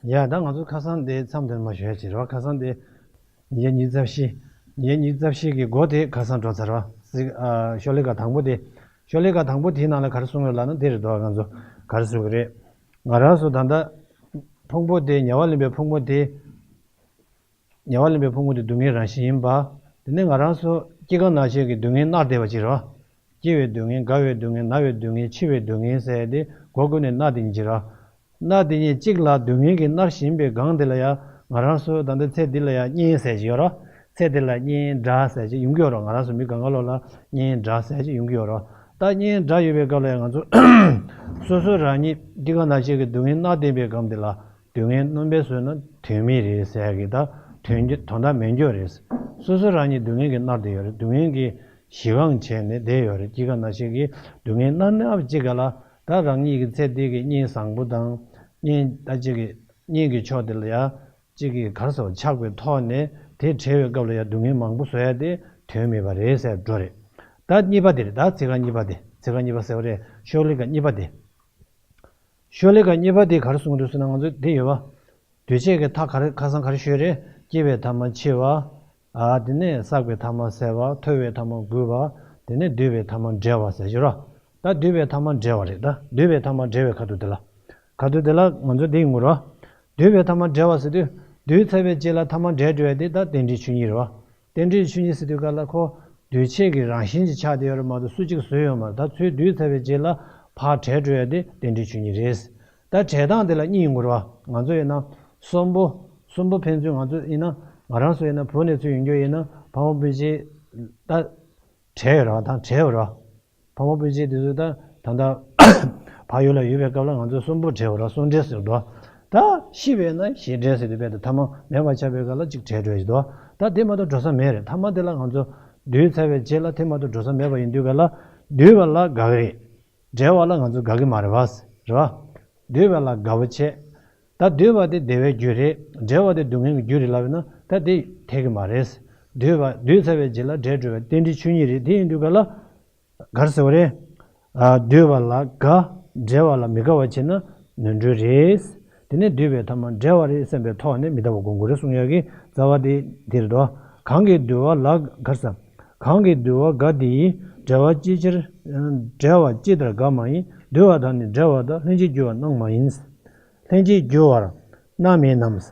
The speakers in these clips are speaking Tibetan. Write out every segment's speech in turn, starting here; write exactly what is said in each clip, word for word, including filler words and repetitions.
ཡ། ད་ང་ཚོ་ཁ་སང་དེ་མཚམས་དེར་མ་ཞོལ་བྱེད་རོགས། ཁ་སང་དེ་ཉིས་བརྒྱ་ཉི་ཤུ་རྩ་བཞི། ཉིས་བརྒྱ་ཉི་ཤུ་རྩ་བཞི་གི་འགོ་དེ་ཁ་སང་འགྲོ་ཚར་བ། ཤོ་ལེ་ཀ་དང་པོ་དེ། ཤོ་ལེ་ཀ་དང་པོ་དེའི་ནང་ལ་ག་རེ་གསུངས་ཡོད་ལབ་ན་དེ་རེད་དོ། ང་ཚོ་ག་རེ་གསུང་གི་རེད། ང་རང་ཚོ་ད་ལྟ་ཕུང་པོ་དེ་ཉེ་བར་ལེན་པའི་ཕུང་པོ་དེ། ཉེ་བར་ལེན་པའི་ཕུང་པོ་དེ་སྡུག་བསྔལ་རང་བཞིན་ཡིན་པ། དེ་ནས་ང་རང་ཚོ་སྐྱེ་རྒ་ན་འཆི་གི་སྡུག་བསྔལ་མནར་བསྡད་པ་ཅིག་རེད་བ། སྐྱེ་བའི་སྡུག་བསྔལ། རྒ་བའི་སྡུག་བསྔལ། ན་བའི་སྡུག་བསྔལ། འཆི་བའི་སྡུག་བསྔལ་ཟེར་ཏེ་སྒོ་ཀུན་ནས་མནར་བསྡད་མཁན་ཅིག་རེད་བ། མནར་བསྡད་མཁན་གཅིག་ལ་སྡུག་བསྔལ་གྱིས་མནར་བཞིན་པའི་སྒང་དེ་ལ་ཡང་ང་རང་ཚོ་ད་ལྟ་ཚེ་འདི་ལ་ཡང་གཉེན་ཟེར་གྱི་ཡོད་རེད། ཚེ་འདི་ལ་གཉེན་དགྲ་ཟེར་གྱི་ཡོང་གི་ཡོད་རེད། ང་རང་ཚོ་མི་སྒང་ག་ལོག་ལ་གཉེན་དགྲ་ཟེར་གྱི་ཡོང་གི་ཡོད་རེད། ད་གཉེན་དགྲ་ཡོད་པའི་སྐབས་ལ་ཡང་ང་ཚོ་སོ་སོ་རང་ཉིད་སྐྱེ་རྒ་ན་འཆི་གི་སྡུག་བསྔལ་མནར་བསྡད་པའི་སྒང་དེ་ལ་སྡུག་བསྔལ་སྣོན་པ་བཟོས་ན་དོན་མེད་རེད་ཟེར་གྱི། ད་དོན་རྒྱུ་དོན་དག་མེད་རྒྱུ་རེད། སོ་སོ་རང་ཉིད་སྡུག་བསྔལ་གྱིས་མནར་བསྡད་ཡོད་རེད། སྡུག་བསྔལ་གྱི་གཞི་གང་བྱས་ནས་བསྡད་ཡོད་རེད། སྐྱེ་རྒ་ན་འཆི་གི་སྡུག་བསྔལ་མནར་མནར་བ་ཅིག་ག་ལ། ད་རང་ཉིད་ཀྱི་ཚེ་འདི་གི་གཉེན་བཟང་པོ་དང་། གཉེན་ད་ཅིག་གི་གཉེན་གྱི་ཕྱོགས་དེ་ལ་ཡ་ཅིག་གི་གར་སོགས་ཆགས་པའི་ཐོག་ནས་དེ་བྲལ་བའི་སྐབས་ལ་ཡ་སྡུག་བསྔལ་མང་པོ་བཟོ་ཡ་དེ་དོན་མེད་པ་རེད་ཟེར་འགྲོ་རེད། ད་གཉིས་པ་དེ་རེད། ད་ཚིག་རྐང་གཉིས་པ་དེ། ཚིག་རྐང་གཉིས་པ་ཟེར་བ་རེད། ཤོ་ལེ་ཀ་གཉིས་པ་དེ། ཤོ་ལེ་ཀ་གཉིས་པ་དེ་ག་རེ་གསུངས་འདུག་ཟེར་ན། ང་ཚོ་དེ་ཡོད་པ། འདུས་བྱས་ཀྱི་མཐའ་ག་རེ། ཁ་སང་ག་རེ་ཤོད་རེད། སྐྱེ་བའི་ཐ་མ་འཆི་བ། ཨ། དེ་ནས་བསགས་པའི་ཐ་མ་སད་པ། མཐོ་བའི་ཐ་མ་རྒུད་པ། དེ་ནས་འདུས་པའི་ཐ་མ་བྲལ་བ་ཟེར་གྱི་རེད། ད་འདུས་པའི་ཐ་མ་བྲལ་བ་རེད། ད་འདུས་པའི་ཐ་མ་བྲལ་བའི་ཁ་ཐུག་དེ་ལ། ཁ་ཐུག་དེ་ལ་ང་ཚོ་འདི་ཡོང་གི་རེད། འདུས་པའི་ཐ་མ་བྲལ་བ་ཟེར་དུས། འདུས་ཚར་བའི་རྗེས་ལ་ཐ་མ་བྲལ་འགྲོ་ཡ་དེ་ད་རྟེན་འབྲེལ་ཆོས་ཉིད་རེད་བ། རྟེན་འབྲེལ་ཆོས་ཉིད་ཟེར་དུས་སྐབས་ལ་ཁོ་འདུས་བྱས་ཀྱི་རང་བཞིན་གྱིས་ཆགས་བསྡད་ཡོད་རེད་མ་གཏོགས་སུ་གཅིག་བཟོས་ཡོད་མ་རེད། ད་ཚུར་འདུས་ཚར་བའི་རྗེས་ལ་ཕར་བྲལ་འགྲོ་ཡ་དེ་རྟེན་འབྲེལ་ཆོས་ཉིད་རེད། ད་བྲལ་སྟངས་དེ་ལ་གཉིས་ཡོང་གི་རེད་བ། ང་ཚོ་ཡིན་ན་གསོན་པོ། གསོན་པོ་ཕན་ཚུན་ང་ཚོ་ཡིན་ན། ང་རང་ཚོ་ཡིན་ན་བུ་ནས་ཚུར་ཡོང་རྒྱུ་ཡིན་ན་ཕ་མ་སྤུན་མཆེད་ད་བྲལ་ཡོད་རེད་བ། ད་བྲལ་ཡོད་རེད་བ། ཕ་མ་སྤུན་མཆེད་དེ་ཚོ་ད་ད་ལྟ་ཕ་ཡུལ་ལ་ཡོད་པའི་སྐབས་ལ་ང་ཚོ་གསོན་པོ་བྲལ་བ་རེད། གསོན་བྲལ་ཟེར་འདུག་ད་ཤི་བས་ན་ཞེས་བྲལ་ཟེར་དུས་དཔེ་དང་ཐ་མ་མེད་པར་ཆགས་པའི་སྐབས་ལ་གཅིག་བྲལ་འགྲོ་ཡི་འདུག་ད་དེ་མ་གཏོགས་འགྲོ་ས་མེད་རེད། ཐ་མ་དེ་ལ་ང་ཚོ་འདུས་ཚར་བའི་རྗེས་ལ་དེ་མ་གཏོགས་འགྲོ་ས་མེད་པ་ཡིན་དུས་སྐབས་ལ་འདུས་པ་ལ་དགའ་གི་རེད། བྲལ་བ་ལ་ང་ཚོ་དགའ་གི་མ་རེད་བ། རེད་བ། འདུས་པ་ལ་དགའ་བོ་བྱེད། ད་འདུས་པ་དེ་བདེ་བའི་རྒྱུ་རེད། བྲལ་བ་དེ་སྡུག་བསྔལ་གྱི་རྒྱུ་རེད་ལབ་ན་ད་དེ་འཐད་གི་མ་རེད། འདུས་པ་འདུས་ཚར་བའི་རྗེས་ལ་བྲལ་འགྲོ་བའི་རྟེན་འབྲེལ་ཆོས་ཉིད་རེད། དེ་ཡིན་དུས་སྐབས་ལ། ག་རེ་ཟེར་བ་རེད། ཨ། འདུས་པ་ལ་དགའ། བྲལ་བ་ལ་མི་དགའ་བ་བྱས་ན་ནོར་འཁྲུལ་རེད། དེ་ནས་འདུས་པའི་ཐ་མ་བྲལ་བ་རེད་བསམ་པའི་ཐོག་ནས་མི་ལྟ་བ་སྒོམ་དགོས་རེད་གསུང་ཡག་གི་རྩ་བ་དེ་དེ་རེད་དོ། གང་གིས་འདུལ་བ་ལ་དགའ་ཟེར། གང་གིས་འདུལ་བ་དགའ་དེ་ཡིས། བྲལ་བ་ཅི་ཕྱིར། བྲལ་བ་ཅི་ལྟར་དགའ་མ་ཡིན། འདུལ་བ་དག་ནི་བྲལ་བ་དག་ལྷན་ཅིག་འགྱུར་བར་སྣང་མ་ཡིན། ལྷན་ཅིག་འགྱུར་བར་སྣང་མིན་ནམ། བྱས་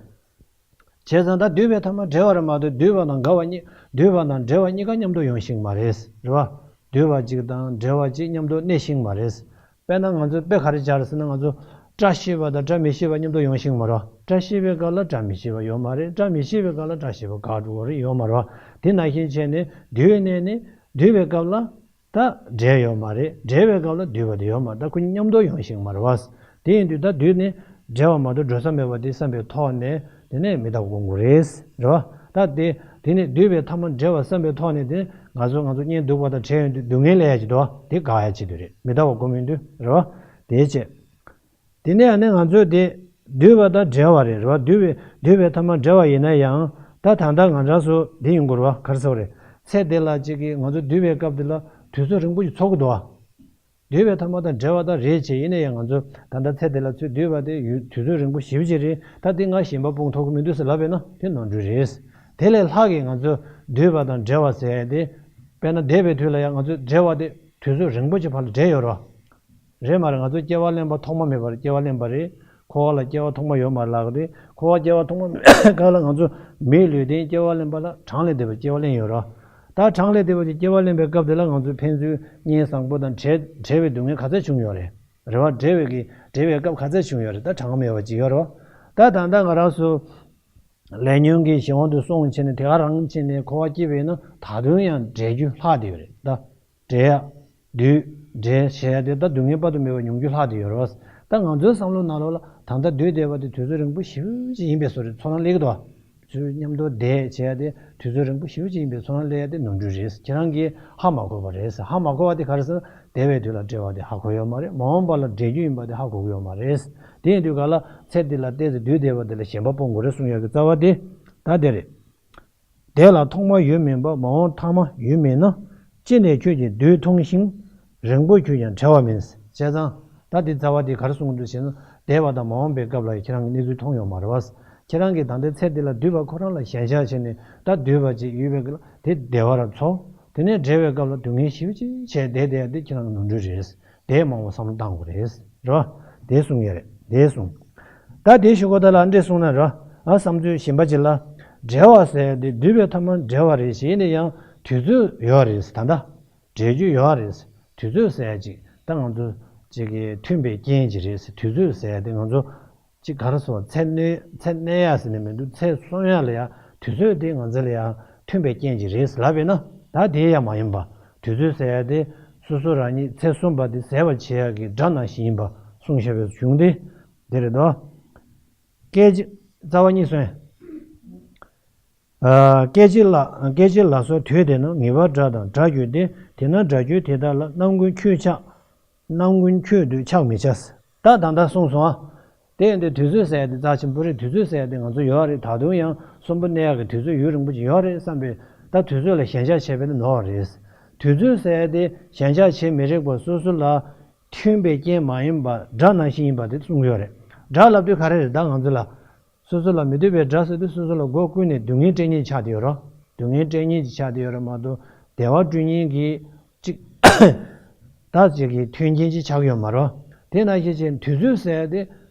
ཙང་ད་འདུས་པའི་ཐ་མ་བྲལ་བ་རེད་མ་གཏོགས་འདུས་པ་དང་དགའ་བ་གཉིས། འདུས་པ་དང་བྲལ་བ་གཉིས་ཀ་མཉམ་དུ་ཡོང་ཤེས་མ་རེད། རེད་བ། འདུས་པ་གཅིག་དང་བྲལ་བ་གཅིག་མཉམ་དུ་གནས་ཤེས་མ་རེད། དཔེར་ན་ང་ཚོ་དཔེ་ག་རེ་སྦྱར་ཟེར་ན། ང་ཚོ་བཀྲ་ཤིས་པ་དང་བཀྲ་མི་ཤིས་པ་མཉམ་དུ་ཡོང་ཤེས་མ་རེད། བཀྲ་ཤིས་པའི་སྐབས་ལ་བཀྲ་མི་ཤིས་པ་ཡོད་མ་རེད། བཀྲ་མི་ཤིས་པའི་སྐབས་ལ་བཀྲ་ཤིས་པ་འགག་འགྲོ་གི་རེད། ཡོད་མ་རེད་བ། དེ་ནང་བཞིན་བྱས་ནས་འདུས་ནས་ནི་འདུས་པའི་སྐབས་ལ། ད་བྲལ་ཡོད་མ་རེད། བྲལ་བའི་སྐབས་ལ་འདུས་པ་དེ་ཡོད་མ་རེད། ད་ཁོ་གཉིས་མཉམ་དུ་ཡོང་ཤེས་མ་རེད་བ། དེ་ཡིན་དུས་ད་འདུས་ནས་བྲལ་བ་མ་གཏོགས་འགྲོ་ས་མེད་པ་དེ་བསམ་པའི་ཐོག་ནས་དེ་ནས་མི་ལྟ་བ་སྒོམ་དགོས་རེད། རེད་བ། ད་དེ་དེ་ནས་འདུས་པའི་ཐ་མ་བྲལ་བ་བསམ་པའི་ཐོག་ནས་དེ་ང་ཚོ་ང་ཚོ་གཉེན་སྡུག་པ་དང་བྲལ་ཡོང་དུས་སྡུག་བསྔལ་སླེབས་ཡ་ཅིག་འདུག་བ། དེ་དགག་ཡ་ཅིག་དེ་རེད། མི་ལྟ་བ་སྒོམ་ཡོང་དུས། རེད་བ། དེ་བྱས། དེ་ནས་ཨ་ནི་ང་ཚོས་དེ་འདུས་པ་དང་བྲལ་བ་རེད། རེད་བ། འདུས་པའི་འདུས་པའི་ཐ་མ་བྲལ་བ་ཡིན་ན་ཡང་། ད་ད་ལྟ་ང་རང་ཚོ་འདི་ཡིན་དགོས་རེད་བ། ག་རེ་ཟེར་བ་རེད། ཚེ་འདི་ལ་གཅིག་གིས་ང་ཚོ་འདུས་པའི་སྐབས་འདི་ལ་དུས་ཚོད་རིང་པོ་ཞིག་འཚོ་གི་འདུག་བ། འདུས་པའི་ཐ་མ་དང་བྲལ་བ་དང་རེད་བྱས། ཡིན་ན་ཡང་ང་ཚོ་ད་ལྟ་ཚེ་འདི་ལ་ཚུར་འདུས་པ་དེ་ཡུན་དུས་ཚོད་རིང་པོ་ཞེ་པོ་ཅིག་རེད། ད་འདི་ང་ཞེན་པ་སྤོང་ཐུབ་ཀྱི་མི་འདུག་ཟེར་ལབ་པས་ན་དེ་ནོར་འཁྲུལ་རེད། དེ་ལས་ལྷག་གིས་ང་ཚོ་འདུས་པ་དང་བྲལ་བ་ཟེར་ཡ་དེ། དཔེར་ན་འདས་པའི་དུས་ལ་ཡང་ང་ཚོ་བྲལ་བ་དེ་དུས་ཚོད་རིང་པོ་ཅིག་བར་ལ་བྲལ་ཡོད་རེད་བ། རེད་མ་རེད། ང་ཚོ་སྐྱེ་བ་ལེན་པ་ཐོག་མ་མེད་པར་སྐྱེ་བ་ལེན་པ་རེད། འཁོར་བ་ལ་སྐྱེ་བ་ཐོག་མ་ཡོད་མ་རེད་ལབ་ཀྱི་རེད། འཁོར་བ་སྐྱེ་བ་ཐོག་མ་མེད་སྐབས་ལ་ང་ཚོ་མིའི་ལུས་རྟེན་སྐྱེ་བ་ལེན་པ་ལ་གྲངས་ལས་འདས་པའི་སྐྱེ་བ་ལེན་ཡོད་རེད། ད་གྲངས་ལས་འདས་པའི་སྐྱེ་བ་ལེན་པའི་སྐབས་དེ་ལ་ང་ཚོ་ཕན་ཚུན་གཉེན་བཟང་པོ་དང་བྲལ་བྲལ་བའི་སྡུག་བསྔལ་ག་ཚད་བྱུང་ཡོད་རེད། རེད་བ། བྲལ་བའི་གི་བྲལ་བའི་སྐབས་ག་ཚད་བྱུང་ཡོད་རེད། ད་གྲངས་མེད་པ་ཅིག་ཡོད་རེད་བ། ད་ད་ལྟ་ང་རང་ཚོ་ལས་ཉོན་གྱི་གཞན་དབང་དུ་སོང་བྱས་ནས་དེ་ག་རང་བྱས་ནས་འཁོར་བ་སྐྱེས་པས་ན་ད་དུང་ཡང་བྲལ་རྒྱུ་ལྷག་བསྡད་ཡོད་རེད་ད། བྲལ་ཡ། འདུས། བྲལ་ཞེས་ཡ་དེ་ད་སྡུག་བསྔལ་དཔག་ཏུ་མེད་པ་མྱོང་རྒྱུ་ལྷག་བསྡད་ཡོད་རེད་བ། ད་ང་ཚོའི་བསམ་བློ་ནང་ལོགས་ལ་ད་ལྟ་འདུས་བསྡད་པ་དེ་དུས་ཚོད་རིང་པོ་ཞེ་པོ་ཅིག་ཡིན་པའི་བཟོ་འདྲ་ཚོར་སྣང་སླེབས་ཀྱི་འདུག་བ། ཚུར་མཉམ་དུ་བསྡད་བྱས་ཏེ་དུས་ཚོད་རིང་པོ་ཞེ་པོ་ཅིག་ཡིན་པའི་ཚོར་སྣང་སླེབས་ཡ་དེ་ནོར་འཁྲུལ་རེད། ཁྱེད་རང་གིས་ཧ་མ་གོ་བ་རེད། ཧ་མ་གོ་བ་དེ་ག་རེ་ཟེར་ན། འདས་པའི་དུས་ལ་བྲལ་བ་དེ་ཧ་གོ་ཡོད་མ་རེད། མ་འོངས་པ་ལ་བྲལ་རྒྱུ་ཡིན་པ་དེ་ཧ་གོ་གི་ཡོད་མ་རེད། དེ་ཡིན་དུས་ག་ལ་ཚེ་འདི་ལ་བལྟས་ཚེ་འདུས་བསྡད་པ་དེ་ལ་ཞེན་པ་སྤོང་དགོས་རེད་གསུང་ཡག་གི་རྩ་བ་དེ་ད་དེ་རེད། དེ་ལ་ཐོག་མ་ཡོད་མིན་པ། མ་འོངས་ཐ་མ་ཡོད་མིན་ན། ཅི་ནས་ཁྱོད་ཀྱིས་དུས་མཐོང་ཞིང་། རིང་པོ་ཁྱོད་ཀྱང་བྲལ་བ་མིན། བྱས་ཙང་ད་འདི་རྩ་བ་འདི་ག་རེ་གསུངས་འདུག་ཟེར་ན། འདས་པ་དང་མ་འོངས་པའི་སྐབས་ལ་ཁྱེད་རང་གི་གནས་ཚུལ་མཐོང་ཡོད་མ་རེད་བ། ཁྱེད་རང་གིས་ད་ལྟའི་ཚེ་འདི་ལ་འདུས་པ་ཁོ་རང་ལ་ཞེན་ཆགས་བྱས་ནས་ད་འདུས་པ་ཅིག་ཡོད་པའི་སྐབས་ལ་དེ་བདེ་བར་འཚོ། དེ་ནས་བྲལ་བའི་སྐབས་ལ་སྡུག་བསྔལ་ཞེ་པོ་ཅིག་བྱས་བསྡད་བསྡད་དེ་ཁྱེད་རང་གི་ནོར་འཁྲུལ་རེད། དེ་མང་པོ་བསམ་བློ་བཏང་དགོས་རེད། རེད་བ། དེ་གསུང་ཡ་རེད། དེ་གསུང་། ད་དེ་ཞུ་གོ་ད་ལ་འདྲེ་གསུང་ན་རེད་བ། ཨ་བསམ་ཚུལ་གཞན་པ་ཅིག་ལ། བྲལ་བ་ཟེར་ཡ་དེ་འདུས་པའི་ཐ་མ་བྲལ་བ་རེད་ཞེས་ནས་ཡང་དུས་ཚོད་ཡོད་རེད་ད་ལྟ། འབྲེལ་རྒྱུ་ཡོད་རེད། དུས་ཚོད་ཟེར་ཡ་ཅིག་ད་ང་ཚོ་ཅིག་གི་མཐུན་པའི་རྐྱེན་ཅིག་རེད། དུས་ཚོད་ཟེར་ཡ་དེ་ང་ཚོ་ཅིག་ག་རེ་ཟེར་བ། ཚེ་གནས་ཚེ་གནས་ཡ་ཟེར་ནས་མི་འདུག་ཚེ་གསོན་ཡ་ལ་ཡ་དུས་ཚོད་དེ་ང་ཚོ་ལ་ཡ་མཐུན་པའི་རྐྱེན་ཅིག་རེད་ལབ་པས་ན་ད་དེ་ཡ་མ་ཡིན་པ། དུས་ཚོད་ཟེར་ཡ་དེ་སོ་སོ་རང་ཉིད་ཚེ་གསུམ་པ་དེ་ཟད་པར་བྱེད་ཡ་གི་དགྲ་ནང་བཞིན་ཡིན་པ་གསུངས་བཞག་པའི་གཞུང་དེ་འདི་རེད་དོ། སྐད་ཅིག་རྩ་བ་གཉིས་སོན། སྐད་ཅིག་ལ་སྐད་ཅིག་ལ་སོགས་དུས་དེ་ན་ངེས་པར་སྒྲ་དང་སྒྲ་གྱུར་ཏེ་དེ་ན་སྒྲ་གྱུར་དེ་དག་ལ་རྣམ་ཀུན་ཁྱོད་ཆགས། རྣམ་ཀུན་ཁྱོད་དུ་ཆགས་མི་བྱ། ད་ད་ལྟ་གསུངས་སོང་ཨ། དེ་ཡིན་དུས་དུས་ཚོད་ཟེར་ཡ་དེ་རྩ་ཆེན་པོ་རེད། དུས་ཚོད་ཟེར་ཡ་དེ་ང་ཚོ་ཡོད་རེད། ད་དུང་ཡང་གསོན་པོ་གནས་ཡག་གི་དུས་ཚོད་ཡུན་རིང་པོ་ཅིག་ཡོད་རེད་བསམ་པའི་ད་དུས་ཚོད་ལ་ཞེན་ཆགས་བྱས་པས་ན་ནོར་བ་རེད། དུས་ཚོད་ཟེར་ཡ་དེ་ཞེན་ཆགས་བྱེད་མི་རིགས་པ་སོ་སོ་ལ་མཐུན་པའི་རྐྱེན་མ་ཡིན་པ་དགྲ་ནང་བཞིན་ཡིན་པ་དེ་གསུངས་ཡོད་རེད། དགྲ་ལབ་དུས་ག་རེ་རེད། ད་ང་ཚོ་ལ་སོ་སོ་ལ་མི་མཐུན་པའི་དགྲ་ཟེར་དུས་སོ་སོ་ལ་སྒོ་ཀུན་ནས་སྡུག་བསྔལ་སྤྲད་མཁན་ཆགས་བསྡད་ཡོད་རེད། སྡུག་བསྔལ་སྤྲད་མཁན་ཅིག་ཆགས་བསྡད་ཡོད་རེད་མ་གཏོགས་བདེ་བ་བསྐྲུན་མཁན་གྱི་ཅིག་ད་ཅིག་གི་མཐུན་རྐྱེན་ཅིག་ཆགས་ཡོད་མ་རེད། དེ་ནང་བཞིན་བྱས་དུས་ཚོད་ཟེར་ཡ་དེ་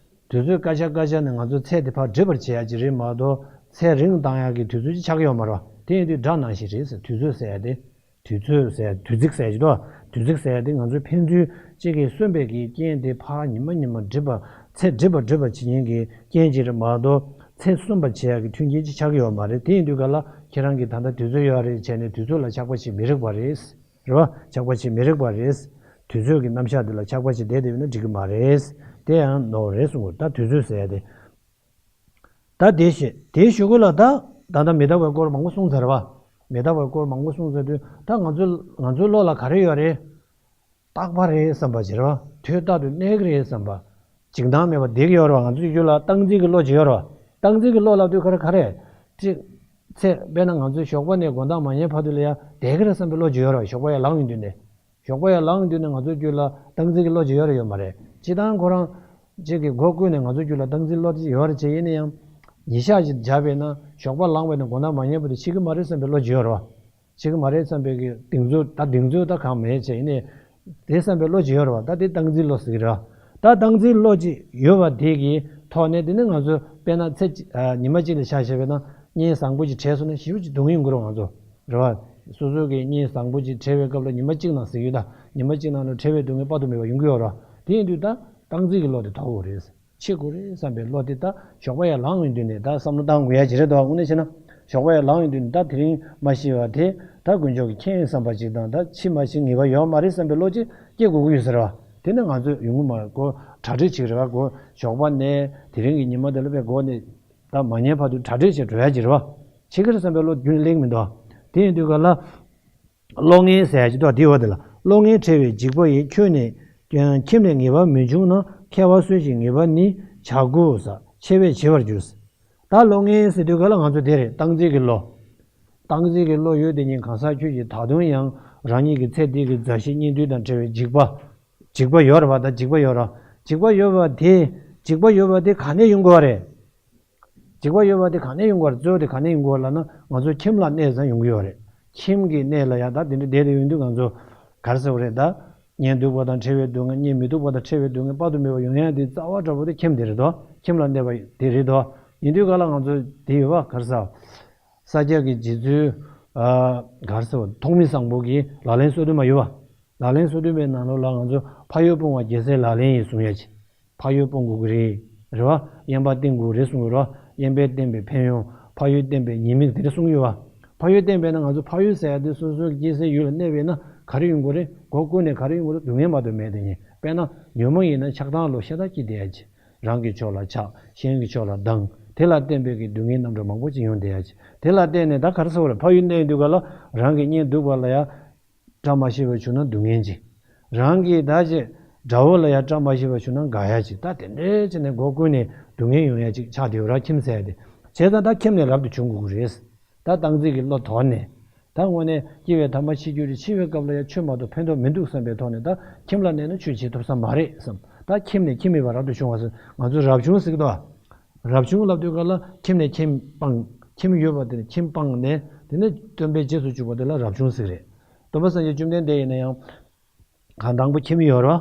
དུས་ཚོད་སྐར་ཆ་སྐར་ཆ་ནས་ང་ཚོ་ཚེ་དེ་ཕར་འགྲིབ་པར་བྱེད་ཡ་ཅིག་རེད་མ་གཏོགས་ཚེ་རིང་བཏང་ཡ་གི་དུས་ཚོད་ཅིག་ཆགས་ཡོད་མ་རེད། དེ་ཡིན་དུས་དགྲ་ནང་བཞིན་རེད་ཟེར། དུས་ཚོད་ཟེར་ཡ་དེ། དུས་ཚོད་ཟེར་དུས་ཚིགས་ཟེར་གྱི་འདུག་དུས་ཚིགས་ཟེར་ཡ་དེ་ང་ཚོའི་ཕན་ཚུན་གཅིག་གིས་གསོན་པའི་གི་རྐྱེན་དེ་ཕར་ཉི་མ་ཉི་མ་འགྲིབ་པ་ཚེ་འགྲིབ་པ་འགྲིབ་པ་བྱེད་མཁན་གྱི་རྐྱེན་ཅིག་རེད་མ་གཏོགས་ཚེ་གསོན་པ་བྱེད་ཡ་གི་མཐུན་རྐྱེན་ཅིག་ཆགས་ཀྱི་ཡོད་མ་རེད། དེ་ཡིན་དུས་ག་ལ་ཁྱེད་རང་གིས་ད་ལྟ་དུས་ཚོད་ཡོད་རེད་བྱས་ནས་དུས་ཚོད་ལ་ཆགས་པ་བྱེད་མི་རིགས་པ་རེད། རེད་བ། ཆགས་པ་བྱེད་མི་རིགས་པ་རེད། དུས་ཚོད་ཀྱི་རྣམ་གཞག་དེ་ལ་ཆགས་པ་བྱེད་བསྡད་བསྡད་ཡོད་ན་འགྲིག་གི་མ་རེད། དེ་ཡང་ནོར་རེད་གསུངས། ད་དུས་ཚོད་ཟེར་ཡ་དེ། ད་དེ་བཤད་དེའི་གཞུག་གུ་ལ་ད་ད་ལྟ་མི་རྟག་པའི་སྐོར་མང་པོ་གསུངས་ཚར་བ། མི་རྟག་པའི་སྐོར་མང་པོ་གསུངས་ཚར་དུས་ད་ང་ཚོ་ང་ཚོའི་བློ་ལ་ག་རེ་ཡོད་རེད། རྟག་པ་རེད་བསམ་པ་ཅིག་རེད་བ། དུས་རྟག་ཏུ་གནས་ཀྱི་རེད་བསམ་པ། འཇིག་ལྡང་མེད་པ་བསྡད་ཀྱི་ཡོད་རེད་བ། ང་ཚོའི་རྒྱུད་ལ་སྟངས་འཛིན་གྱི་བློ་ཅིག་ཡོད་རེད་བ། སྟངས་འཛིན་གྱི་བློ་ལབ་དུས་ག་རེ་ག་རེ། ཅིག་ཚེ་དཔེར་ན་ང་ཚོའི་ཞོགས་པ་ནས་དགོང་དག་མ་ཉལ་བར་དུ་ལ་ཡ་བསྡད་ཀྱི་རེད་བསམ་པའི་བློ་ཅིག་ཡོད་རེད་བ། ཞོགས་པ་ཡར་ལངས་ཡོང་དུས་ནས། ཞོགས་པ་ཡར་ལངས་དུས་ནས་ང་ཚོའི་རྒྱུད་ལ་སྟངས་འཛིན་གྱི་བློ་ཅིག་ཡོད་རེད་ཡོད་མ་རེད། སྤྱིར་བཏང་ཁོ་རང་ཅིག་གི་སྒོ་ཀུན་ནས་ང་ཚོའི་རྒྱུད་ལ་སྟངས་འཛིན་བློ་ཅིག་ཡོད་རེད་བྱས། ཡིན་ན་ཡང་ཉིན་ཞག་ཅིག་བརྒྱབ་པས་ན་ཞོགས་པ་ལངས་པས་ན་དགོང་དག་མ་ཉལ་བར་དུ་འཆི་གི་མ་རེད་བསམ་པའི་བློ་ཅིག་ཡོད་རེད་བ། འཆི་གི་མ་རེད་བསམ་པའི་གི་གདེང་ཚོད་ད་གདེང་ཚོད་ད་གང་མེད་བྱས། ཡིན་ནའི་དེ་བསམ་པའི་བློ་ཅིག་ཡོད་རེད་བ། ད་དེ་སྟངས་འཛིན་བློ་ཟེར་གི་རེད་བ། ད་སྟངས་འཛིན་བློ་ཅིག་ཡོད་པ་དེ་གི་ཐོག་ནས་དེ་ནི་ང་ཚོ་དཔེར་ན་ཚེ་གཅིག་ཨ་ཉི་མ་གཅིག་ལ་ཆ་བཞག་པས་ན་གཉེན་བཟང་པོ་ཅིག་བྲལ་སོང་ན་ཞེ་པོ་ཅིག་སྡུག་བསྔལ་ཡོང་གི་རེད་བ། ང་ཚོ་རེད་བ། སོ་སོ་གི་གཉེན་བཟང་པོ་ཅིག་བྲལ་བའི་སྐབས་ལ་ཉི་མ་གཅིག་ནང་ཟེར་ཡོད། ད་ཉི་མ་གཅིག་ནང་ལ་བྲལ་བའི་སྡུག་བསྔལ་དཔག་ཏུ་མེད་པ་ཡོང་གི་ཡོད་རེད་བ། དེ་ཡིན་དུས་ད་སྟངས་འཛིན་གྱི་བློ་དེ་དོར་དགོས་རེད། འཆི་དགོས་རེད་བསམ་པའི་བློ་དེ་ད་ཞོགས་པ་ཡར་ལངས་ཡོང་དུས་ནས་ད་བསམ་བློ་བཏང་དགོས་ཡ་ཅིག་རེད་དོ། དངོས་གནས་བྱས་ན་ཞོགས་པ་ཡར་ལངས་ཡོང་དུས་ནས་ད་དེ་རིང་མ་ཤི་བ་དེ་ད་དཀོན་མཆོག་གིས་མཁྱེན་བསམ་པ་ཅིག་དང་། ད་འཆི་མ་ཤི་ངེས་པ་ཡོད་མ་རེད་བསམ་པའི་བློ་ཅིག་སྐྱེ་དགོས་ཀྱི་ཡོད་ས་རེད་བ། དེ་ནི་ང་ཚོས་ཡོང་གི་མ་རེད། གོ་གྲ་སྒྲིག་བྱེད་ཀྱི་རེད་བ། གོ་ཞོགས་པ་ནས་དེ་རིང་གི་ཉི་མ་དེ་ལ་དཔེ་གོ་ནས་ད་མ་ཉལ་བར་དུ་གྲ་སྒྲིག་བྱེད་འགྲོ་ཡ་ཅིག་རེད་བ། འཆི་གི་རེད་བསམ་པའི་བློ་རྒྱུན་གླེང་མི་འདུག་དེ་ཡིན་དུས་ག་ལ། བློ་ངན་ཟེར་ཡ་ཅིག་འདུག་དེའི་འོག་དེ་ལ། བློ་ངན་བྲལ་བའི་འཇིགས་པ་ཡིས། ཁྱོད་ནི་ཁྱིམ་ལས་ངེས་པ་མི་འབྱུང་ན། མཁས་པ་སུ་ཞིག་ངེས་པ་ནི། བྱ་རྒོད་ཟ་ཆེ་བས་བྱེད་པར་འགྱུར། ད་བློ་ངན་ཟེར་དུས་ག་ལ་ང་ཚོ་དེ་རེད། སྟངས་འཛིན་གྱི་བློ། སྟངས་འཛིན་གྱི་བློ་ཡོད་དེ་ཉིད་གང་ཟག་ཁྱོད་ཀྱིས་ད་དུང་ཡང་རང་ཉིད་ཀྱི་ཚེ་འདི་གི་མཛའ་བཤེས་གཉེན་འདུན་དང་བྲལ་བའི་འཇིགས་པ། འཇིགས་པ་ཡོད་རེད་བ། ད་འཇིགས་པ་ཡོད་རེད། འཇིགས་པ་ཡོད་པ་དེ། འཇིགས་པ་ཡོད་པ་དེ་ག་ནས་ཡོང་དགོས་རེད། འཇིགས་པ་ཡོད་པ་དེ་ག་ནས་ཡོང་གི་ཡོད་རེད། གཙོ་བོ་དེ་ག་ནས་ཡོང་གི་ཡོད་རེད་ལབ་ན་ང་ཚོ་ཁྱིམ་ལ་གནས་ཙང་ཡོང་གི་ཡོད་རེད། ཁྱིམ་གྱི་གནས་ལ་ཡང་ད་དེ་འདྲ་བསྡད་དེ་ཡོང་དུས་ང་ཚོ་ག་རེ་ཟེར་བ་རེད། ད་གཉེན་སྡུག་པ་དང་བྲལ་བའི་སྡུག་བསྔལ། གཉེན་མི་སྡུག་པ་དང་བྲལ་བའི་སྡུག་བསྔལ་དཔག་ཏུ་མེད་པ་ཡོང་ཡ་དེ་རྩ་བ་འདྲ་པོ་དེ་ཁྱིམ་དེ་རེད་དོ། ཁྱིམ་ལ་གནས་པ་དེ་རེད་དོ། ཡིན་དུས་ག་ལ་ང་ཚོ་དེ་ཡོད་པ་ག་རེ་ཟེར། ས་སྐྱ་གི་རྗེ་བཙུན་ཨ་ག་རེ་ཟེར་བ། ཐོགས་མེད་བཟང་པོ་གི་ལག་ལེན་སོ་བདུན་མ་ཡོད་པ། ལག་ལེན་སོ་བདུན་པའི་ནང་ལོགས་ལ་ང་ཚོ་ཕ་ཡུལ་སྤོང་བ་རྒྱལ་སྲས་ལག་ལེན་ཡིན་གསུང་ཡ་ཅིག་ཕ་ཡུལ་སྤོང་དགོས་ཀྱི་རེད། རེད་བ། དབེན་པ་བསྟེན་དགོས་རེད་གསུངས་ཡོད་རེད་བ། དབེན་པས་བསྟན་པའི་ཕན་ཡོན། ཕ་ཡུལ་བསྟན་པའི་ཉེས་དམིགས་དེ་འདྲ་གསུངས་ཡོད་བ། ཕ་ཡུལ་བསྟན་པས་ན་ང་ཚོ་ཕ་ཡུལ་ཟེར་ཡ་དེ་སོ་སོའི་སྐྱེས་སའི་ཡུལ་ལ་གནས་པས་ན་ག་རེ་ཡོང་གི་རེད། སྒོ་ཀུན་ནས་ག་རེ་ཡོང་གི་རེད། སྡུག་བསྔལ་མ་གཏོགས་མེད་དེ་ནི། དཔེར་ན་ཉོན་མོངས་ཡིན་ན་ཆགས་སྡང་ལོག་ཤ་སྟག་སྐྱེས་བསྡད་ཡ་ཅིག་རང་གི་ཕྱོགས་ལ་ཆགས། གཞན་གྱི་ཕྱོགས་ལ་སྡང་། དེ་ལ་བརྟེན་པའི་གི་སྡུག་བསྔལ་རྣམ་གྲངས་མང་པོ་ཅིག་ཡོང་བསྡད་ཡ་ཅིག་དེ་ལ་བརྟེན་ནས་ད་ག་རེ་ཟེར་བ་རེད། ཕ་ཡུལ་གནས་ཡོང་དུས་ག་ལ་རང་གི་གཉེན་སྡུག་པ་ལ་ཡ། བཀྲ་མ་ཤིས་པ་བྱུང་ན་སྡུག་བསྔལ་ཅིག་རང་གི་ད་ཅིག་དགྲ་བོ་ལ་ཡང་བཀྲ་མ་ཤིས་པ་བྱུང་ན་དགའ་ཡ་ཅིག་ད་དེ་འདྲའི་ཅིག་ནས་སྒོ་ཀུན་ནས་སྡུག་བསྔལ་ཡོང་ཡ་ཅིག་ཆགས་བསྡད་ཡོད་ར། ཁྱིམ་ཟེར་ཡ་དེ། བྱས་ཙང་ད་ཁྱིམ་ནས་རབ་ཏུ་བྱུང་དགོས་ཀྱི་རེད། ད་སྟངས་འཛིན་གྱི་བློ་དོར་ནས། ད་དངོས་གནས་སྐྱེ་བའི་ཐ་མ་འཆི་རྒྱུ་རེད། འཆི་བའི་སྐབས་ལ་ཡང་ཆོས་མ་གཏོགས་ཕན་ཐོགས་མི་འདུག་བསམ་པའི་ཐོག་ནས་ད་ཁྱིམ་ལ་གནས་ན་ཆོས་བྱེད་ཐུབ་ས་མ་རེད་བསམ། ད་ཁྱིམ་ནས་ཁྱིམ་མེད་པར་རབ་ཏུ་བྱུང་བ་ཟེར། ང་ཚོས་རབ་བྱུང་ཟེར་གི་འདུག་རབ་བྱུང་ལབ་དུས་ག་ལ་ཁྱིམ་ནས་ཁྱིམ་སྤངས། ཁྱིམ་ཡོད་པ་དེ་ནས་ཁྱིམ་སྤངས་ནས་དེ་ནས་སྟོན་པའི་རྗེས་སུ་འཇུག་པ་དེ་ལ་རབ་བྱུང་ཟེར་གི་རེད། སྟོན་པ་སངས་རྒྱས་བཅོམ་ལྡན་འདས་ཡིན་ན་ཡང་། གང་དང་པོ་ཁྱིམ་ཡོད་རོ།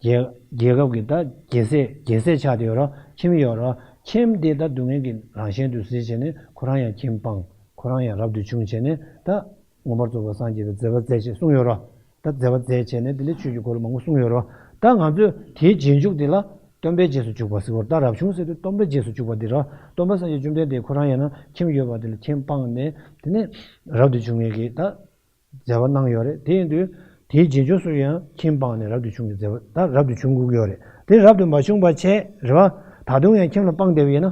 རྒྱལ་རྒྱལ་ཁབ་ཀྱི་ད་རྒྱལ་སྲས་རྒྱལ་སྲས་ཆགས་དེ་ཡོད་རོ། ཁྱིམ་ཡོད་རོ། ཁྱིམ་དེ་ད་སྡུག་བསྔལ་གྱི་རང་བཞིན་དུ་གཟིགས་བྱས་ནས་ཁོ་རང་ཡང་ཁྱིམ་སྤངས། ཁོ་རང་ཡང་རབ་ཏུ་བྱུང་བྱས་ནས་ད་མངོན་པར་རྫོགས་པར་སངས་རྒྱས་པའི་མཛད་པ་མཛད་ཅེས་གསུངས་ཡོད་རོ། ད་མཛད་པ་མཛད་བྱས་ནས་དེ་ལས་ཆོས་ཀྱི་འཁོར་ལོ་མང་པོ་གསུངས་ཡོད་རོ། ད་ང་ཚོས་དེའི་རྗེས་འཇུག་དེ་ལ་སྟོན་པའི་རྗེས་སུ་འཇུག་པ་ཟེར་བར། ད་རབ་བྱུང་ཟེར་དུས་སྟོན་པའི་རྗེས་སུ་འཇུག་པ་དེ་རོ། སྟོན་པ་སངས་རྒྱས་བཅོམ་ལྡན་འདས་ཁོ་རང་ཡང་ན་ཁྱིམ་ཡོད་པ་དེ་ལ་ཁྱིམ་སྤངས་ནས་དེ་ནས་རབ་ཏུ་བྱུང་བའི་གི་ད། མཛད་པ་གནང་ཡོད་རེད། དེ་ཡིན་དུས་དེའི་རྗེས་འཇུག་སུ་ཡང་ཁྱིམ་སྤངས་ནས་རབ་ཏུ་བྱུང་གི་མཛད་པ་ད་རབ་ཏུ་བྱུང་དགོས་ཀྱི་ཡོད་རེད། དེ་རབ་ཏུ་མ་བྱུང་བ་བྱས་རེད་བ། ད་དུང་ཡང་ཁྱིམ་ལ་སྤངས་བསྡད་པ་ཡིན་ན།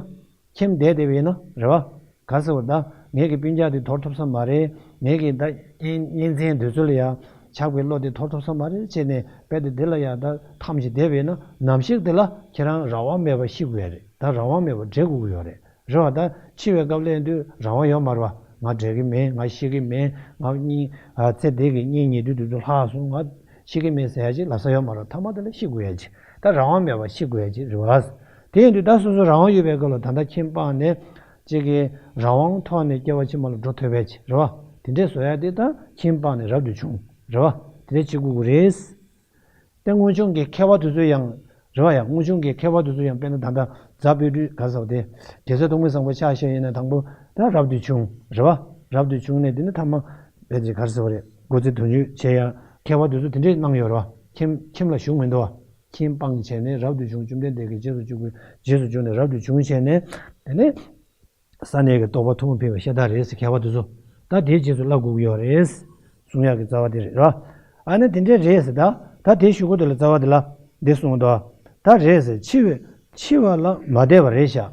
ཁྱིམ་བསྡད་བསྡད་པ་ཡིན་ན་རེད་བ། ག་ཟེར་བ་ད་ངེད་ཀྱི་སྤུན་ཀྱག་དེ་དོར་ཐུབ་ས་མ་རེད། ངེད་ཀྱི་ད་གཉེན་གཉེན་ཚན་དེ་ཚོ་ལ་ཡང་ཆགས་པའི་བློ་དེ་དོར་ཐུབ་ས་མ་རེད་བྱས་ནས་དཔེ་དེ་དེ་ལ་ཡང་ད་ཐམས་ཅད་བསྡད་པ་ཡིན་ན་ནམ་ཞིག་དེ་ལ་ཁྱེད་རང་རང་དབང་མེད་པར་ཤི་དགོས་ཡ་རེད། ད་རང་དབང་མེད་པར་བགྲེས་དགོས་ཀྱི་ཡོད་རེད། རེད་བ། ད་འཆི་བའི་སྐབས་སླེབས་དུས་རང་དབང་ཡོད་མ་རེད་བ། ང་བགྲེས་ཀྱི་མེད། ང་ཤི་གི་མེད། ང་གཉིད་ཨ་ཚེ་འདི་གི་གཉིད་ཉལ་དུས་དུས་ཚོད་ལྷག་སོང་། ང་ཤི་གི་མེད་ཟེར་ཡ་ཅིག་ལབ་ས་ཡོད་མ་རེད། མཐའ་མ་དེ་ལ་ཤི་དགོས་ཡ་ཅིག་ད་རང་དབང་མེད་པར་ཤི་དགོས་ཡ་ཅིག་རེད་བ། དེ་ཡིན་དུས་ད་སོ་སོ་རང་དབང་ཡོད་པའི་སྐབས་ལ་ད་ལྟ་ཁྱིམ་སྤངས་ནས་ཅིག་གི་རང་དབང་ཐོག་ནས་སྐྱེ་བ་ཕྱི་མ་ལ་འགྲོ་ཐུབ་པ་ཅིག་རེད་བ། དེ་འདྲས་བཟོ་ཡ་དེ་ད་ཁྱིམ་སྤངས་ནས་རབ་ཏུ་བྱུང་རེད་བ། དེ་འདྲས་བྱེད་དགོས་ཀྱི་རེད། དེ་སྔོན་བྱུང་གི་མཁས་པ་དེ་ཚོ་ཡང་རེད་བ། ཡང་སྔོན་བྱུང་གི་མཁས་པ་དེ་ཚོ་ཡང་དཔེར་ན་ད་ལྟ་རྫ་དཔལ་སྤྲུལ་ག་ཟེར་བ་དེ་རྒྱལ་སྲས་ཐོགས་མེད་བཟང་པོ་ཆ་བཞག་ཡིན་ན་དང་པོ་ད་རབ་ཏུ་བྱུང་རེད་བ། རབ་ཏུ་བྱུང་ནས་དེ་ནི་ཐ་མ་བས་ཀྱི་ག་ཟེར་བ་རེད། སྒོ་རྩིས་དོན་གཅོད་བྱས་ཡང་མཁས་པ་དེ་ཚོ་དེ་འདྲས་གནང་ཡོད་རེད་བ། ཁྱིམ་ཁྱིམ་ལ་བཞུགས་མི་འདུག་བ། ཁྱིམ་སྤངས་བྱས་ནས་རབ་ཏུ་བྱུང་། བཅོམ་ལྡན་འདས་ཀྱི་རྗེས་སུ་བཅུག་པའི་རྗེས་སུ་བཅུག་ནས་རབ་ཏུ་བྱུང་བྱས་ནས་དེ་ནས། ས་གནས་ཀྱི་རྟོགས་པ་ཐུན་མོང་ཕུལ་བའི་ཤ་སྟག་རེད་ཟེར་མཁས་པ་དེ་ཚོ། ད་དེའི་རྗེས་སུ་བསླབ་དགོས་ཀྱི་ཡོད་རེད། གསུང་ཡག་གི་རྩ་བ་དེ་རེད་ར། ཨ་ནི་དེ་འདྲས་རེད་ཟེར་ད། ད་དེའི་གཞུག་གུ་དེ་ལ་རྩ་བ་དེ་ལ་འདི་གསུངས་འདུག་ད་རེད་ཟེར་འཆི་བའི་འཆི་བ་ལ་མ་བསྡད་པ་རེད་ཤག་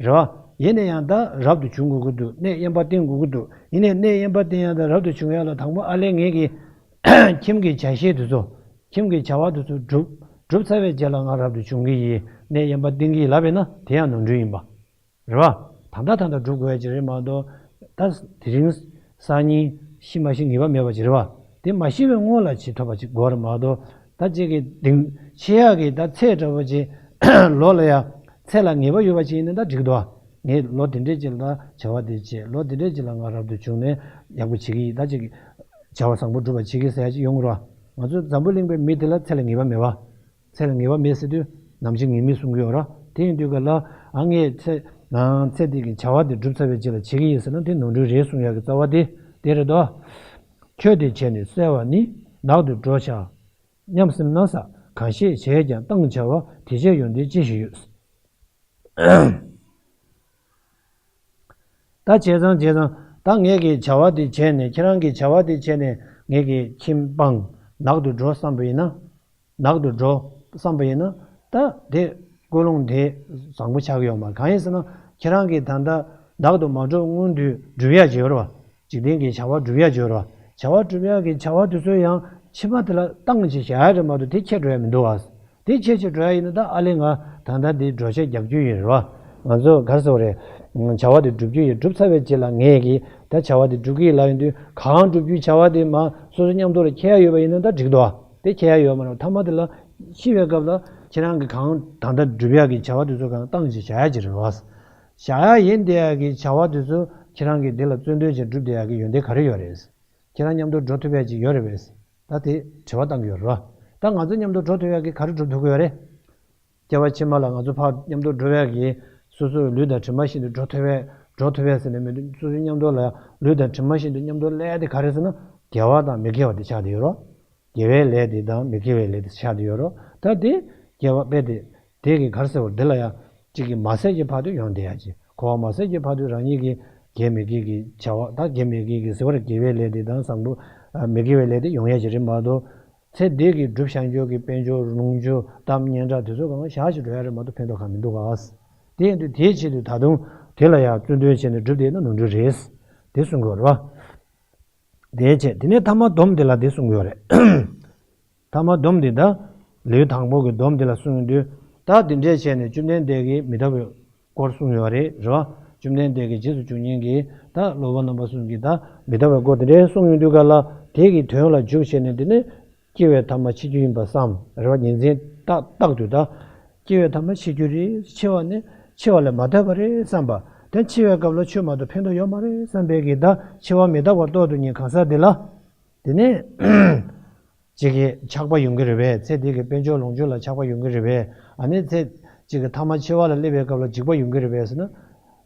རེད་བ། ཡིན་ན་ཡང་ད་རབ་ཏུ་བྱུང་དགོས་ཀྱི་འདུག་གནས་དབེན་པ་བསྟེན་དགོས་ཀྱི་འདུག་ཡིན་ནའི་གནས་དབེན་པ་བསྟེན་ཡང་ད་རབ་ཏུ་བྱུང་ཡག་ལ་དང་པོ་ཨ་ལས་ངེད་ཀྱི་ཁྱིམ་གྱི་བྱ་བྱེད་དེ་ཚོ། ཁྱིམ་གྱི་བྱ་བ་དེ་ཚོ་སྒྲུབ་སྒྲུབ་ཚར་བའི་རྗེས་ལ་ང་རབ་ཏུ་བྱུང་གི་ཡིན། གནས་དབེན་པ་བསྟེན་གི་ཡིན་ལབ་པས་ན་དེ་ཡང་ནོར་འཁྲུལ་ཡིན་པ། རེད་བ། ད་ལྟ་ད་ལྟ་སྒྲུབ་དགོས་ཡ་ཅིག་རེད་མ་གཏོགས། ད་དེ་རིང་སང་ཉིན་ཤི་མ་ཤི་ངེས་པ་མེད་པ་ཅིག་རེད་བ། དེ་མ་ཤི་བའི་སྔོན་ལ་བྱེད་ཐུབ་པ་ཅིག་དགོས་རེད་མ་གཏོགས། ད་ཅིག་གི་དེང་ཤི་ཡག་གི་ད་ཚད་འདྲ་པོ་ཅིག་ལོ་ལ་ཡ་ཚད་ལ་ངེས་པ་ཡོད་པ་ཅིག་ཡིན་ན་ད་འགྲིག་འདུག་ངས་ལོ་དེ་འདྲས་ཅིག་ལ་བྱ་བ་དེ་བྱས། ལོ་དེ་འདྲས་ཅིག་ལ་ང་རབ་ཏུ་བྱུང་ནས་ཡག་པོ་བྱེད་ཀྱི་ཡིན། ད་ཅིག་བྱ་བ་བཟང་པོ་སྒྲུབ་པ་བྱེད་ཀྱི་ཟེར་ཡ་ཅིག་ཡོང་གི་རེད་བ། ང་ཚོ་འཛམ་བུ་གླིང་པའི་མི་དེ་ལ་ཚད་ལ་ངེས་པ་མེད་བ། ཚད་ལ་ངེས་པ་མེད་ཟེར་དུས་ནམ་འཆི་ངེས་མེད་གསུང་གི་ཡོད་ར། དེ་ཡིན་དུས་ག་ལ་ཨ་ངས་ཚེ་ཨ་ཚེ་འདི་གི་བྱ་བ་འདི་སྒྲུབ་ཚར་བའི་རྗེས་ལ་བྱེད་ཀྱི་ཡིན་ཟེར་ན་དེ་ནོར་འཁྲུལ་རེད་གསུང་ཡག་གི་རྩ་བ་དེ་དེ་རེད་དོ། ཁྱོད་དེ་བྱས་ནས་གསལ་བ་ནི། ནག་ཏུ་འགྲོ་བྱ་སྙམ་སེམས་ན་ས། གང་ཤེས་བྱས་ཀྱང་བཏང་བྱ་བ། དེ་བྱས་ཡོན་ཏན་ཅི་ཞིག་ཡོད། ད་བྱས་ཙང་བྱས་ཙང་ད་ངེད་ཀྱི་བྱ་བ་འདི་བྱས་ནས། ཁྱེད་རང་གི་བྱ་བ་འདི་བྱས་ནས་ངེད་ཀྱི་ཁྱིམ་སྤངས་ནག་ཏུ་འགྲོ་བསམ་པ་ཡིན་ན། ནག་ཏུ་འགྲོ་བསམ་པ་ཡིན་ན་ད་དེ་ཀུན་སློང་དེ་བཟང་པོ་ཆགས་ཀྱི་ཡོད་མ་རེད། གང་ཡིན་ཟེར་ན་ཁྱེད་རང་གིས་ད་ལྟ་ནག་ཏུ་མ་འགྲོ་སྔོན་དུ་སྒྲུབ་ཡ་བྱེད་ཡོད་རེད་བ། འཇིག་རྟེན་གྱི་བྱ་བ་སྒྲུབ་ཡ་བྱེད་ཡོད་རེད་བ། བྱ་བ་སྒྲུབ་ཡ་གི་བྱ་བ་དེ་ཚོ་ཡང་ཕྱི་མ་དེ་ལ་བཏང་བྱས་བཞག་ཡ་རེད་མ་གཏོགས་དེ་ཁྱེར་འགྲོ་ཡ་མི་འདུག་བ། དེ་ཁྱེད་ཀྱིས་འགྲོ་ཡ་ཡིན་ན་ད་ཨ་ལས་ང་ད་ལྟ་འདི་འགྲོ་ཆས་རྒྱག་རྒྱུ་ཡིན་རེད་བ། ང་ཚོ་ག་རེ་ཟེར་བ་རེད། བྱ་བ་འདི་སྒྲུབ་རྒྱུ་ཡིན། སྒྲུབ་ཚར་བའི་རྗེས་ལ་ངས་ཀྱིས་ད་བྱ་བ་འདི་སྒྲུབ་ཀྱི་ཡིན་ལབ་ཡོང་དུས་གང་སྒྲུབ་རྒྱུའི་བྱ་བ་དེ་མ་སོ་སོ་མཉམ་དུ་ལ་འཁྱེར་ཡ་ཡོད་པ་ཡིན་ན་ད་འགྲིག་འདུག་བ། དེ་འཁྱེར་ཡ་ཡོད་མ་རེད། མཐའ་མ་དེ་ལ་ཤི་བའི་སྐབས་ལ་ཁྱེད་རང་གིས་གང་ད་ལྟ་སྒྲུབ་ཡ་གི་བྱ་བ་དེ་ཚོ་གང་བཏང་བྱས་བཞག་ཡ་ཅིག་རེད་བ། བཞག་ཡ་ཡིན་བསྡད་ཡ་གི་བྱ་བ་དེ་ཚོ་ཁྱེད་རང་གིས་འདི་ལ་རྩོད་འདོད་བྱས་སྒྲུབ་བསྡད་ཡ་གི་ཡོན་ཏན་ག་རེ་ཡོད་རེད། ཁྱེད་རང་མཉམ་དུ་འགྲོ་ཐུབ་ཡ་ཅིག་ཡོད་རེད་པས། ད་དེ་དྲི་བ་བཏང་གི་ཡོད་རེད་བ། ད་ང་ཚོ་མཉམ་དུ་འགྲོ་ཐུབ་ཡ་གི་ག་རེ་སྒྲུབ་ཐུབ་ཀྱི་ཡོད་རེད། སྐྱེ་བ་ཕྱི་མ་ལ་ང་ཚོ་ཕར་མཉམ་དུ་འགྲོ་ཡ་གི་སོ་སོའི་ལུས་དང་གྲིབ་མ་བཞིན་དུ་འགྲོ་ཐུབ་ཡ་འགྲོ་ཐུབ་ཡ་ཟེར་ནས་མི་འདུག་སོ་སོའི་མཉམ་དུ་ལ་ལུས་དང་གྲིབ་མ་བཞིན་དུ་མཉམ་དུ་སླེབས་ཡ་དེ་ག་རེ་ཟེར་ན་དགེ་བ་དང་མི་དགེ་བ་དེ་ཆགས་བསྡད་ཡོད་རེད། དགེ་བའི་ལས་དེ་དང་མི་དགེ་བའི་ལས་དེ་ཆགས་བསྡད་ཡོད་རེད། ད་དེ་དགེ་བ་དཔེ་དེ་དེ་གི་ག་རེ་ཟེར་བ་འདི་ལ་ཡ། གཅིག་གིས་མ་ཟད་ཀྱི་བར་དུ་ཡོང་བསྡད་ཡ་ཅིག་འཁོར་བ་མ་ཟད་ཀྱི་བར་དུ་རང་ཉིད་ཀྱི་དགེ་མི་དགེ་གི་བྱ་བ། ད་དགེ་མི་དགེ་གི་ཟེར་བར་དགེ་བའི་ལས་དེ་དང་བཟང་པོ་མི་དགེ་བའི་ལས་དེ་ཡོང་ཡ་ཅིག་རེད་མ་གཏོགས། ཚེ་འདི་གི་སྒྲུབ་བྱ་འཇོག་གི་དཔལ་འབྱོར་ལོངས་སྤྱོད་གཏམ་སྙན་གྲགས་དེ་ཚོ་གང་བཞག་ཅིག་འགྲོ་ཡ་རེད་མ་གཏོགས་ཕན་ཐོགས་གང་མི་འདུག་ག་དེ་ཡིན་དུས་དེའི་ཆེད་དུ་ད་དུང་དེ་ལ་ཡ་བརྩོན་འདོན་བྱས་ནས་སྒྲུབ་བསྡད་ན་ནོར་འཁྲུལ་རེད། དེ་གསུང་དགོས་རེད་བ། དེའི་ཆེད་དེ་ནས་ཐ་མ་སྡོམ་དེ་ལ་དེ་གསུང་གི་ཡོད་རེད། ཐ་མ་སྡོམ་འདི་ད་ལེའུ་དང་པོ་གི་སྡོམ་འདི་ལ་གསུངས་ཡོང་དུས། ད་འདི་འདྲས་བྱས་ནས་བཅོམ་ལྡན་འདས་ཀྱིས་མི་ལྟ་བའི་སྐོར་གསུངས་ཡོད་རེད། རེད་བ། བཅོམ་ལྡན་འདས་ཀྱི་རྗེས་སུ་འཇུག་མཁན་གྱི་ད་སློབ་དཔོན་རྣམ་པ་གསུམ་གྱིས་ད་མི་ལྟ་བའི་སྐོར་དེ་འདྲས་གསུངས་ཡོང་དུས་ག་ལ་དེ་གི་དོན་ལ་འཇུག་བྱས་ནས་འདི་ནི་ སྐྱེ་བའི་ཐ་མ་འཆི་རྒྱུ་ཡིན་པ་བསམ་རེད་བ། ཉིན་མཚན་རྟག་རྟག་ཏུ་ད་སྐྱེ་བའི་ཐ་མ་འཆི་རྒྱུ་རེད། འཆི་བ་ནི་འཆི་བ་ལས་མ་འདས་པ་རེད་བསམ་པ། དེ་འཆི་བའི་སྐབས་ལ་ཆོས་མ་གཏོགས་ཕན་ཐོགས་ཡོད་མ་རེད་བསམ་པའི་གི་ད་འཆི་བ་མི་རྟག་པ་རྟོགས་ཐུབ་མཁན་གང་ཟག་དེ་ལ། དེ་ནས་ཅིག་གི་ཆགས་པ་ཡོང་གི་རེད་པས། ཚེ་འདི་གི་དཔལ་འབྱོར་ལོངས་སྤྱོད་ལ་ཆགས་པ་ཡོང་གི་རེད་པས། ཨ་ནི་ཚེ་ཅིག་གི་ཐ་མ་འཆི་བ་ལ་སླེབས་པའི་སྐབས་ལ་འཇིགས་པ་ཡོང་གི་རེད་པས་ཟེར་ན།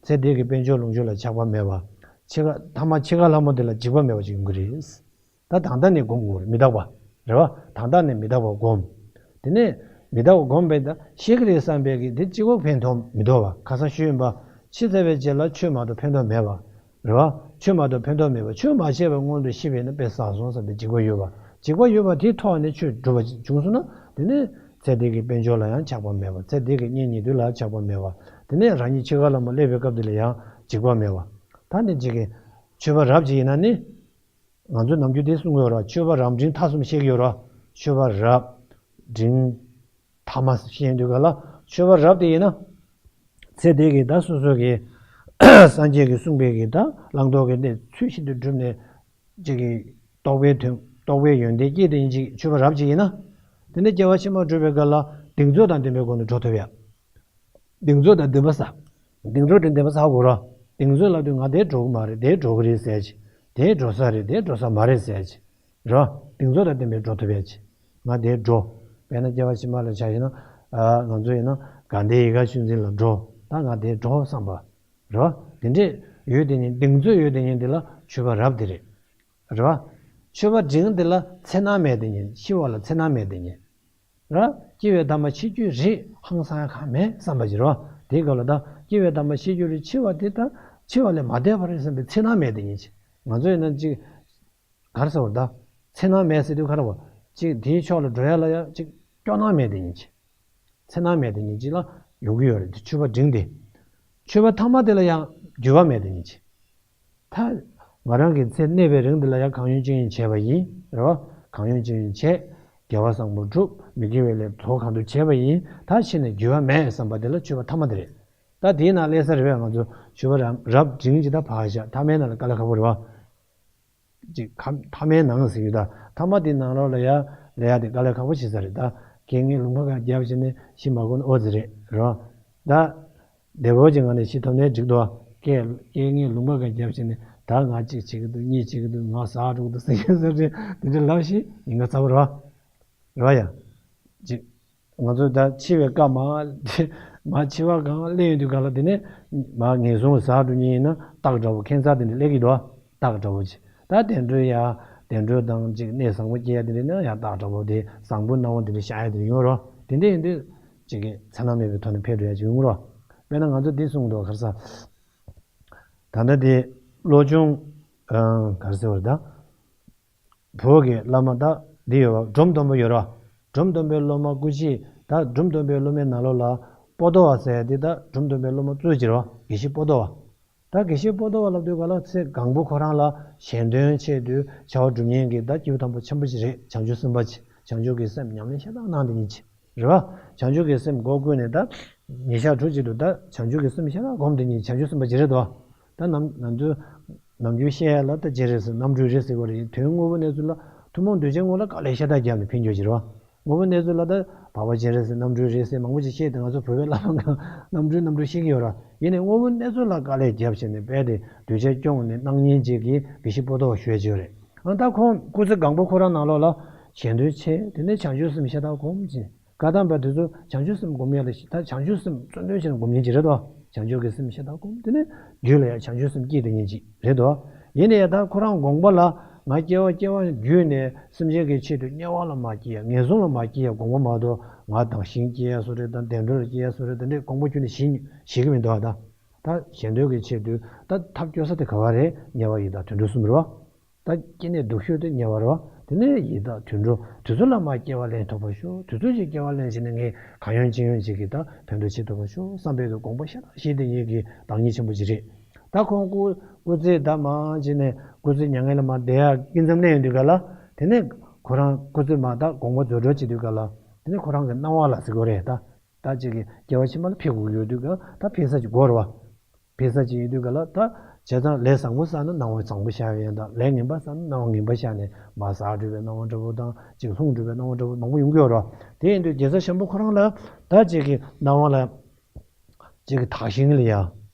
ཚེ་འདི་གི་དཔལ་འབྱོར་ལོངས་སྤྱོད་ལ་ཆགས་པ་མེད་པ། འཆི་ཁ་ཐ་མ་འཆི་ཁ་ལྷ་མོ་དེ་ལ་འཇིགས་པ་མེད་པ་ཅིག་ཡོང་གི་རེད། ད་ད་ལྟ་ནས་སྒོམ་དགོས་རེད། མི་རྟག་པ་རེད་བ། ད་ལྟ་ནས་མི་རྟག་པ་སྒོམ། དེ་ནས་མི་རྟག་པ་སྒོམ་པས་ད་ཤེས་ཀྱི་རེད་བསམ་པའི་གི་དེ་གཅིག་པོ་ཕན་ཐོགས་མི་འདུག་བ། ཁ་སང་ཞུས་ཡིན་པ། འཆི་ཚར་བའི་རྗེས་ལ་ཆོས་མ་གཏོགས་ཕན་ཐོགས་མེད་པ། རེད་བ། ཆོས་མ་གཏོགས་ཕན་ཐོགས་མེད་པ། ཆོས་མ་བྱས་པའི་སྔོན་དུ་ཤི་བས་ན་དཔེ་བསགས་སོང་བསམ་པའི་འཇིགས་པ་ཡོད་པ། འཇིགས་པ་ཡོད་པ་དེའི་ཐོག་ནས་ཆོས་སྒྲུབ་པ་བྱུང་སོང་ན། དེ་ནས་ཚེ་འདི་གི་དཔལ་འབྱོར་ལ་ཡང་ཆགས་པ་མེད་པ། ཚེ་འདི་གི་གཉེན་ཉེ་དུ་ལ་ཆགས་པ་མེད་པ། དེ་ནས་རང་ཉིད་འཆི་ཁ་ལ་མ་སླེབས་པའི་སྐབས་དེ་ལ་ཡང་འཇིགས་པ་མེད་པ། ད་ནི་ཅིག་གི་ཆོས་པ་རབ་ཅིག་ཡིན་ན་ནི། ང་ཚོས་ནམ་རྒྱུན་དེ་གསུང་གི་ཡོད་ར། ཆོས་པ་རབ་འབྲིང་ཐ་གསུམ་བཤད་ཀྱི་ཡོད་ར། ཆོས་པ་རབ་འབྲིང་ཐ་མ་བཤད་དུས་ག་ལ། ཆོས་པ་རབ་དེ་ཡིན་ན། ཚེ་འདི་གི་ད་སོ་སོ་གི་སངས་རྒྱས་ཀྱིས་གསུངས་པའི་གི་ད་བླང་དོར་གྱི་གནས་ཚུལ་བཞིན་དུ་བསྒྲུབས་ནས། ཅིག་གི་རྟོགས་པའི་དོན། རྟོགས་པའི་ཡོན་ཏན་སྐྱེས་དེ་ཡིན་ཅིག་ཆོས་པ་རབ་ཅིག་ཡིན་ན། དེ་ནས་སྐྱེ་བ་ཕྱི་མ་སྒྲུབ་པའི་སྐབས་ལ་གདེང་ཚོད་དང་ལྡན་པའི་སྒོ་ནས་འགྲོ་ཐུབ་ཡ། གདེང་ཚོད་དང་ལྡན་པ་ཟེར། གདེང་ཚོད་དང་ལྡན་པ་ཟེར་དགོས་ར། གདེང་ཚོད་ལབ་དུས་ང་དེ་འགྲོ་གི་མ་རེད། དེ་འགྲོ་གི་རེད་ཟེར་ཅིག་དེ་འགྲོ་ས་རེད། དེ་འགྲོ་ས་མ་རེད་ཟེར་ཅིག་ར། གདེང་ཚོད་དང་ལྡན་པའི་འགྲོ་ཐུབ་ཡ་ཅིག་ང་དེ་འགྲོ། དཔེར་ན་སྐྱེ་བ་ཕྱི་མ་ལ་ཆ་བཞག་ན། ཨ། ང་ཚོ་ཡིན་ན་དགའ་ལྡན་ཡིད་དགའ་ཆོས་འཛིན་ལ་འགྲོ། ད་ང་དེ་འགྲོ་བསམ་པ། རེད་བ། དེ་འདྲས་ཡོད་དེ་ཉིད། གདེང་ཚོད་ཡོད་དེ་ཉིད་འདི་ལ་ཆོས་པ་རབ་དེ་རེད། རེད་བ། ཆོས་པ་འབྲིང་འདི་ལ་འཚེར་སྣང་མེད་དེ་ཉིད། ཤི་བ་ལ་འཚེར་སྣང་མེད་དེ་ཉིད། རེད་བ། སྐྱེ་བའི་ཐ་མ་འཆི་རྒྱུ་རེད། ཧང་སང་ཡ་གང་མེད་བསམ་པ་ཅིག་རེད་བ། དེའི་སྐབས་ལ་ད་སྐྱེ་བའི་ཐ་མ་འཆི་རྒྱུ་རེད། འཆི་བ་དེ་ད་འཆི་བ་ལས་མ་འདས་པ་རེད་བསམ་པའི་འཚེར་སྣང་མེད་དེ་ཉིད་ཅིག་ང་ཚོ་ཡིན་ན་ཅིག་ག་རེ་ཟེར་བ་ད། འཚེར་སྣང་མེད་ཟེར་དུས་ག་རེ་བ། ཅིག་དེའི་ཕྱོགས་ལ་འགྲོ་ཡ་ལ་ཡ་ཅིག་སྐྱོ་སྣང་མེད་དེ་ཉིད་ཅིག་འཚེར་སྣང་མེད་དེ་ཉིད་ཅིག་ལ་ཡོང་གི་ཡོད་རེད། དེ་ཆོས་པ་འབྲིང་དེ། ཆོས་པ་ཐ་མ་དེ་ལ་ཡང་འགྱུར་བ་མེད་དེ་ཉིད་ཅིག་ད་ང་རང་གི་ཚེ་གནས་པའི་རིང་འདི་ལ་ཡང་གང་ཡོང་ཅི་ཡོང་བྱས་པ་ཡིན། རེད་བ། གང་ཡོང་ཅི་ཡོང་བྱས། དགེ་བ་བཟང་པོ་བསྒྲུབ། མི་དགེ་བའི་ལས་དོ་གང་ཐུབ་བྱས་པ་ཡིན། ད་ཕྱི་ནས་འགྱུར་བ་མེད་བསམ་པ་དེ་ལ་ཆོས་པ་ཐ་མ་དེ་རེད། ད་དེའི་ནང་སླེབས་ས་རེད་བས། ང་ཚོ་ཆོས་པ་རབ་རབ་འབྲིང་ཅིག་ད་ཕར་བཞག་ཐ་མའི་ནང་ལ་དཀའ་ལས་ཁག་པོ་རེད་བ། ཅིག་ཁ་ཐ་མའི་ནང་ཟེར་གྱི་ད། ཐ་མ་དེའི་ནང་ལོགས་ལ་ཡ་ལས་ཡ་དེ་དཀའ་ལས་ཁག་པོ་བྱེད་ས་རེད་ད། སྐད་ངན་ལུང་པ་ག་རྒྱབ་བྱས་ནས་ཤི་མ་དགོས་ན་ཨོ་ཙི་རེད་རོ། ད་བདེ་བོ་ཅིག་ངང་ནས་ཤི་ཐུབ་ནའི་འགྲིག་འདུག་སྐད་སྐད་ངན་ལུང་པ་ག་རྒྱབ་བྱས་ནས་ད་ང་གཅིག་བྱེད་ཀྱི་འདུག་གཉིས་བྱེད་ཀྱི་འདུག་ང་ཟ་འགྲོ་གི་འདུག་ཟེར་གྱི་ཟེར་ཏེ་དེ་འདྲ་ལབ་ཤི་ཡིན་ག་ཚ་བོ་རོ། རེད་བ་ཡ། ཅིག་ང་ཚོ་ད་འཆི་བའི་སྐབས་མ་མ་འཆི་བ་གང་སླེབས་ཡོང་དུས་ག་ལ་དེ་ནས་མ་ངན་སོང་ཟག་འགྲོ་མཁན་ཡིན་ན་སྟག་འདྲ་བོ་ཁྱད་མཚར་དེ་འདྲ་སླེབས་ཀྱི་འདུག་སྟག་འདྲ་བོ་ཅིག་ད་བདེ་འགྲོ་ཡ་བདེ་འགྲོ་དང་ཅིག་གནས་བཟང་པོ་སྐྱེ་ཡ་དེ་འདྲ་ན་ཡ་སྟག་འདྲ་བོ་དེ་བཟང་པོ་སྣང་བ་དེ་འདྲ་ཤར་ཡ་དེ་འདྲ་ཡོང་རོགས། དེ་འདྲ་ཡིན་དུས་ཅིག་གི་འཚེར་སྣང་མེད་པའི་ཐོག་ནས་ཕེབས་འགྲོ་ཡ་ཅིག་ཡོང་རོགས། དཔེར་ན་ང་ཚོ་འདི་གསུངས་འདུག་ག་རེ་ཟེར། ད་ལྟ་དེ་བློ་སྦྱོང་ག་རེ་ཟེར་བ་རེད་ད། བོད་ཀྱི་བླ་མ་ད་འདི་ཡོད་པ་འབྲོམ་སྟོན་པ་ཡོད་ར། འབྲོམ་སྟོན་པའི་སློབ་མ་སྐུ་མཁྱེན་ད་འབྲོམ་སྟོན་པའི་སློབ་མའི་ནང་ལོགས་ལ་པོ་ཏོ་བ་ཟེར་ཡ་འདི་ད་འབྲོམ་སྟོན་པའི་སློབ་མ་གཙོས་བྱས་ར་དགེ་བཤེས་པོ་ཏོ་བ། ད་དགེ་བཤེས་པོ་ཏོ་བ་ལབ་དུས་ག་ལ་ཚེ་གང་པོ་ཁོ་རང་ལ་གཞན་དོན་ཆེད་དུ་བྱ་བ་སྒྲུབ་མཁན་གྱི་ད་སྐྱེས་བུ་དམ་པ་ཆེན་པོ་ཞིག་རེད། བྱང་ཆུབ་སེམས་དཔའ་ཅིག་བྱང་ཆུབ་ཀྱི་སེམས་ཉམས་ལེན་ཤ་སྟག་གནང་དེ་ཉིད་ཅིག་རེད་བ། བྱང་ཆུབ་ཀྱི་སེམས་སྒོ་ཀུན་ནས་ད་ཉིན་ཞག་དྲུག་ཅིག་ཏུ་ད་བྱང་ཆུབ་ཀྱི་སེམས་ཤ་སྟག་སྒོམ་དེ་ཉིད་བྱང་ཆུབ་སེམས་དཔའ་ཅིག་རེད་དོ། ད་ནམ་ང་ཚོས་ནམ་རྒྱུན་བཤད་ཡ་ལ་ད་སྤྱན་རས་གཟིགས་རྣམ་སྤྲུལ་རེད་ཟེར་གྱི་རེད། དོན་དངོས་པོ་གནས་ཚུལ་ལ་ཐུན་མོང་གདུལ་བྱའི་ངོ་ལ་དཀའ་ལས་ཤ་སྟག་བརྒྱབ་ནས་ཕན་རྒྱུ་ཅིག་རེད་བ། དངོས་པོ་གནས་ཚུལ་ལ་ད་འཕགས་པ་སྤྱན་རས་གཟིགས་རྣམ་སྤྲུལ་རེད་ཟེར་མང་པོ་ཅིག་བཤད་དེ་ང་ཚོ་བོད་པའི་བླ་མ་གང་རྣམ་སྤྲུལ་རྣམ་སྤྲུལ་བཤད་ཀྱི་ཡོད་ར། ཡིན་ནའི་དངོས་པོ་གནས་ཚུལ་ལ་དཀའ་ལས་བརྒྱབ་བྱས་ནས་རྦད་དེ་གདུལ་བྱ་སྐྱོང་ནས་གནང་མཁན་ཅིག་གི་དགེ་བཤེས་པོ་ཏོ་བ་ཞུ་ཡ་ཅིག་ཡོད་རེད། ཨ་ད་ཁོང་སྐུ་ཚེ་གང་པོ་ཁོ་རང་ནང་ལོགས་ལ་གཞན་དོན་ཆེ་དེ་ནས་བྱང་ཆུབ་སེམས་ཤ་སྟག་སྒོམ་ཅིག་བཀའ་གདམས་པ་དེ་ཚོ་བྱང་ཆུབ་སེམས་སྒོམ་ཡ་ལ་ཞིག་ད་བྱང་ཆུབ་སེམས་གཙོ་འདོན་བྱས་ནས་སྒོམ་མཁན་ཅིག་རེད་དོ། བྱང་ཆུབ་ཀྱི་སེམས་ཤ་སྟག་སྒོམ་དེ་ནས་རྒྱུད་ལ་ཡང་བྱང་ཆུབ་སེམས་སྐྱེས་དེ་ཉིད་ཅིག་རེད་དོ། ཡིན་ནའི་ད་ཁོ་རང་དགོངས་པ་ལ་ང་སྐྱེ་བ་སྐྱེ་བ་བརྒྱུད་ནས་སེམས་ཅན་གྱི་ཆེད་དུ་དམྱལ་བ་ལ་མ་སྐྱེ་ཡ་ངན་སོང་ལ་མ་སྐྱེ་ཡ་དགོངས་པ་མ་གཏོགས་ང་དང་ཞིང་སྐྱེ་ཡ་བཟོ་རེད་དང་བདེ་འགྲོ་ལ་སྐྱེ་ཡ་བཟོ་རེད་དེ་འདྲའི་དགོངས་པ་ཁྱོན་ནས་བཞེས་བཞེས་ཀྱི་མི་འདུག་ད་ད་གཞན་དོན་གྱི་ཆེད་དུ་ད་ཐབས་སྐྱོ་ས་དེ་ག་བ་རེད། དམྱལ་བ་ཡི་དྭགས་དུད་འགྲོ་གསུམ་རེད་བ། ད་སྐྱེ་གནས་སྡུག་ཤོས་དེ་དམྱལ་བ་རེད་བ། དེ་ནས་ཡི་དྭགས་དུད་འགྲོ་དེ་ཚོ་ལ་མར་སྐྱེ་བ་ལེན་ཐུབ་པར་ཤོག་དེ་ཚོ་ཞིག་སྐྱེ་བ་ལེན་བྱས་ནས་ངས་གང་ཡོང་ཅི་ཡོང་ཅིག་གིས་ད་ཕན་ཐོགས་བྱེད་ཐུབ་པར་ཤོག་བསམ་པའི་གི་དགོངས་པ་ཤ་སྟག་བཞེས་དེ་ཉིད་ཀྱི་བདག་ཉིད་ཆེན་པོ་ཅིག་རེད། ད་ཁོང་སྐུ་སྐུ་ཚེ་ད་མར་བྱས་ནས་སྐུ་ཚེ་མྱ་ངན་ལས་མར་འདས་ཡ་སྐྱིན་ཙམ་གནས་ཡོང་དུས་ག་ལ། དེ་ནས་ཁོ་རང་སྐུ་ཚེ་མར་ད་དགོངས་པ་རྫོགས་འགྲོ་བྱེད་དུས་ག་ལ། དེ་ནས་ཁོ་རང་གི་སྣང་བ་ལ་ཟེར་དགོས་རེད་ད། ད་ཅིག་གི་སྐྱེ་བ་ཕྱི་མ་ལ་ཕེབས་དགོས་ཡོད་དུས་ག་ད་ཕེབས་ས་ཅིག་དགོས་རེད་བ། ཕེབས་ས་ཅིག་ཡིན་དུས་ག་ལ་ད་ བྱས་ཙང་ལས་བཟང་པོ་བསགས་ན་སྣང་བ་བཟང་པོ་ཤར་ཡོང་དང་། ལས་ངན་པ་བསགས་ན་སྣང་བ་ངན་པ་ཤར་ནས་མར་ཟག་འགྲོ་བའི་སྣང་བ་འདྲ་པོ་དང་། ཅིག་ལྷུང་འགྲོ་བའི་སྣང་བ་འདྲ་པོ་མང་པོ་ཡོང་གི་ཡོད་རེད་བ། དེ་ཡིན་དུས་དགེ་རྩ་ཤམ་བུ་ཁོ་རང་ལ་ད་ཅིག་གི་སྣང་བ་ལ་ཅིག་གི་དག་ཞིང་ལ་ཡ་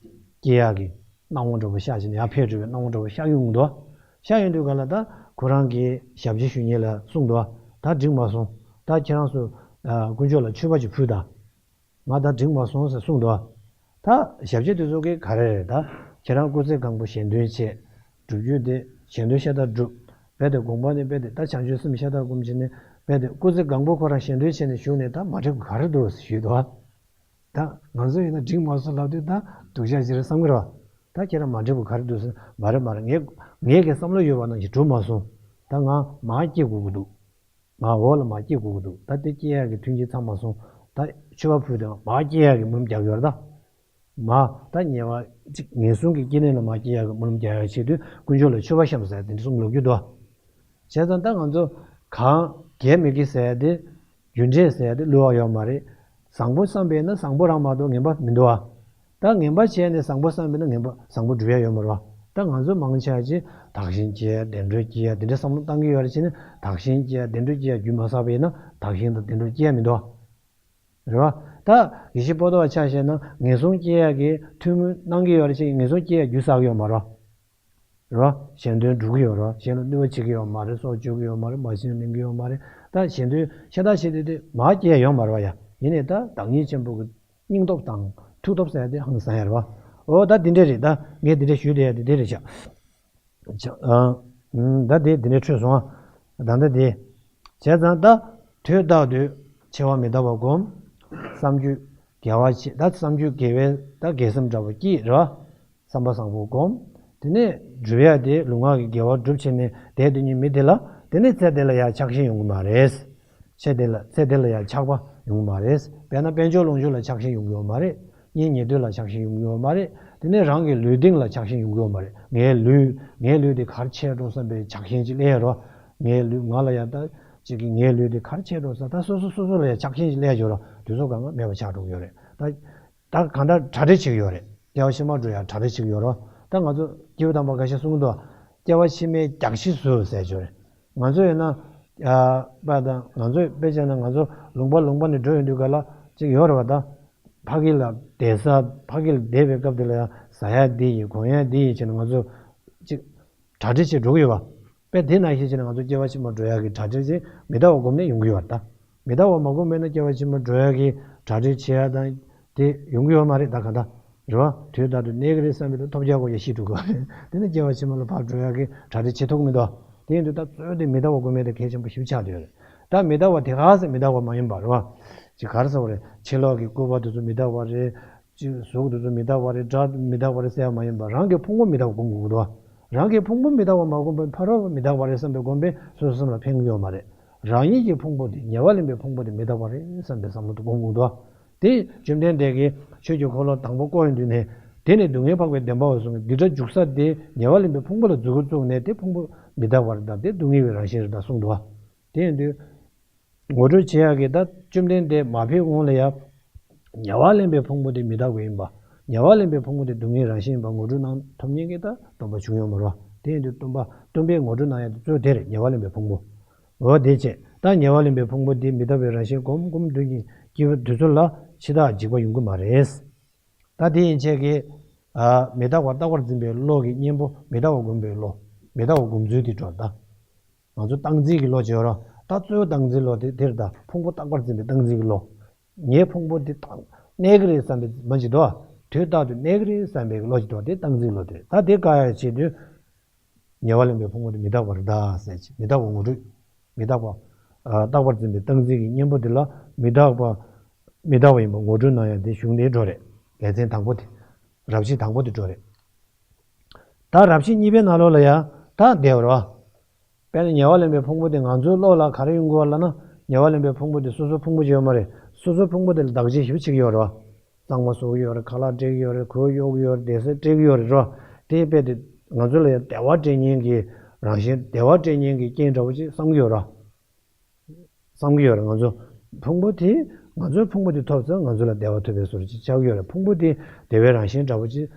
སྐྱེ་ཡག་གི་སྣང་བ་འདྲ་པོ་ཤར་བྱས་ནས་ཡར་འཕེལ་འགྲོ་བའི་སྣང་བ་འདྲ་པོ་ཤར་ཡོང་གི་འདུག་ཤར་ཡོང་དུས་ག་ལ་ད་ཁོ་རང་གི་ཞབས་ཕྱི་ཞུ་མཁན་ལ་གསུངས་འདུག་ད་འགྲིག་མ་སོང་། ད་ཁྱེད་རང་ཚོ་དཀོན་མཆོག་ལ་མཆོད་པ་ཅིག་ཕུལ་དང་། ང་ད་འགྲིག་མ་སོང་ཟེར་གསུངས་འདུག་ད་ཞབས་ཕྱི་དེ་ཚོ་གིས་ག་རེ་རེད། ད་ཁྱེད་རང་སྐུ་ཚེ་གང་པོ་གཞན་དོན་བྱེད། སྒྲུབ་རྒྱུ་དེ་གཞན་དོན་ཤ་སྟག་སྒྲུབ། རྦད་དེ་དགོངས་པ་ནི་རྦད་དེ་ད་བྱང་ཆུབ་སེམས་ཤ་སྟག་བསྒོམ་བྱས་ནས་རྦད་དེ་སྐུ་ཚེ་གང་པོ་ཁོ་རང་གཞན་དོན་བྱས་ནས་བཞུགས་ནས་ད་མ་འགྲིག་པ་ག་རེ་འདུག་ཟེར་ཞུས་འདུག་ད་ང་ཚོ་ཡིན་ན་འགྲིག་མ་སོང་ལབ་དུས་ད་སྡུག་ཅག་ཅིག་རེད་བསམ་གི་རེད་བ། ད་ཁྱེད་རང་མ་འགྲིག་པ་ག་རེ་འདུག་ཟེར། མ་རེད་མ་རེད། ངས་ངས་ཀྱི་བསམ་བློ་ཡོད་པ་ནང་བཞིན་གྲུབ་མ་སོང་། ད་ང་མར་སྐྱེ་དགོས་ཀྱི་འདུག་ང་འོག་ལ་མར་སྐྱེ་དགོས་ཀྱི་འདུག་ད་དེ་སྐྱེ་ཡག་གི་མཐུན་རྐྱེན་ཚང་མ་སོང་། ད་མཆོད་པ་ཕུལ་དུས་མར་སྐྱེ་ཡག་གི་སྨོན་ལམ་རྒྱག་ཡོད་རེད་ད། མར་ད་ཉེ་བ་གཅིག་ངན་སོང་གི་སྐྱེ་གནས་ལ་མར་སྐྱེ་ཡག་གི་སྨོན་ལམ་རྒྱག་ཡག་ཆེད་དུ་དཀོན་མཆོག་ལ་མཆོད་པ་བཤམས་ཟེར་དེ་འདྲ་གསུང་ལབ་རྒྱུ་འདུག་བྱས་ཙང་ད་ང་ཚོ་གང་དགེ་མི་དགེ་ཟེར་ཡ་དེ། རྒྱུ་འབྲས་ཟེར་ཡ་དེ་བསླུ་བ་ཡོད་མ་རེད། བཟང་པོ་བསམ་པས་ན་བཟང་པོ་རང་མ་གཏོགས་ངན་པ་མི་འདུག་བ། ད་ངན་པ་བྱས་ནས་བཟང་པོ་བསམ་པས་ན་ངན་པ་བཟང་པོ་འགྲུབ་ཡ་ཡོད་མ་རེད་བ། ད་ང་ཚོ་མང་ཆེ་བ་ཅིག་དག་ཞིང་སྐྱེ་ཡ་བདེ་འགྲོ་སྐྱེ་ཡ་དེ་འདྲ་བསམ་བློ་བཏང་གི་ཡོད་རེད། བྱས་ནས་དག་ཞིང་སྐྱེ་ཡ་བདེ་འགྲོ་སྐྱེ་ཡ་རྒྱུ་མ་བསགས་པས་ན་དག་ཞིང་དང་བདེ་འགྲོ་སྐྱེ་ཡ་མི་འདུག་བ། རེད་བ། ད་ཡེ་ཤེས་སྤོང་བ་ཆ་བཞག་ན་ངན་སོང་སྐྱེ་ཡ་གི་ཐུན་མོང་གནང་གི་ཡོད་རེད། བྱས་ངན་སོང་སྐྱེ་ཡ་རྒྱུ་བསགས་ཡོད་མ་རེད་བ། རེད་བ། གཞན་དོན་སྒྲུབ་ཀྱི་ཡོད་རེད་བ། གཞན་ལ་གནོད་པ་བྱེད་ཀྱི་ཡོད་མ་རེད། སྲོག་གཅོད་ཀྱི་ཡོད་མ་རེད། མ་བྱིན་ལེན་གྱི་ཡོད་མ་རེད། ད་གཞན་དོན་ཤ་སྟག་བྱེད་དུས་དེ་མར་སྐྱེ་ཡ་ཡོད་མ་རེད་བ་ཡ། ཡིན་ནའི་ད་བདག་ཉིད་ཆེན་པོ་གི་སྙིང་སྟོབས་དང་མཐུ་སྟོབས་ཟེར་ཡ་དེ་ཧང་སང་ཡ་རེད་བ། འོ་ད་འདི་འདྲ་རེད། ད་ངས་འདི་འདྲ་ཞུས་བསྡད་ཡ་དེ་འདི་རེད་ཤག་ཆ་ཨ། ཨུམ། ད་དེ་འདི་འདྲ་འཕྲོས་སོང་ཨ། ད་ལྟ་དེ། བྱས་ཙང་ད་དུས་རྟག་ཏུ་འཆི་བ་མི་རྟག་པ་སྒོམ། བསམ་རྒྱུད་དགེ་བ་བྱེད། ད་བསམ་རྒྱུད་དགེ་བའི་ད་དགེ་སེམས་འདྲ་པོ་སྐྱེས་རེད་བ། བསམ་པ་བཟང་པོ་སྒོམ། དེ་ནས་སྒྲུབ་ཡ་དེ་ལུས་ངག་གི་དགེ་བ་སྒྲུབ་བྱས་ནས་བསྡད་དེ་ཉིད་མི་དེ་ལ་དེ་ནས་ཚེ་དེ་ལ་ཡང་ཆགས་ཞེན་ཡོང་གི་མ་རེད། ཚེ་དེ་ལ་ཚེ་དེ་ལ་ཡང་ཆགས་པ་ཡོང་གི་མ་རེད། དཔེར་ན་དཔལ་འབྱོར་ལོངས་སྤྱོད་ལ་ཆགས་ཞེན་ཡོང་གི་ཡོད་མ་རེད། གཉེན་ཉེ་དུ་ལ་ཆགས་ཞེན་ཡོང་གི་ཡོད་མ་རེད། དེ་ནས་རང་གི་ལུས་སྟེང་ལ་ཆགས་ཞེན་ཡོང་གི་ཡོད་མ་རེད། ངའི་ལུས་ངའི་ལུས་དེ་ག་རེ་བྱས་འགྲོ་བསམ་པའི་ཆགས་ཞེན་ཅིག་སླེབས་ཡ་རོ། ངའི་ལུས་ང་ལ་ཡ་ད་ཅིག་གི་ངའི་ལུས་དེ་ག་རེ་བྱས་འགྲོ་ས། ད་སོ་སོ་སོ་སོ་ལ་ཡ་ཆགས་ཞེན་ཅིག་སླེབས་ཡ་ཡོད་རོ། དུས་ཚོད་གང་ག་མེད་པ་ཆགས་འགྲོ་གི་ཡོད་རེད། ད་ད་གང་ལྟར་གྲ་སྒྲིག་བྱེད་ཀྱི་ཡོད་རེད། སྐྱེ་བ་ཕྱི་མ་འགྲོ་ཡ་གྲ་སྒྲིག་བྱེད་ཀྱི་ཡོད་རོ། ད་ང་ཚོ་སྐྱེས་བུ་དམ་པ་འགའ་ཤས་གསུང་གི་འདུག་སྐྱེ་བ་ཕྱི་མའི་རྒྱགས་ཕྱེ་ཟུར་ཟེར་ཅིག་ཡོད་རེད། ང་ཚོ་ཡིན་ན། ཨ། པ་དང་ང་ཚོས་དཔེ་བྱས་ན་ང་ཚོ་ལུང་པ་ལུང་པ་ནས་འགྲོ་ཡོང་དུས་ག་ལ་ཅིག་ཡོད་རེད་བ། ད་ཕ་གི་ལ་བསྡད་ས། ཕ་གི་ལ་བསྡད་པའི་སྐབས་དེ་ལ་ཡང་ཟ་ཡ་འདི་ཡིན། གོན་ཡ་འདི་ཡིན་བྱས་ནས་ང་ཚོ་ཅིག་གྲ་སྒྲིག་བྱེད་འགྲོ་གི་ཡོད་བ། དཔེ་དེ་ནང་བཞིན་བྱས་ནས་ང་ཚོ་སྐྱེ་བ་ཕྱི་མ་འགྲོ་ཡ་གི་གྲ་སྒྲིག་ཅིག་མི་རྟག་པ་སྒོམ་ནས་ཡོང་གི་ཡོད་རེད་ད། མི་རྟག་པ་མ་སྒོམ་པས་ན་སྐྱེ་བ་ཕྱི་མ་འགྲོ་ཡ་གི་གྲ་སྒྲིག་བྱེད་ཡ་དང་དེ་ཡོང་གི་ཡོད་མ་རེད་ད་ག་ད། རེད་བ། དུས་རྟག་ཏུ་གནས་ཀྱི་རེད་བསམ་པའི་ཐོབ་རྒྱག་དགོས་ཡ་ཤི་འགྲོ་གི་རེད། དེ་ནི་སྐྱེ་བ་ཕྱི་མ་ལ་ཕར་འགྲོ་ཡ་གི་གྲ་སྒྲིག་བྱེད་ཐུབ་ཀྱི་མི་འདུག་དེ་ཡིན་དུས་ད་གཙོ་བོ་དེ་མི་རྟག་པ་སྒོམ་ཡ་དེ་གལ་ཆེན་པོ་ཞིག་ཆགས་བསྡད་ཡོད་རེད། ད་མི་རྟག་པ་དེ་ག་ཟེ་མི་རྟག་པ་མ་ཡིན་པ་རེད་བ། ཅིག་ག་རེ་ཟེར་བ་རེད། ཕྱི་ལོགས་ཀྱི་སྐུད་པ་དེ་ཚོ་མི་རྟག་པ་རེད། ཅིག་གཟུགས་དེ་ཚོ་མི་རྟག་པ་རེད། སྒྲ་མི་རྟག་པ་རེད་ཟེར་ཡ་མ་ཡིན་པ། རང་གི་ཕུང་པོ་མི་རྟག་པ་སྒོམ་དགོས་ཀྱི་འདུག་བ། རང་གི་ཕུང་པོ་མི་རྟག་པ་མ་སྒོམ་པར་ཕ་རོལ་པོ་མི་རྟག་པ་རེད་བསམ་པའི་སྒོམ་པས་སོ་སོ་སེམས་ལ་ཕན་གྱི་ཡོད་མ་རེད། རང་ཉིད་ཀྱི་ཕུང་པོ་དེ་ཉེ་བར་ལེན་པའི་ཕུང་པོ་དེ་མི་རྟག་པ་རེད་བསམ་པའི་བསམ་བློ་དེ་སྒོམ་དགོས་འདུག་བ། དེ་བཅོམ་ལྡན་འདས་ཀྱིས་ཆོས་ཀྱི་འཁོར་ལོ་དང་པོ་བསྐོར་ཡོང་དུས་ནས། དེ་ནི་སྡུག་བསྔལ་འཕགས་པའི་བདེན་པའོ་གསུངས། འདི་འདྲ་འཇུག་ས་དེ་ཉེ་བར་ལེན་པའི་ཕུང་པོ་ལ་འཛུགས་འགོ་བཙུགས་ནས་དེ་ཕུང་པོ་མི་རྟག་པ་རེད་དང་དེ་སྡུག་བསྔལ་བའི་རང་བཞིན་རེད་དང་གསུངས་འདུག་བ། དེ་ཡིན་དུས། ངོ་སྤྲོད་བྱེད་ཡག་གི་ད་བཅོམ་ལྡན་འདས་མ་ཕེབས་གོང་ལ་ཡ། ཉེ་བར་ལེན་པའི་ཕུང་པོ་དེ་མི་རྟག་པ་ཡིན་པ། ཉེ་བར་ལེན་པའི་ཕུང་པོ་དེ་སྡུག་བསྔལ་རང་བཞིན་ཡིན་པ་ངོ་སྤྲོད་གནང་ཐུབ་མཁན་གྱི་ད་སྟོན་པ་བྱུང་ཡོད་མ་རེད་བ། དེ་ཡིན་དུས་སྟོན་པ་སྟོན་པས་ངོ་སྤྲོད་གནང་ཡག་དེ་གཙོ་བོ་དེ་རེད། ཉེ་བར་ལེན་པའི་ཕུང་པོ། འོ་དེ་བྱས། ད་ཉེ་བར་ལེན་པའི་ཕུང་པོ་དེ་མི་རྟག་པའི་རང་བཞིན་སྒོམ་སྒོམ་དུས་ཀྱི་སྐྱེས་བུ་དེ་ཚོ་ལ་འཆི་བདག་འཇིགས་པ་ཡོང་གི་མ་རེད། ད་དེ་ཡན་ཆད་ཀྱིས། ཨ། མི་རྟག་པ་རྟག་པར་འཛིན་པའི་བློ་གི་གཉེན་པོ་མི་རྟག་པ་སྒོམ་པའི་བློ། མི་རྟག་པ་སྒོམ་ཚུལ་དེ་འགྲོ་ད། ང་ཚོ་སྟངས་འཛིན་གྱི་བློ་བྱེད་རོ། ད་གཙོ་བོ་སྟངས་འཛིན་བློ་དེ་དེར་ད་ཕུང་པོ་རྟག་པར་འཛིན་པའི་སྟངས་འཛིན་གྱི་བློ། ངའི་ཕུང་པོ་འདི་དང་གནས་ཀྱི་རེད་བསམ་པའི་མ་ཅིག་འདུག་དུས་རྟག་ཏུ་གནས་ཀྱི་རེད་བསམ་པའི་བློ་ཅིག་འདུག་དེ་སྟངས་འཛིན་བློ་དེ་རེད། ད་དེ་བཀག་ཡ་ཆེད་དུས། ཉེ་བར་ལེན་པའི་ཕུང་པོ་དེ་མི་རྟག་པ་རེད་ད་ཟེར་ཅིག་མི་རྟག་པ་ངོ་སྤྲོད། མི་རྟག་པ། ཨ། རྟག་པར་འཛིན་པའི་སྟངས་འཛིན་གྱི་གཉེན་པོ་དེ་ལ་མི་རྟག་པ། མི་རྟག་པ་ཡིན་པ་ངོ་སྤྲོད་གནང་ཡ་དེ་གཞུང་དེའི་འགྲོ་རེད། ལེ་ཚན་དང་པོ་དེ། རབ་བྱེད་དང་པོ་དེ་འགྲོ་རེད། ད་རབ་བྱེད་གཉིས་པའི་ནང་ལོགས་ལ་ཡ། ད་བསྡད་པ་རེད་བ། དཔེར་ན་ཉེ་བར་ལེན་པའི་ཕུང་པོ་དེ་ང་ཚོའི་བློ་ལ་ག་རེ་ཡོང་གི་ཡོད་ལབ་ན། ཉེ་བར་ལེན་པའི་ཕུང་པོ་དེ་སོ་སོའི་ཕུང་པོ་ཅིག་ཡོད་མ་རེད། སོ་སོའི་ཕུང་པོ་དེ་ལ་བདག་གཅེས་ཞེ་པོ་བྱེད་ཀྱི་ཡོད་རེད་བ། གཙང་མ་བཟོ་གི་ཡོད་རེད། ཁ་ལག་སྤྲད་ཀྱི་ཡོད་རེད། གོས་གཡོག་གི་ཡོད་རེད། བདེ་གསལ་སྤྲད་ཀྱི་ཡོད་རེད་རོ། དེ་དཔེ་དེ་ང་ཚོ་ལ་ཡང་བདེ་བ་སྤྲད་མཁན་གྱི་རང་བཞིན། བདེ་བ་སྤྲད་མཁན་གྱི་རྐྱེན་འདྲ་བོ་ཅིག་བསམ་གྱི་ཡོད་རོ། བསམ་གྱི་ཡོད་རེད། ང་ཚོ་ཕུང་པོ་དེ། ང་ཚོའི་ཕུང་པོ་དེ་ཐོབ་ཙང་ང་ཚོ་ལ་བདེ་བ་ཐོབ་པའི་བཟོ་འདྲ་ཅིག་ཆགས་ཀྱི་ཡོད་རེད། ཕུང་པོ་དེ་བདེ་བའི་རང་བཞིན་འདྲ་བོ་ཅིག་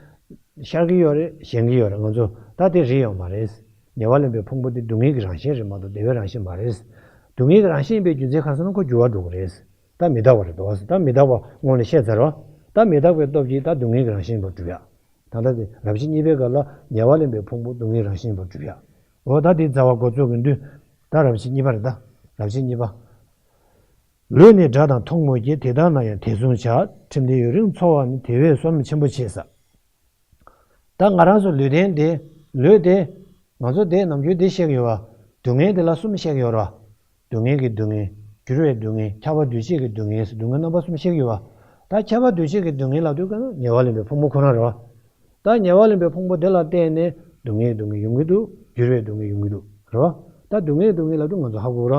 ཤར་གྱི་ཡོད་རེད། ཞེན་གྱི་ཡོད་རེད། ང་ཚོ་ད་དེ་རེད་ཡོད་མ་རེད། ཉེ་བར་ལེན་པའི་ཕུང་པོ་དེ་སྡུག་བསྔལ་གྱི་རང་བཞིན་རེད་མ་གཏོགས་བདེ་བའི་རང་བཞིན་མ་རེད། སྡུག་བསྔལ་གྱི་རང་བཞིན་ཡིན་པའི་རྒྱུ་མཚན་ག་རེ་ཟེར་ན་ཁོ་འགྱུར་བ་འགྲོ་གི་རེད། ད་མི་རྟག་པ་རེད་འདུག་ད་མི་རྟག་པ་སྔོན་ལ་བཤད་ཚར་བ། ད་མི་རྟག་པའི་སྟོབས་ཀྱིས་ད་སྡུག་བསྔལ་གྱི་རང་བཞིན་ཡིན་པར་གྲུབ་ཡ། ད་ལྟ་དེ་རབ་བྱེད་གཉིས་པའི་སྐབས་ལ་ཉེ་བར་ལེན་པའི་ཕུང་པོ་སྡུག་བསྔལ་རང་བཞིན་ཡིན་པར་གྲུབ་ཡ། འོ་ད་དེ་རྩ་བ་འགོ་ཚུགས་ཀྱི་འདུག་ད་རབ་བྱེད་གཉིས་པ་རེད། ད་རབ་བྱེད་གཉིས་པ། ལུས་ནི་འདྲ་དང་མཐོང་མོད་ཀྱི། དེ་ལྟ་ན་ཡང་དེ་མཚུངས་བྱ། ཁྲིམས་འདི་ཡུན་རིང་འཚོ་བ་ནི། དེ་བས་བསོད་ནམས་ཆེན་པོ་ཆེ་ཟེར། ད་ང་རང་ཚོ་ལུས་རྟེན་འདི། ལུས་དེ། ང་ཚོ་དེ་ནམ་རྒྱུན་འདི་བཤད་ཀྱི་ཡོད་པ། སྡུག་བསྔལ་འདི་ལ་གསུམ་བཤད་ཀྱི་ཡོད་རེད་པ། སྡུག་བསྔལ་གྱི་སྡུག་བསྔལ། འགྱུར་བའི་སྡུག་བསྔལ། ཁྱབ་པ་འདུ་བྱེད་ཀྱི་སྡུག་བསྔལ་ཟེར་སྡུག་བསྔལ་རྣམ་པ་གསུམ་བཤད་ཀྱི་ཡོད་པ། ད་ཁྱབ་པ་འདུ་བྱེད་ཀྱི་སྡུག་བསྔལ་ལབ་དུས་ཀ་ན་ཉེ་བར་ལེན་པའི་ཕུང་པོ་ཁོ་ན་རེད་པ། ད་ཉེ་བར་ལེན་པའི་ཕུང་པོ་དེ་ལ་བརྟེན་ནས་སྡུག་བསྔལ་སྡུག་བསྔལ་ཡོང་གི་འདུག་འགྱུར་བའི་སྡུག་བསྔལ་ཡོང་གི་འདུག་རེད་པ། ད་སྡུག་བསྔལ་སྡུག་བསྔལ་ལབ་དུས་ང་ཚོ་ཧ་གོ་ར།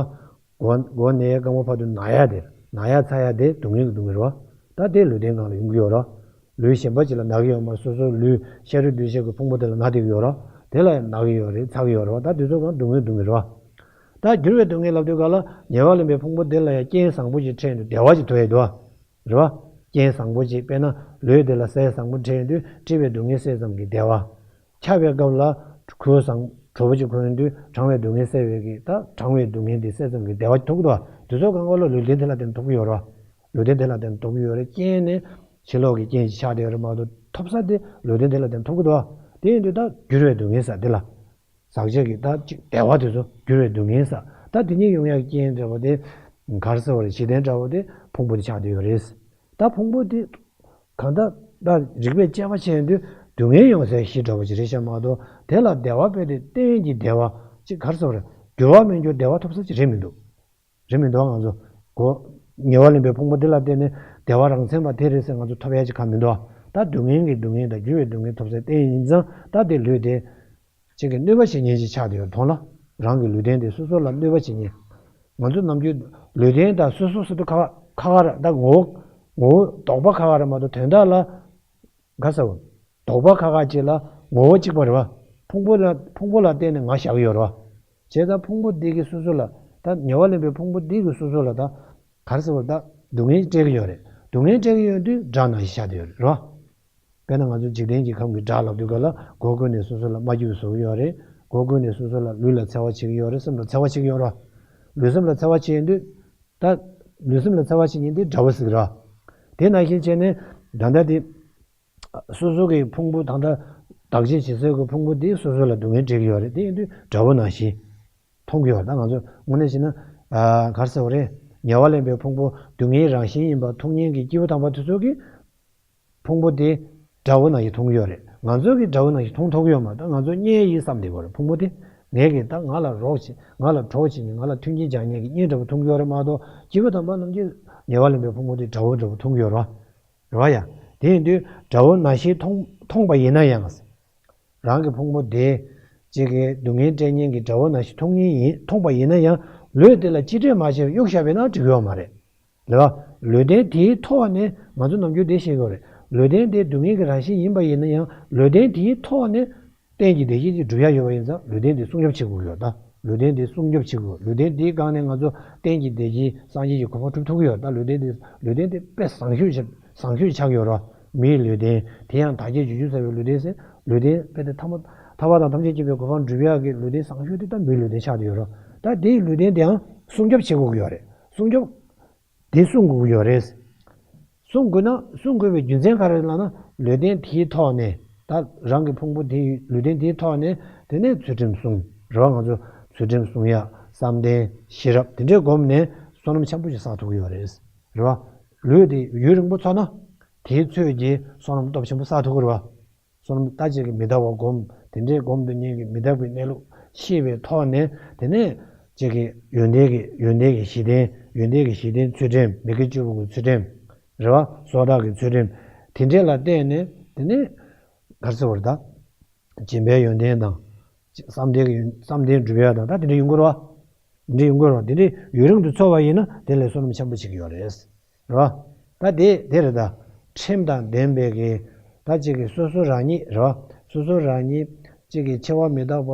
མགོ་མགོ་ནས་རྐང་པ་བར་དུ་ན་ཡ་དེ། ན་ཡ་ཚ་ཡ་དེ་སྡུག་བསྔལ་གྱི་སྡུག་བསྔལ་རེད་པ། ད་དེ་ལུས་རྟེན་སྒང་ལ་ཡོང་གི་ཡོད་ར། ལུས་གཞན་པ་ཅིག་ལ་ན་གི་ཡོད་མ་རེད། སོ་སོའི་ལུས་ཤ་རུས་གདོས་བཅས་ཀྱི་ཕུང་པོ་དེ་ལ་ན་བསྡད་ཀྱི་ཡོད་ར། དེ་ལ་ཡང་ན་གི་ཡོད་རེད། ཚ་གི་ཡོད་རེད་པ། ད་དེ་ཚོ་སྒང་སྡུག་བསྔལ་སྡུག་བསྔལ་རེད་པ། ད་འགྱུར་བའི་སྡུག་བསྔལ་ལབ་དུས་སྒང་ལ་ཉེ་བར་ལེན་པའི་ཕུང་པོ་དེ་ལ་ཡང་རྐྱེན་བཟང་པོ་ཅིག་འཕྲད་ཡོང་དུས་བདེ་བ་ཅིག་ཐོབ་ཡོང་དུས་པ། རེད་པ། རྐྱེན་བཟང་པོ་ཅིག་དཔེར་ན་ལུས་དེ་ལ་ཟས་བཟང་པོ་འཕྲད་ཡོང་དུས་སྲིད་པའི་སྡུག་བསྔལ་སེལ་ཙམ་གྱི་བདེ་བ། ཆགས་པའི་སྐབས་ལ་གོས་བཟང་དྲོ་པོ་ཅིག་གོན་ཡོང་དུས་གྲང་བའི་སྡུག་བསྔལ་སེལ་བའི་གི་ད་གྲང་བའི་སྡུག་བསྔལ་དེ་སེལ་ཙམ་གྱི་བདེ་བ་ཐོབ་ཀྱི་འདུག་པ། དེ་ཚོ་སྒང་ག་ལ་ལུས་རྟེན་དེ་ལ་བརྟེན་ཐོབ་ཀྱི་ཡོད་རེད་པ། ལུས་རྟེན་དེ་ལ་བརྟེན་ཐོབ་ཀྱི་ཡོད་རེད། རྐྱེན་ནི་ཕྱི་ལོགས་ཀྱི་རྐྱེན་ཅིག་ཆགས་བསྡད་ཡོད་རེད་མ་གཏོགས་ཐོབ་ས་དེ་ལུས་རྟེན་དེ་ལ་བརྟེན་ཐོབ་ཀྱི་འདུག་པ། དེ་ཡིན་དུས་ད་འགྱུར་བའི་སྡུག་བསྔལ་ཟེར་དེ་ལ། ཟག་བཅས་ཀྱི་ད་ཅིག་བདེ་བ་དེ་ཚོ་འགྱུར་བའི་སྡུག་བསྔལ་ཟེར། ད་དེ་གཉིས་ཡོང་ཡག་རྐྱེན་འདྲ་པོ་དེ། ག་རེ་ཟེར་བ་རེད། གཞི་རྟེན་འདྲ་པོ་དེ་ཕུང་པོ་དེ་ཆགས་བསྡད་ཡོད་རེད། ད་ཕུང་པོ་དེ་གང་ལྟར་ད་རིགས་པས་དཔྱད་པ་བྱས་དུས་སྡུག་བསྔལ་ཡོང་སའི་གཞི་འདྲ་པོ་ཅིག་རེད་ཤག་མ་གཏོགས་དེ་ལ་བདེ་བ་དཔེ་དེ་གཏན་གྱི་བདེ་བ་ཅིག་ག་རེ་ཟེར་བ་རེད། འགྱུར་བ་མི་འགྱུར་བདེ་བ་ཐོབ་ས་ཅིག་རེད་མི་འདུག་རེད་མི་འདུག་ང་ཚོ་གོ། ཉེ་བར་ལེན་པའི་ཕུང་པོ་འདི་ལ་བརྟེན་ནས་བདེ་བ་རང་མཚན་པ་དེ་རེད་ཟེར་ང་ཚོ་ཐོབ་ཡ་ཅིག་གང་མི་འདུག་ད་སྡུག་བསྔལ་གྱི་སྡུག་བསྔལ་དང་འགྱུར་བའི་སྡུག་བསྔལ་ཐོབ་སའི་རྟེན་ཡིན་ཙང་ད་དེ་ལུས་དེ། གཅིག་གི་གནོད་པ་བྱེད་མཁན་ཅིག་ཆགས་བསྡད་ཡོད་མཐོང་ལ། རང་གི་ལུས་རྟེན་དེ་སོ་སོ་ལ་གནོད་པ་བྱེད་མཁན། ང་ཚོ་ནམ་རྒྱུན་ལུས་རྟེན་དང་སོ་སོ་ཟེར་དུས་ཁ་ཁ་ཁ་ར་ད་ངོ་བོ་ངོ་བོ་དོགས་པ་ཁ་ཁ་ར་མ་གཏོགས་དོན་དག་ལ། ག་ཟེར་བ། དོགས་པ་ཁ་ཁ་ཅིག་ལ་ངོ་བོ་གཅིག་པ་རེད་པ། ཕུང་པོ་ལ་ཕུང་པོ་ལ་བརྟེན་ནས་ང་བཞག་གི་ཡོད་རེད་པ། བྱས་ཙང་ཕུང་པོ་འདི་གི་སོ་སོ་ལ་ད་ཉེ་བར་ལེན་པའི་ཕུང་པོ་འདི་གི་སོ་སོ་ལ་ད། ག་རེ་ཟེར་བ་ད་སྡུག་བསྔལ་སྤྲད་ཀྱི་ཡོད་རེད། སྡུག་བསྔལ་སྤྲད་ཀྱི་ཡོད་དུས་དགྲ་ནང་བཞིན་ཆགས་བསྡད་ཡོད་རེད་རོ། དཔེར་ན་ང་ཚོ་འཇིག་རྟེན་གྱི་ཁམས་ཀྱི་དགྲ་ལབ་དུས་ག་ལ་སྒོ་ཀུན་ནས་སོ་སོ་ལ་རྨ་རྒྱུད་བཟོ་གི་ཡོད་རེད། སྒོ་ཀུན་ནས་སོ་སོ་ལ་ལུས་ལ་འཚེ་བ་བྱེད་ཀྱི་ཡོད་རེད། སེམས་ལ་འཚེ་བ་བྱེད་ཀྱི་ཡོད་རེད། ལུས་སེམས་ལ་འཚེ་བ་བྱེད་ཡོང་དུས། ད། ལུས་སེམས་ལ་འཚེ་བ་བྱེད་མཁན་དེ་དགྲ་བོ་ཟེར་གི་རེད། དེ་ནང་བཞིན་བྱས་ནས་ད་ལྟ་དེ། སོ་སོ་གི་ཕུང་པོ་ད་ལྟ་བདག་གཅེས་བྱེད་སའི་གི་ཕུང་པོ་དེ་སོ་སོ་ལ་སྡུག་བསྔལ་སྤྲད་ཀྱི་ཡོད་རེད། དེ་ཡིན་དུས་དགྲ་བོ་ནང་བཞིན་མཐོང་གི་ཡོད་རེད། ད་ང་ཚོ་དངོས་གནས་བྱས་ན། ཨ། ག་རེ་ཟེར་བ་རེད། ཉེ་བར་ལེན་པའི་ཕུང་པོ་སྡུག་བསྔལ་རང་བཞིན་ཡིན་པ་མཐོང་མཁན་གྱི་སྐྱེས་བུ་དམ་པ་དེ་ཚོ་གིས་ཕུང་པོ་དེ་དགྲ་བོ་ནང་བཞིན་མཐོང་གི་ཡོད་རེད། ང་ཚོ་གིས་དགྲ་བོ་ནང་བཞིན་མཐོང་ཐུབ་ཀྱི་ཡོད་མ་རེད། ད་ང་ཚོ་གཉེན་ཡིན་བསམ་བསྡད་ཀྱི་ཡོད་རེད། ཕུང་པོ་དེ་ངས་གི་ད་ང་ལ་རོགས་བྱེད། ང་ལ་གྲོགས་བྱེད་མཁན། ང་ལ་མཐུན་རྐྱེན་སྦྱར་མཁན་གྱི་གཉེན་འདྲ་པོ་མཐོང་གི་ཡོད་རེད་མ་གཏོགས་སྐྱེས་བུ་དམ་པ་རྣམས་ཀྱིས་ཉེ་བར་ལེན་པའི་ཕུང་པོ་དེ་དགྲ་བོ་འདྲ་པོ་མཐོང་གི་ཡོད་རེད་བ། རེད་བ་ཡ། དེ་ཡིན་དུས་དགྲ་བོ་ནང་བཞིན་མཐོང་མཐོང་པ་ཡིན་ན་ཡང་། རང་གི་ཕུང་པོ་དེ། གཅིག་གིས་སྡུག་བསྔལ་སྤྲད་མཁན་གྱི་དགྲ་བོ་ནང་བཞིན་མཐོང་མཁན་ཡིན། མཐོང་པ་ཡིན་ན་ཡང་ལུས་དེ་ལ་གཅེས་སྤྲས་མ་བྱས་པར་གཡུག་བཞག་པ་ཡིན་ན་འགྲིག་གི་ཡོད་མ་རེད། ལེ་བ། ལུས་རྟེན་དེའི་ཐོག་ནས་ང་ཚོ་ནམ་རྒྱུན་དེ་བཤད་ཀྱི་ཡོད་རེད། ལུས་རྟེན་དེ་སྡུག་བསྔལ་གྱི་རང་བཞིན་ཡིན་པ་ཡིན་ན་ཡང་ལུས་རྟེན་དེའི་ཐོག་ནས་གཏན་གྱི་བདེ་སྐྱིད་ཅིག་སྒྲུབ་ཡ་ཡོད་པ་ཡིན་ཙང་ལུས་རྟེན་དེ་སྲུང་སྐྱོབ་བྱེད་དགོས་ཀྱི་ཡོད། ད་ལུས་རྟེན་དེ་སྲུང་སྐྱོབ་བྱེད་དགོས། ལུས་རྟེན་དེའི་སྒང་ནས་ང་ཚོ་གཏན་གྱི་བདེ་སྐྱིད་སངས་རྒྱས་ཀྱི་གོ་འཕང་སྒྲུབ་ཐུབ་ཀྱི་ཡོད། ད་ལུས་རྟེན་དེ་ལུས་རྟེན་དེ་དཔེ་བཟང་ཤོས་ཆགས་བཟང་ཤོས་ཆགས་ཡོད་རེད། མིའི་ལུས་རྟེན་དེ་ཡང་བདག་བསྐྱེད་བྱེད་རྒྱུ་ཟེར་བའི་ལུས་རྟེན་ཟེར། ལུས་རྟེན་དཔེ་དེ་ཐ་མ་ཐར་པ་དང་ཐམས་ཅད་མཁྱེན་པའི་གོ་འཕང་སྒྲུབ་ཡག་གི་ལུས་རྟེན་བཟང་ཤོས་དེ་ད་མིའི་ལུས་རྟེན་ཆགས་བསྡད་ཡོད་རེད། ད་དེའི་ལུས་རྟེན་དེའང་སྲུང་སྐྱོབ་བྱེད་དགོས་ཀྱི་ཡོད་རེད། སྲུང་སྐྱོབ། དེ་སྲུང་དགོས་ཀྱི་ཡོད་རེད། སྲུང་དགོས་ན་སྲུང་དགོས་པའི་རྒྱུ་མཚན་ག་རེ་ལབ་ན་ལུས་རྟེན་དེའི་ཐོག་ནས་ད་རང་གི་ཕུང་པོ་དེ་ལུས་རྟེན་དེའི་ཐོག་ནས་དེ་ནས་ཚུལ་ཁྲིམས་སྲུང་རེད་བ། ང་ཚོ་ཚུལ་ཁྲིམས་སྲུང་ཡ་བསམ་གཏན་ཤེས་རབ་དེ་འདྲའི་སྒོམ་ནས་བསོད་ནམས་ཆེན་པོ་ཞིག་བསགས་ཐུབ་ཀྱི་ཡོད་རེད། རེད་བ། ལུས་དེ་ཡུན་རིང་པོ་འཚོ་ན་དེའི་ཚོད་ཀྱིས་བསོད་ནམས་སྟོབས་ཆེན་པོ་བསགས་ཐུབ་ཀྱི་རེད་བ། བསོད་ནམས་ད་ཅིག་གི་མི་རྟག་པ་སྒོམ། དེ་འདྲའི་སྒོམ་དུ་ཉིད་ཀྱི་མི་རྟག་པའི་གནས་ལུགས་ཤེས་པའི་ཐོག་ནས་དེ་ནས་ཅིག་གི་ཡོན་ཏན་གྱི་ཡོན་ཏན་གྱི་གཞི་རྟེན་ཡོན་ཏན་གྱི་གཞི་རྟེན་ཚུལ་ཁྲིམས་མི་དགེ་བཅུ་སྤོང་གི་ཚུལ་ཁྲིམས་རེད་བ། སོ་ཐར་གྱི་ཚུལ་ཁྲིམས་དེ་འདྲས་ལ་བརྟེན་ནས་དེ་ནས་ག་རེ་ཟེར་བར་ད་སྦྱིན་པའི་ཡོན་ཏན་དང་བསམ་གཏན་གྱི་ཡོན་བསམ་གཏན་སྒྲུབ་ཡ་དང་ད་དེ་འདྲ་ཡོང་གི་རེད་བ། དེ་འདྲ་ཡོང་གི་རེད་བ། དེ་འདྲས་ཡུན་རིང་དུ་འཚོ་བ་ཡིན་ན་དེ་ལས་བསོད་ནམས་ཆེན་པོ་བྱེད་ཀྱི་ཡོད་རེད། རེད་བ། ད་དེ་དེ་རེད་ད། ཁྲིམས་དང་ལྡན་པའི་གི་ད་ཅིག་གི་སོ་སོ་རང་ཉིད་རེད་བ། སོ་སོ་རང་ཉིད་ཅིག་གི་འཆི་བ་མི་རྟག་པ་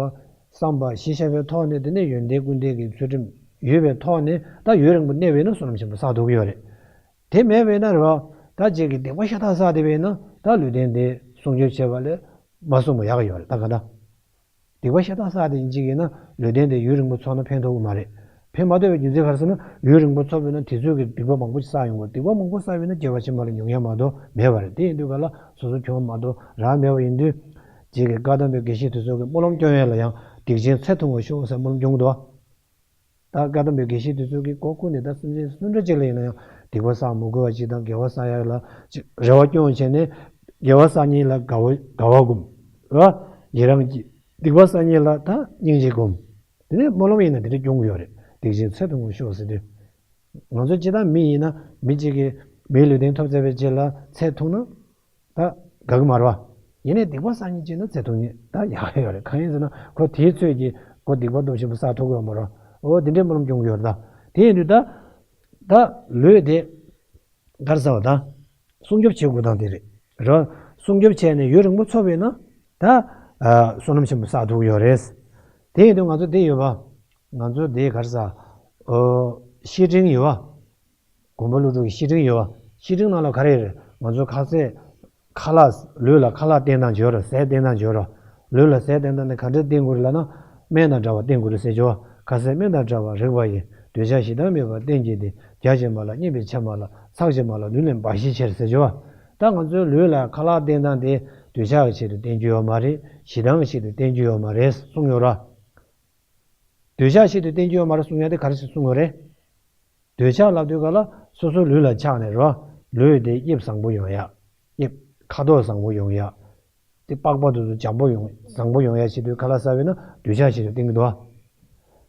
བསམ་པ་གཞི་བཞག་པའི་ཐོག་ནས་དེ་ནས་ཡོན་ཏན་ཀུན་ལྡན་གྱི་ཚུལ་ཁྲིམས་ཡོད་པའི་ཐོག་ནས་ད་ཡུན་རིང་པོ་གནས་པ་ཡིན་ན་བསོད་ནམས་ཆེན་པོ་བསགས་ཐུབ་ཀྱི་ཡོད་རེད། དེ་མེད་པ་ཡིན་ན་རེད་བ། ད་ཅིག་གི་སྡིག་པ་ཤ་སྟག་བསགས་བསྡད་པ་ཡིན་ན་ད་ལུས་རྟེན་དེ་སྲུང་སྐྱོབ་བྱེད་པ་ལས་ མ་གསུངས་པ་ཡག་ཡོད་རེད། ད་ག་ད། སྡིག་པ་ཤ་སྟག་བསགས་དེ་ཡིན་གཅིག་ཡིན་ན་ལུས་རྟེན་དེ་ཡུན་རིང་པོ་འཚོ་ན་ཕན་ཐོགས་ཀྱི་མ་རེད། ཕན་མ་ཐོགས་པའི་རྒྱུ་མཚན་ག་རེ་ཟེར་ན། ཡུན་རིང་པོ་འཚོ་བ་ཡིན་ན་དེ་ཚོས་ཀྱི་སྡིག་པ་མང་པོ་ཞིག་བསགས་ཡོང་གི། སྡིག་པ་མང་པོ་བསགས་པ་ཡིན་ན་སྐྱེ་བ་ཕྱི་མ་ལ་མྱོང་ཡ་མ་གཏོགས་མེད་པ་རེད། དེ་ཡིན་དུས་ག་ལ་སོ་སོ་གྱོང་མ་གཏོགས་རག་མེད་པ་ཡིན་དུས། རྗེས་ཀྱི་བཀའ་གདམས་པའི་དགེ་བཤེས་དེ་ཚོས་ཀྱི་སྨོན་ལམ་སྐྱོན་ཡས་ལ་ཡང་སྡིག་ཆེན་ཚེ་ཐུང་བར་ཤོག་ཟེར་སྨོན་ལམ་སྐྱོན་གྱི་འདུག་བ། ད་བཀའ་གདམས་པའི་དགེ་བཤེས་དེ་ཚོས་ཀྱི་སྒོ་ཀུན་ནས་ད་སེམས་ཅན་སུ་འདྲ་ཅིག་ལ་ཡིན་ན་ཡང་སྡིག་པ་བསགས་མི་དགོས་པ་ཅིག་དང་། དགེ་བ་བསགས་ཡ་ལ་ཅིག་རེ་བ་སྐྱོང་བྱས་ནས། དགེ་བ་བསགས་མཁན་ལ་དགའ་བ་དགའ་བ་སྒོམ། རེད་བ། ཡི་རང་གི། སྡིག་པ་བསགས་མཁན་ལ་ད་སྙིང་རྗེ་སྒོམ། དེ་ནས་སྨོན་ལམ་ཡིན་ན་དེ་འདྲ་སྐྱོང་གི་ཡོད་རེད། སྡིག་ཆེན་ཚེ་ཐུང་བར་ཤོག་ཟེར་དུས། ང་ཚོ་སྤྱིར་བཏང་མི་ཡིན་ན་མི་གཅིག་གིས་མིའི་ལུས་རྟེན་ཐོབ་ཚར་བའི་རྗེས་ལ་ཚེ་ཐུང་ན། ད་དགའ་གི་མ་རེད་བ། ཡིན་ནའི་སྡིག་པ་བསགས་མཁན་གཅིག་ན་ཚེ་ཐུང་མཁན་ད་ཡག་ཡོད་རེད། གང་ཡིན་ཟེར་ན་ཁོ་དེའི་ཚོད་ཀྱིས་ཁོ་སྡིག་པ་སྟོབས་ཆེན་པོ་བསགས་ཐུབ་ཀྱི་ཡོད་མ་རེད། འོ་དེ་འདྲའི་སྨོན་ལམ་སྐྱོང་གི་ཡོད་རེད་ད། དེ་ཡིན་དུས་ད། ད་ལུས་དེ། ག་རེ་ཟེར་བ་ད། སྲུང་སྐྱོབ་བྱེད་དགོས་སྟངས་དེ་རེད། རེད་བ། སྲུང་སྐྱོབ་བྱས་ནས་ཡུན་རིང་པོ་འཚོ་བ་ཡིན་ན། ད། ཨ། བསོད་ནམས་ཆེན་པོ་བསགས་ཐུབ་ཀྱི་ཡོད་རེད། དེ་ཡིན་དུས་ང་ཚོ་འདི་ཡོད་པ། ང་ཚོ་འདི་ག་རེ་ཟེར། ཨོ། བཤེས་སྤྲིང་ཡོད་པ། དགོན་པ་སློབ་ཕྲུག་གི་བཤེས་སྤྲིང་ཡོད་པ། བཤེས་སྤྲིང་ནང་ལ་ག་རེ་རེད། ང་ཚོ་ཁ་ཟས། ཁ་ལག་ལུས་ལ་ཁ་ལག་བསྟེན་སྟངས་བྱོས་རོགས། ཟས་བསྟེན་སྟངས་བྱོས་རོགས། ལུས་ལ་ཟས་བསྟེན་སྟངས་ནི་ག་འདྲ་བསྟེན་དགོས་རེད་ལབ་ན། སྨན་དང་འདྲ་བ་བསྟེན་དགོས་རེད་ཟེར་བྱོས། ཁ་ཟས་སྨན་དང་འདྲ་བར་རིགས་པ་ཡིས། འདོད་ཆགས་ཞེ་སྡང་མེད་པར་བསྟེན་བགྱིས་ཏེ། རྒྱགས་བྱེད་མ་ལགས་རྙེད་པའི་ཆ་མ་ལགས། ཚགས་བྱེད་མ་ལགས་ལུས་ལེན་འབའ་ཞིག་ཕྱིར་ཟེར་བྱོས། ད་ང་ཚོའི་ལུས་ལ་ཁ་ལག་བསྟེན་སྟངས་དེ་འདོད་ཆགས་ཀྱི་ཆེད་དུ་བསྟེན་རྒྱུ་ཡོད་མ་རེད། ཞེ་སྡང་གི་ཆེད་དུ་བསྟེན་རྒྱུ་ཡོད་མ་རེད་གསུངས་ཡོད་ར། འདོད་ཆགས་ཆེད་དུ་བསྟེན་རྒྱུ་ཡོད་མ་རེད་གསུང་ཡ་དེ་ག་རེ་ཞིག་གསུང་དགོས་རེད། འདོད་ཆགས་ལབ་དུས་ག་ལ་སོ་སོའི་ལུས་ལ་ཆགས་ནས་རོ། ལུས་དེ་དབྱིབས་བཟང་པོ་ཡོང་ཡ། དབྱིབས་ཁ་དོག་བཟང་པོ་ཡོང་ཡ། དེ་པགས་པ་དེ་ཚོ་འཇམ་པོ་ཡོང་བཟང་པོ་ཡོང་ཡ་ཆེད་དུ་ཁ་ལག་ཟ་བས་ན་འདོད་ཆགས་ཆེད་དུ་བསྟེན་གྱི་འདུག་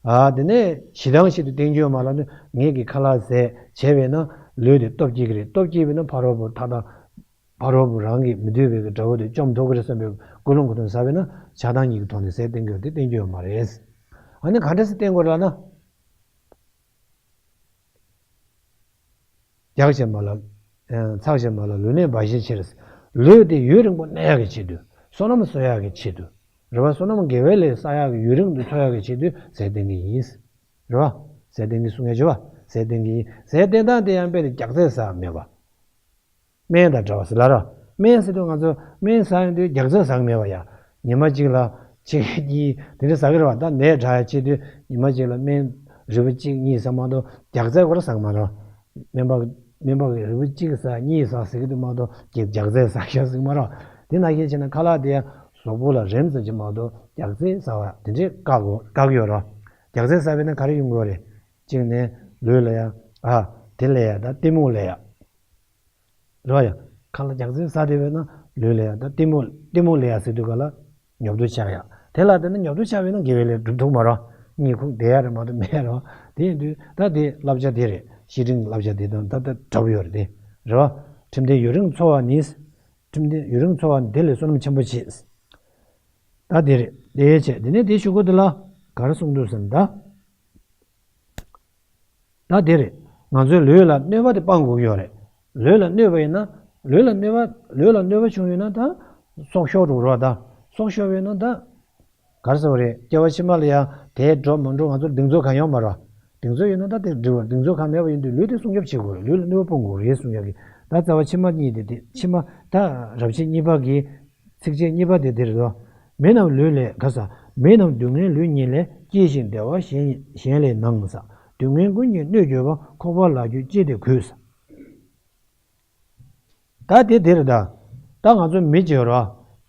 ཨ། དེ་ནས་ཞེ་སྡང་ཆེད་དུ་བསྟེན་རྒྱུ་ཡོད་མ་ལབ་ནས་ངས་ཀྱི་ཁ་ལག་ཟས་བྱས་པས་ན་ལུས་དེ་སྟོབས་སྐྱེ་གི་རེད། སྟོབས་སྐྱེ་བས་ན་ཕ་རོལ་པོ་ཐ་དང་། ཕ་རོལ་པོ་རང་གི་མི་འདོད་པའི་གི་དགྲ་བོ་དེ་བཅོམ་ཐུབ་ཀྱི་རེད་བསམ་པའི་ཀུན་སློང་ཁོ་ཐོན་ཟ་བས་ན་ཆགས་སྡང་གཉིས་ཀྱི་ཐོག་ནས་ཟས་བསྟེན་རྒྱུ་དེ་བསྟེན་རྒྱུ་ཡོད་མ་རེད། ཨ་ནི་ག་འདྲ་སེ་བསྟེན་དགོས་རེད་ལབ་ན། རྒྱགས་བྱེད་མ་ལ། ཚགས་བྱེད་མ་ལ་ལུས་གནས་འབའ་ཞིག་ཕྱིར། ལུས་དེ་ཡུན་རིང་པོ་གནས་ཡག་གི་ཆེད་དུ། བསོད་ནམས་གསོག་ཡག་གི་ཆེད་དུ། རེད་བ། བསོད་ནམས་དགེ་བའི་ལས་བསགས་ཡག་གི་ཡུན་རིང་དུ་འཚོ་ཡག་གི་ཆེད་དུ་ཟས་བསྟེན་གྱི་ཡིན། རེད་བ། ཟས་བསྟེན་གྱི་གསུང་ཡ་བྱེད་བ། ཟས་བསྟེན་གྱི་ཡིན། ཟས་བསྟེན་སྟངས་དེ་ཡང་དཔེ་དེ་རྒྱགས་ཚད་ཟ་མེད་པ། སྨན་དང་འདྲ་བ་ཟེར་ལ་ར། སྨན་ཟེར་དུས་ང་ཚོ་སྨན་ཟ་ཡོང་དུས་རྒྱགས་ཚད་ཟ་གི་མེད་པ་ཡ། ཉི་མ་གཅིག་ལ་ཕྱེད་ཀ་གཉིས་དེ་འདྲ་ཟ་གི་རེད་བ། ད་ནད་དྲག་ཡ་བྱེད་དུས་ཉི་མ་གཅིག་ལ་སྨན་རིལ་བུ་གཅིག་གཉིས་ཟ་མ་གཏོགས་རྒྱགས་ཚད་ཁོ་ར་ཟ་གི་མ་རེད་བ། སྨན་པ་སྨན་པ་གིས་རིལ་བུ་གཅིག་ཟ་གཉིས་ཟ་ཟེར་གི་འདུག་མ་གཏོགས་རྒྱགས་ཚད་ཟ་ཡ་ཟེར་གི་མ་རེད་བ། དེ་ནང་བཞིན་བྱས་ན་ཁ་ལག་དེ་ཡང་གཟུགས་པོ་ལ་རེམ་ཙམ་ཅིག་མ་གཏོགས་རྒྱགས་ཚད་ཟ་བ་དེ་འདྲས་བཀག་གོ་བཀག་གི་ཡོད་རེད་བ། རྒྱགས་ཚད་ཟ་བས་ན་ག་རེ་ཡོང་གི་ཡོད་རེད། གཅིག་ནས་ལུས་ལ་ཡ། ཨ། དེ་ལ་ཡ་ད་གཏི་མུག་ལ་ཡ། རེད་བ་ཡ། ཁ་ལག་རྒྱགས་ཚད་ཟ་བསྡད་པས་ན་ལུས་ལ་ཡ་ད་གཏི་མུག་གཏི་མུག་ལ་ཡ་ཟེར་དུས་ག་ལ། ཉོབ་ཏོ་ཆགས་ཡ། དེ་ལ་བརྟེན་ནས་ཉོབ་ཏོ་ཆགས་པས་ན་དགེ་བའི་ལས་སྒྲུབ་ཐུབ་མ་རེད། གཉིད་ཁུག་བསྡད་ཡ་རེད་མ་གཏོགས་མེད་རེད། དེ་ཡིན་དུས་ད་དེ་བསླབ་བྱ་དེ་རེད། བཤེས་སྤྲིང་གི་བསླབ་བྱ་དེ་དང་ད་ལྟ་འདྲ་པོ་ཡོད་རེད་དེ། རེད་བ། ཁྲིམས་ལྡན་ཡུན་རིང་འཚོ་བ་ནི། ཁྲིམས་ལྡན་ཡུན་རིང་འཚོ་བ་ནི་དེ་ལས་བསོད་ནམས་ཆེན་པོ་བྱེད། ད་དེ་རེད། དེ་བྱས་དེ་ནས་དེ་གཞུག་གུ་དེ་ལ་ག་རེ་གསུངས་འདུག་ཟེར་ན་ད། ད་དེ་རེད། ང་ཚོའི་ལུས་ལ་གནོད་པ་དེ་སྤང་དགོས་ཀྱི་ཡོད་རེད། ལུས་ལ་གནོད་པ་ཡིན་ན། ལུས་ལ་གནོད་པ་ལུས་ལ་གནོད་པ་བྱུང་ཡོད་ན་ད། སྲོག་ཤོར་འགྲོ་རོགས་ད། སྲོག་ཤོར་བ་ཡིན་ན་ད། ག་རེ་ཟེར་བ་རེད། སྐྱེ་བ་ཕྱི་མ་ལ་ཡང་དེ་འགྲོ་མ་འགྲོ་ང་ཚོར་གདེང་ཚོད་གང་ཡོད་མ་རེད། གདེང་ཚོད་ཡོད་ན་ད་དེ་འགྲིག་བ། གདེང་ཚོད་གང་མེད་པ་ཡིན་དུས་ལུས་དེ་སྲུང་སྐྱོབ་བྱེད་དགོས་རེད། ལུས་ལ་གནོད་པ་སྤོང་དགོས་རེད་གསུང་ཡག་གི། ད་རྩ་བ་ཕྱི་མ་གཉིས་དེ་དེ་ཕྱི་མ་ད་རབ་བྱེད་གཉིས་པ་གི། ཚིགས་བཅད་གཉིས་པ་དེ་འདིར་དོ། མི་རྣམས་ལུས་ལས་ག་ས། མི་རྣམས་སྡུག་བསྔལ་ལུས་གཉིས་ལས། སྐྱེས་ཤིང་བདེ་བ་གཞན་གཞན་ལས་སྣང་ས། སྡུག་བསྔལ་ཀུན་གྱི་སྣོད་བརྗོད་པ། ཁོག་པ་ལ་རྒྱུ་ལྕེ་སྟེ་གོས་ས། ད་དེ་འདིར་ད། ད་ང་ཚོ་མི་བརྗོད་རོ།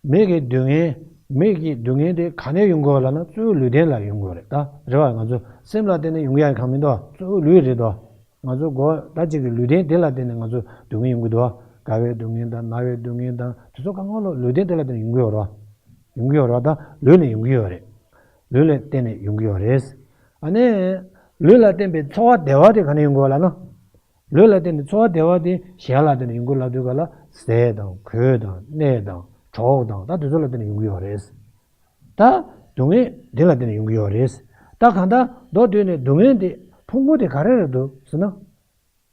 མི་གི་སྡུག་བསྔལ། མི་གི་སྡུག་བསྔལ་དེ་ག་ནས་ཡོང་དགོས་ལབ་ན་གཙོ་བོ་ལུས་རྟེན་ལ་ཡོང་དགོས་རེད་ད། རེད་བ། ང་ཚོ་སེམས་ལ་བརྟེན་ནས་ཡོང་ཡ་གང་མི་འདུག་གཙོ་བོ་ལུས་རེད་དོ། ང་ཚོ་མགོ་ད་ཅིག་གི་ལུས་རྟེན་དེ་ལ་བརྟེན་ནས་ང་ཚོ་སྡུག་བསྔལ་ཡོང་གི་འདུག་རྒ་བའི་སྡུག་བསྔལ་དང་ན་བའི་སྡུག་བསྔལ་དང་དེ་ཚོ་གང་ག་ལོ་ལུས་རྟེན་དེ་ལ་བརྟེན་ནས་ཡོང་གི་ཡོད་རེད། ཡོང་གི་ཡོད་རེད། ད་ལུས་ནས་ཡོང་གི་ཡོད་རེད། ལུས་ལ་བརྟེན་ནས་ཡོང་གི་ཡོད་རེད། ཨ་ནི། ལུས་ལ་བརྟེན་པའི་ཚོར་བ་བདེ་བ་དེ་ག་ནས་ཡོང་གི་ཡོད་ལབ་ན། ལུས་ལ་བརྟེན་ནས་ཚོར་བ་བདེ་བ་དེ་གཞན་ལ་བརྟེན་ནས་ཡོང་གི་ལབ་དུས་ག་ལ་ཟས་དང་གོས་དང་གནས་དང་གྲོགས་དང་ད་དེ་ཚོ་ལ་བརྟེན་ནས་ཡོང་གི་ཡོད་རེད། ད་སྡུག་བསྔལ་འདི་ལ་བརྟེན་ནས་ཡོང་གི་ཡོད་རེད། ད་གང་ལྟར་མདོར་བསྡུས་ནས་སྡུག་བསྔལ་འདི་ཕུང་པོ་དེ་ག་རེ་རེད་འདུག་ཟེར་ན།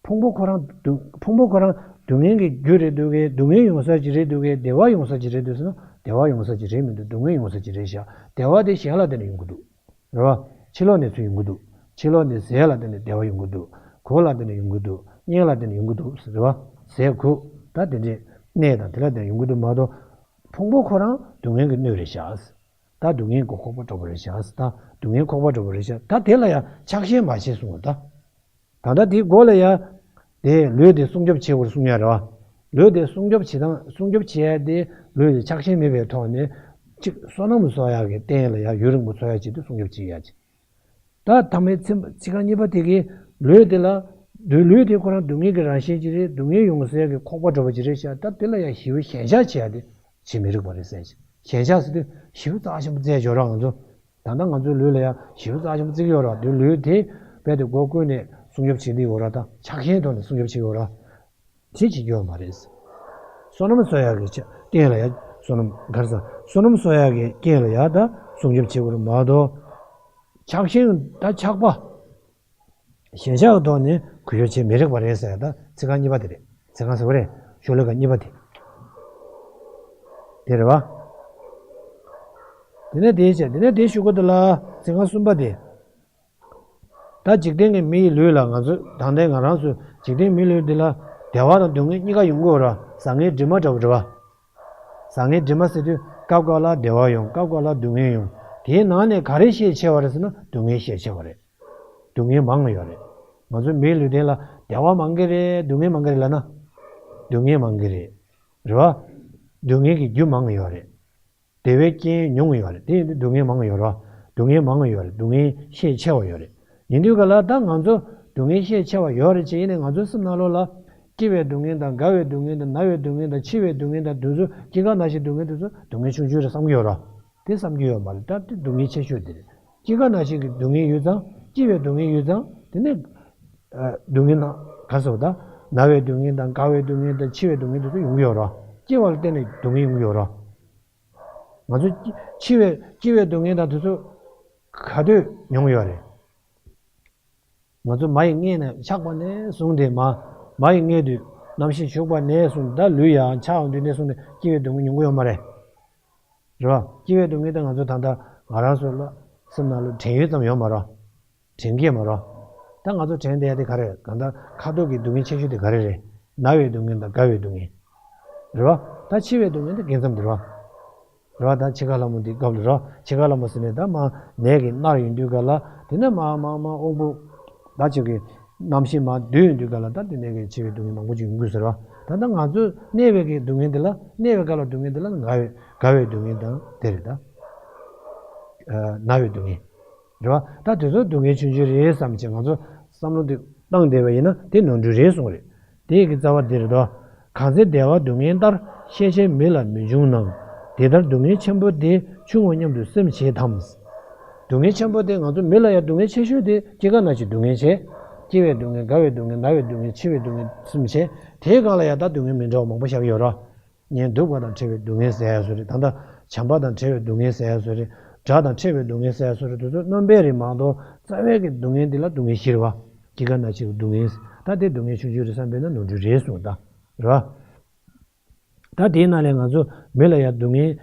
ཕུང་པོ་ཁོ་རང་སྡུག་ཕུང་པོ་ཁོ་རང་སྡུག་བསྔལ་གྱི་རྒྱུ་རེད་འདུག་གས། སྡུག་བསྔལ་ཡོང་ས་ཅིག་རེད་འདུག་གས། བདེ་བ་ཡོང་ས་ཅིག་རེད་འདུག་ཟེར་ན་བདེ་བ་ཡོང་ས་ཅིག་རེད་མི་འདུག་སྡུག་བསྔལ་ཡོང་ས་ཅིག་རེད་ཤག་བདེ་བ་དེ་གཞན་ལ་བརྟེན་ནས་ཡོང་གི་འདུག་རེད་བ། ཕྱི་ལོགས་ནས་ཚུར་ཡོང་གི་འདུག་ཕྱི་ལོགས་ནས་ཟས་ལ་བརྟེན་ནས་བདེ་བ་ཡོང་གི་འདུག་གོས་ལ་བརྟེན་ནས་ཡོང་གི་འདུག་གཉེན་ལ་བརྟེན་ནས་ཡོང་གི་འདུག་རེད་བ། ཟས་གོས་ད་དེ་འདྲས་གནས་དང་དེ་ལ་བརྟེན་ནས་ཡོང་གི་འདུག་མ་གཏོགས། ཕུང་པོ་ཁོ་རང་སྡུག་བསྔལ་གྱི་སྣོད་རེད་བཞག། ད་སྡུག་བསྔལ་གྱི་ཁོག་པ་བྲོ་བ་རེད་བཞག། ད་སྡུག་བསྔལ་ཁོག་པ་བྲོ་བ་རེད་བཞག། ད་དེ་ལ་ཡང་ཆགས་ཞེན་མ་བྱེད་གསུངས་པ་ད། ད་ལྟ་དེའི་མགོ་ལ་ཡ། དེ་ལུས་དེ་སྲུང་སྐྱོབ་བྱེད་དགོས་གསུང་ཡ་རེད་བ། ལུས་དེ་སྲུང་སྐྱོབ་བྱེད་སྟངས་སྲུང་སྐྱོབ་བྱེད་ཡ་དེ་ལུས་དེ་ཆགས་ཞེན་མེད་པའི་ཐོག་ནས། གཅིག་བསོད་ནམས་གསོག་ཡ་གི་རྟེན་ལ་ཡ་ཡུན་རིང་པོ་འཚོ་ཡ་ཆེད་དུ་སྲུང་སྐྱོབ་བྱེད་ཡ་ཅིག། ད་ཐ་མའི་ཚིག་ཚིག་རྐང་གཉིས་པ་དེ་གིས་ལུས་དེ་ལ། ལུས་ལུས་དེ་ཁོ་རང་སྡུག་བསྔལ་གྱི་རང་བཞིན་ཅིག་རེད། སྡུག་བསྔལ་ཡོང་སའི་གི་ཁོག་པ་བྲོ་བ་ཅིག་རེད་ཤག། ད་དེ་ལ་ཡ་ཞེ་པོ་ཞེན་ཆགས་བྱེད་ཡ་དེ་བྱེད་མི་རིགས་པ་རེད་ཟེར་ཅིག། ཞེན་ཆགས་ཟེར་དུས་ཞེ་པོ་རྩ་ཆེན་པོ་བརྩི་ཡ་ཅིག་ཡོད་རེད་ང་ཚོ། ད་ལྟ་ང་ཚོའི་ལུས་ལ་ཡང་ཞེ་པོ་རྩ་ཆེན་པོ་བརྩི་གི་ཡོད་རེད། དེ་ལུས་དེ་རྦད་དེ་སྒོ་ཀུན་ནས་སྲུང་སྐྱོབ་བྱེད་ཀྱི་ཡོད་རེད། ད་ཆགས་ཞེན་ཐོག་ནས་སྲུང་སྐྱོབ་བྱེད་ཀྱི་ཡོད་རེད། དེ་བྱེད་ཀྱི་ཡོད་མ་རེད། བསོད་ནམས་གསོག་ཡག་གི་ཆ་རྐྱེན་ལ་ཡང་བསོད་ནམས་ག་རེ་ཟེར། བསོད་ནམས་གསོག་ཡག་གི་རྐྱེན་ལ་ཡང་ད་སྲུང་སྐྱོབ་བྱེད་དགོས་རེད་མ་གཏོགས། ཆགས་ཞེན་ད་ཆགས་པ། ཞེན་ཆགས་ཀྱི་ཐོག་ནས་གུས་ཞབས་བྱེད་མི་རིགས་པ་རེད་ཟེར་ཡ་ད་ཚིག་རྐང་གཉིས་པ་དེ་རེད། ཚིག་རྐང་ཟེར་བ་རེད། ཤོ་ལོ་ཀ་གཉིས་པ་དེ། དེ་རེད་བ། དེ་ནས་དེའི་ཆེད་དེ་ནས་དེའི་གཞུག་གུ་དེ་ལ་ཚིག་རྐང་གསུམ་པ་དེ། ད་འཇིག་རྟེན་གྱི་མི་ཡི་ལུས་ལ་ང་ཚོ་དང་ལྡན་ང་རང་ཚོ་འཇིག་རྟེན་མིའི་ལུས་འདི་ལ་བདེ་བ་དང་སྡུག་བསྔལ་གཉིས་ཀ་ཡོང་གི་ཡོད་རེད། བཟང་ངན་དྲི་མ་འདྲ་བོ་རེད་བ། བཟང་ངན་དྲི་མ་ཟེར་དུས་སྐབས་སྐབས་ལ་བདེ་བ་ཡོང་། སྐབས་སྐབས་ལ་སྡུག་བསྔལ་ཡོང་། དེའི་ནང་ནས་ག་རེ་ཤས་ཆེ་བ་རེད་ཟེར་ན་སྡུག་བསྔལ་ཤས་ཆེ་བ་རེད། སྡུག་བསྔལ་མང་ང་ཡོད་རེད། ང་ཚོའི་མིའི་ལུས་རྟེན་ལ་བདེ་བ་མང་གི་རེད། སྡུག་བསྔལ་མང་གི་རེད་ལབ་ན། སྡུག་བསྔལ་མང་གི་རེད། རེད་བ། སྡུག་བསྔལ་གྱི་རྒྱུ་མང་ང་ཡོད་རེད། བདེ་བའི་རྐྱེན་ཉུང་ང་ཡོད་རེད། དེ་ཡིན་དུས་སྡུག་བསྔལ་མང་ང་ཡོད་རེད་བ། སྡུག་བསྔལ་མང་ང་ཡོད་རེད། སྡུག་བསྔལ་ཤས་ཆེ་བ་ཡོད་རེད། ཡིན་དུས་ག་ལ་ད་ང་ཚོ་སྡུག་བསྔལ་ཤས་ཆེ་བ་ཡོད་རེད་ཅེས་ཡིན་ནའི་ང་ཚོའི་སེམས་ནང་ལོགས་ལ། སྐྱེ་བའི་སྡུག་བསྔལ་དང་། རྒ་བའི་སྡུག་བསྔལ་དང་། ན་བའི་སྡུག་བསྔལ་དང་། འཆི་བའི་སྡུག་བསྔལ་དང་། དེ་ཚོ་སྐྱེ་རྒ་ན་འཆིའི་སྡུག་བསྔལ་དེ་ཚོ་སྡུག་བསྔལ་ཆུང་ཆུང་རེད་བསམ་གྱི་ཡོད་རེད། དེ་བསམ་གྱི་ཡོད་མ་རེད། ད་དེ་སྡུག་བསྔལ་ཆེ་ཤོས་དེ་རེད། སྐྱེ་རྒ་ན་འཆི་གི་སྡུག་བསྔལ་ཡོད་ཙང་། སྐྱེ་བའི་སྡུག་བསྔལ་ཡོད་ཙང་། དེ་ནས་སྡུག་བསྔལ་ན་ག་རེ་ཟེར་བ་ད། ན་བའི་སྡུག་བསྔལ་དང་། རྒ་བའི་སྡུག་བསྔལ་དང་། འཆི་བའི་སྡུག་བསྔལ་དེ་ཚོ་ཡོང་གི་ཡོད་རེད། སྐྱེ་བ་ལ་བརྟེན་ནས་སྡུག་བསྔལ་ཡོང་གི་ཡོད་རེད། ང་ཚོ་འཆི་བའི་སྐྱེ་བའི་སྡུག་བསྔལ་དང་དེ་ཚོ་ག་དུས་མྱོང་ཡོད་རེད། ང་ཚོ་མ་ཡི་མངལ་ནས་ཆགས་པ་ནས་བཟུང་སྟེ་མ། མ་ཡི་མངལ་དུ་རྣམ་ཤེས་ཞུགས་པ་ནས་བཟུང་ད་ལུས་ཡང་ཆགས་ཡོང་དུས་ནས་བཟུང་སྟེ་སྐྱེ་བའི་སྡུག་བསྔལ་མྱོང་གི་ཡོད་མ་རེད། རེད་བ། སྐྱེ་བའི་སྡུག་བསྔལ་དེ་ང་ཚོ་ད་ལྟ་ང་རང་ཚོ་ལ་སེམས་ནང་ལ་དྲན་ཡོད་ཙམ་ཡོད་མ་རེད། དྲན་གྱི་མ་རེད། ད་ང་ཚོ་དྲན་བསྡད་ཡ་དེ་ག་རེ་རེད། གང་ལྟར་ཁ་ཐུག་གི་སྡུག་བསྔལ་ཆེ་ཤོས་དེ་ག་རེ་རེད། ན་བའི་སྡུག་བསྔལ་དང་རྒ་བའི་སྡུག་བསྔལ། རེད་བ། ད་འཆི་བའི་སྡུག་བསྔལ་དེ་དགེ་མཚམས་དེ་རེད་བ། རེད་བ། ད་འཆི་ཁ་ལྷ་མོ་འདི་སྐབས་ལ་རེད་བ། འཆི་ཁ་ལྷ་མོ་ཟེར་ནས་ད་མ་ནད་ཀྱིས་མནར་ཡོང་དུས་ག་ལ། དེ་ནས་མ་མ་མ་དབང་པོ་ད་ཅིག་གི་རྣམ་ཤེས་མ་འདུས་ཡོང་དུས་ག་ལ། ད་དེ་ནས་གི་འཆི་བའི་སྡུག་བསྔལ་མང་པོ་ཅིག་ཡོང་གི་ཟེར་བ། ད་ལྟ་ང་ཚོས་གནས་པའི་གི་སྡུག་བསྔལ་འདི་ལ། གནས་པའི་སྐབས་ལ་སྡུག་བསྔལ་འདི་ལ་རྒ་བའི་རྒ་བའི་སྡུག་བསྔལ་དང་དེ་རེད་ད། ན་བའི་སྡུག་བསྔལ། རེད་བ། ད་དེ་ཚོ་སྡུག་བསྔལ་ཆུང་ཆུང་རེད་བསམ་བྱས་ང་ཚོ་བསམ་བློ་འདི་བཏང་བསྡད་པ་ཡིན་ན་དེ་ནོར་འཁྲུལ་རེད་གསུངས་རེད། དེ་ཡི་གི་རྩ་བ་འདི་རེད་དོ། གང་ཚེ་བདེ་བ་སྡུག་བསྔལ་ལྟར། ཤས་ཆེར་མི་ལ་མི་འབྱུང་ནའང་། དེ་ལྟར་སྡུག་བསྔལ་ཆེན་པོ་དེ། ཆུང་ངོ་སྙམ་དུ་སེམས་བྱེད་དམ། སྡུག་བསྔལ་ཆེན་པོ་དེ་ང་ཚོ་མི་ལ་ཡང་སྡུག་བསྔལ་ཆེ་ཤོས་དེ་སྐྱེ་རྒ་ན་འཆིའི་སྡུག་བསྔལ་བྱེད། སྐྱེ་བའི་སྡུག་བསྔལ། རྒ་བའི་སྡུག་བསྔལ། ན་བའི་སྡུག་བསྔལ། འཆི་བའི་སྡུག་བསྔལ་སེམས་བྱེད། དེའི་སྒང་ལ་ཡང་ད་སྡུག་བསྔལ་མི་འདྲ་བ་མང་པོ་བཞག་ཡོད་རོ། ངན་སྡུག་པ་དང་བྲལ་བའི་སྡུག་བསྔལ་ཟེར་ཡ་བཟོ་རེད། ད་ལྟ་བྱམས་པ་དང་བྲལ་བའི་སྡུག་བསྔལ་ཟེར་ཡ་བཟོ་རེད། དགྲ་དང་ཕྲད་པའི་སྡུག་བསྔལ་ཟེར་ཡ་བཟོ་རེད། དེ་ཚོ་རྣམ་པའི་རིགས་མ་གཏོགས་རྩ་བའི་གི་སྡུག་བསྔལ་འདི་ལ་སྡུག་བསྔལ་བཞི་རེད་བ། སྐྱེ་རྒ་ན་འཆི་གི་སྡུག་བསྔལ། ད་དེ་སྡུག་བསྔལ་ཆུང་ཆུང་རེད་བསམ་པས་ན་ནོར་འཁྲུལ་རེད་གསུངས་ད། རེད་བ། ད་དེའི་ནང་ནས་ང་ཚོ་མི་ལ་ཡ་སྡུག་བསྔལ།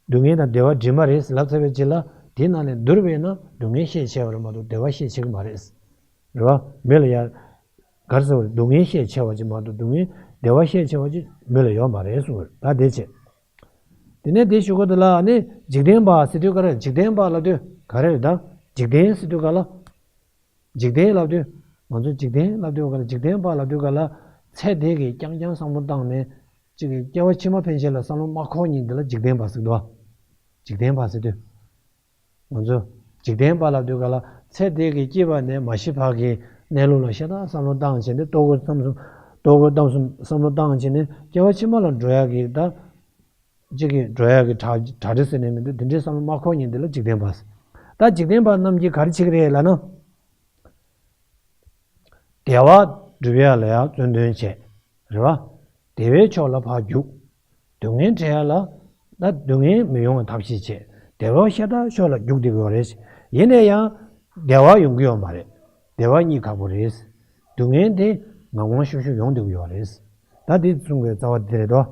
སྡུག་བསྔལ་དང་བདེ་བ་འདྲེས་མ་རེད་ལབ་ཚར་བའི་རྗེས་ལ་དེའི་ནང་ནས་བསྡུར་བས་ན་སྡུག་བསྔལ་ཤས་ཆེ་བ་རེད་མ་གཏོགས་བདེ་བ་ཤས་ཆེ་གི་མ་རེད། རེད་བ། མི་ལ་ཡ། ག་རེ་ཟེར་བ་རེད། སྡུག་བསྔལ་ཤས་ཆེ་བ་ཅིག་མ་གཏོགས་སྡུག་བསྔལ་བདེ་བ་ཤས་ཆེ་བ་ཅིག་མི་ལ་ཡོད་མ་རེད་གསུངས་རེད། ད་དེ་བྱས། དེ་ནས་དེ་གཞུག་གུ་དེ་ལ་ནི་འཇིག་རྟེན་པ་ཟེར་དུས་ག་རེ། འཇིག་རྟེན་པ་ལབ་དུས་ག་རེ་རེད་ད། འཇིག་རྟེན་ཟེར་དུས་ག་ལ། འཇིག་རྟེན་ལབ་དུས། ང་ཚོ་འཇིག་རྟེན་ལབ་དུས་ག་ལ། འཇིག་རྟེན་པ་ལབ་དུས་ག་ལ། ཚེ་འདི་གི་རྐྱང་རྐྱང་བསམ་བློ་བཏང་ནས། གཅིག་གི་སྐྱེ་བ་ཕྱི་མ་ཕན་ཆད་ལ་བསམ་བློ་མ་འཁོར་མཁན་འདི་ལ་འཇིག་རྟེན་པ་ཟེར་འདུག་བ། འཇིག་རྟེན་པ་ཟེར་དུས། ང་ཚོ་འཇིག་རྟེན་པ་ལབ་དུས་ག་ལ་ཚེ་འདི་གི་སྐྱེས་པ་ནས་མ་ཤི་བར་གྱི་གནས་ལུགས་ལ་ཤ་སྟག་བསམ་བློ་བཏང་བྱས་ཏེ། ལྟོ་གོས་གཏམ་གསུམ། ལྟོ་གོས་གཏམ་གསུམ་བསམ་བློ་བཏང་བྱས་ནས་སྐྱེ་བ་ཕྱི་མ་ལ་འགྲོ་ཡག་གི་ད། གཅིག་གི་འགྲོ་ཡག་གི་གྲ་གྲ་སྒྲིག་ཟེར་ནས་མི་འདུག་དེ་འདྲའི་བསམ་བློ་མ་འཁོར་མཁན་འདི་ལ་འཇིག་རྟེན་པ་ཟེར། ད་འཇིག་རྟེན་པ་རྣམས་ཀྱིས་ག་རེ་བྱེད་ཀྱི་རེད་ལབ་ན། བདེ་བ་སྒྲུབ་ཡག་ལ་ཡང་བརྩོན་འདོན་བྱེད། རེད་བ། བདེ་བའི་ཕྱོགས་ལ་ཕར་རྒྱུག་སྡུག་བསྔལ་བྲལ་ཡག་ལ། ད་སྡུག་བསྔལ་མི་ཡོང་བའི་ཐབས་ཤེས་བྱེད། བདེ་བ་ཤ་སྟག་ཕྱོགས་ལ་རྒྱུག་བསྡད་ཀྱི་ཡོད་རེད། ཡིན་ན་ཡང་། བདེ་བ་ཡོང་གི་ཡོད་མ་རེད། བདེ་བ་རྙེད་ཁག་པོ་རེད། སྡུག་བསྔལ་དེ་ངང་མང་ཤུགས་ཤུགས་ཡོང་བསྡད་ཀྱི་ཡོད་རེད། ད་དེ་གསུང་བའི་རྩ་བ་དེ་རེད་དོ།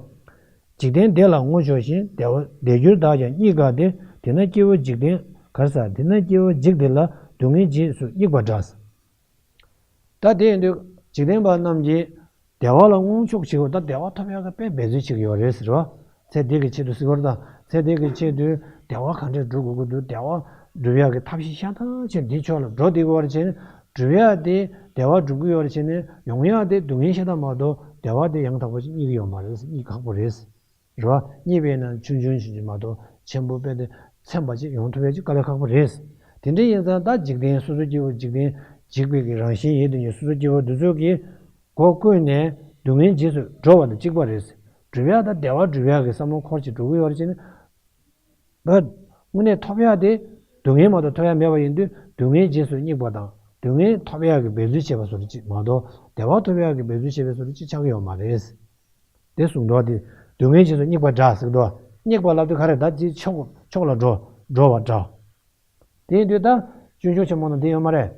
འཇིག་རྟེན་བདེ་ལ་ངོ་ཆོག་ཅིང་། བདེ་བ་བདེ་འགྱུར་བདག་ཀྱང་རྙེད་དཀའ་སྟེ། དེས་ན་སྐྱེ་བོ་འཇིག་རྟེན་ག་རེ་ཟེར། དེས་ན་སྐྱེ་བོ་འཇིག་འདི་ལ། སྡུག་བསྔལ་རྗེས་སུ་སྙེགས་པ་འདྲ། ད་དེ་ཡིན་དུས་འཇིག་རྟེན་པ་རྣམས་ཀྱིས་བདེ་བ་ལ་མངོན་ཆོག་བྱེད་དགོས། ད་བདེ་བ་ཐོབ་ཡག་གི་དཔེ་འབད་རྩོལ་བྱེད་ཀྱི་ཡོད་རེད་ཟེར་བ། ཚེ་འདི་གི་ཆེད་དུ་ཟེར་བ་རེད་ད། ཚེ་འདི་གི་ཆེད་དུ་བདེ་བ་ག་འདྲས་སྒྲུབ་དགོས་ཀྱི་འདུག་བདེ་བ་སྒྲུབ་ཡག་གི་ཐབས་ཤེས་ཤ་སྟག་ཆེ་འདི་ཕྱོགས་ལ་འགྲོ་བསྡད་ཀྱི་ཡོད་རེད་བྱས་ནས། སྒྲུབ་ཡག་དེ་བདེ་བ་སྒྲུབ་ཀྱི་ཡོད་རེད་བྱས་ནས། ཡོང་ཡག་དེ་སྡུག་བསྔལ་ཤ་སྟག་མ་གཏོགས་བདེ་བ་དེ་ཡང་དག་པ་ཅིག་རྙེད་ཀྱི་ཡོད་མ་རེད། རྙེད་ཁག་པོ་རེད། རེད་བ། རྙེད་པས་ན་ཆུང་ཆུང་ཞིག་ཅིག་མ་གཏོགས་ཆེན་པོ་དཔེ་དེ་ཚིམ་པ་ཅིག་ཡོང་ཐུབ་ཡག་ཅིག་དཀའ་ལས་ཁག་པོ་རེད། དེ་འདྲ་ཡིན་ཙང་ད་འཇིག་རྟེན་སོ་སོ་སྐྱེ་བོ། འཇིག་རྟེན་འཇིག་པའི་གི་རང་བཞིན་ཡིན་དུས་ནི་སོ་སོ་སྐྱེ་བོ་འདི་ཚོ་གིས་སྒོ་ཀུན་ནས་སྡུག་བསྔལ་རྗེས་སུ་འགྲོ་བ་དང་གཅིག་པ་རེད། སྒྲུབ་ཡག་དང་བདེ་བ་སྒྲུབ་ཡག་གི་བསམ་བློ་འཁོར་ཅིག་འགྲོ་གི་ཡོད་རེད་བྱས་ནས། བ། དངོས་གནས་ཐོབ་ཡག་དེ་སྡུག་བསྔལ་མ་གཏོགས་ཐོབ་ཡག་མེད་པ་ཡིན་དུས། སྡུག་བསྔལ་རྗེས་སུ་སྙེག་པ་དང་སྡུག་བསྔལ་ཐོབ་ཡག་གི་འབད་རྩོལ་བྱེད་པ་སོགས་ཅིག་མ་གཏོགས་བདེ་བ་ཐོབ་ཡག་གི་འབད་རྩོལ་བྱེད་པ་སོགས་ཅིག་ཆགས་ཀྱི་ཡོད་མ་རེད། དེ་གསུངས་འདུག་བ། དེ་སྡུག་བསྔལ་རྗེས་སུ་སྙེག་པ་འདྲ་ཟེར་འདུག་བ། སྙེག་པ་ལབ་དུས་ག་རེ། ད་ཅིག་ཕྱོགས་ཕྱོགས་ལ་འགྲོ་འགྲོ་བ་འདྲ། དེ་ཡིན་དུས་ད་སྤྱོད་འཇུག་ཆེན་མོ་ནང་དེ་ཡོད་མ་རེད།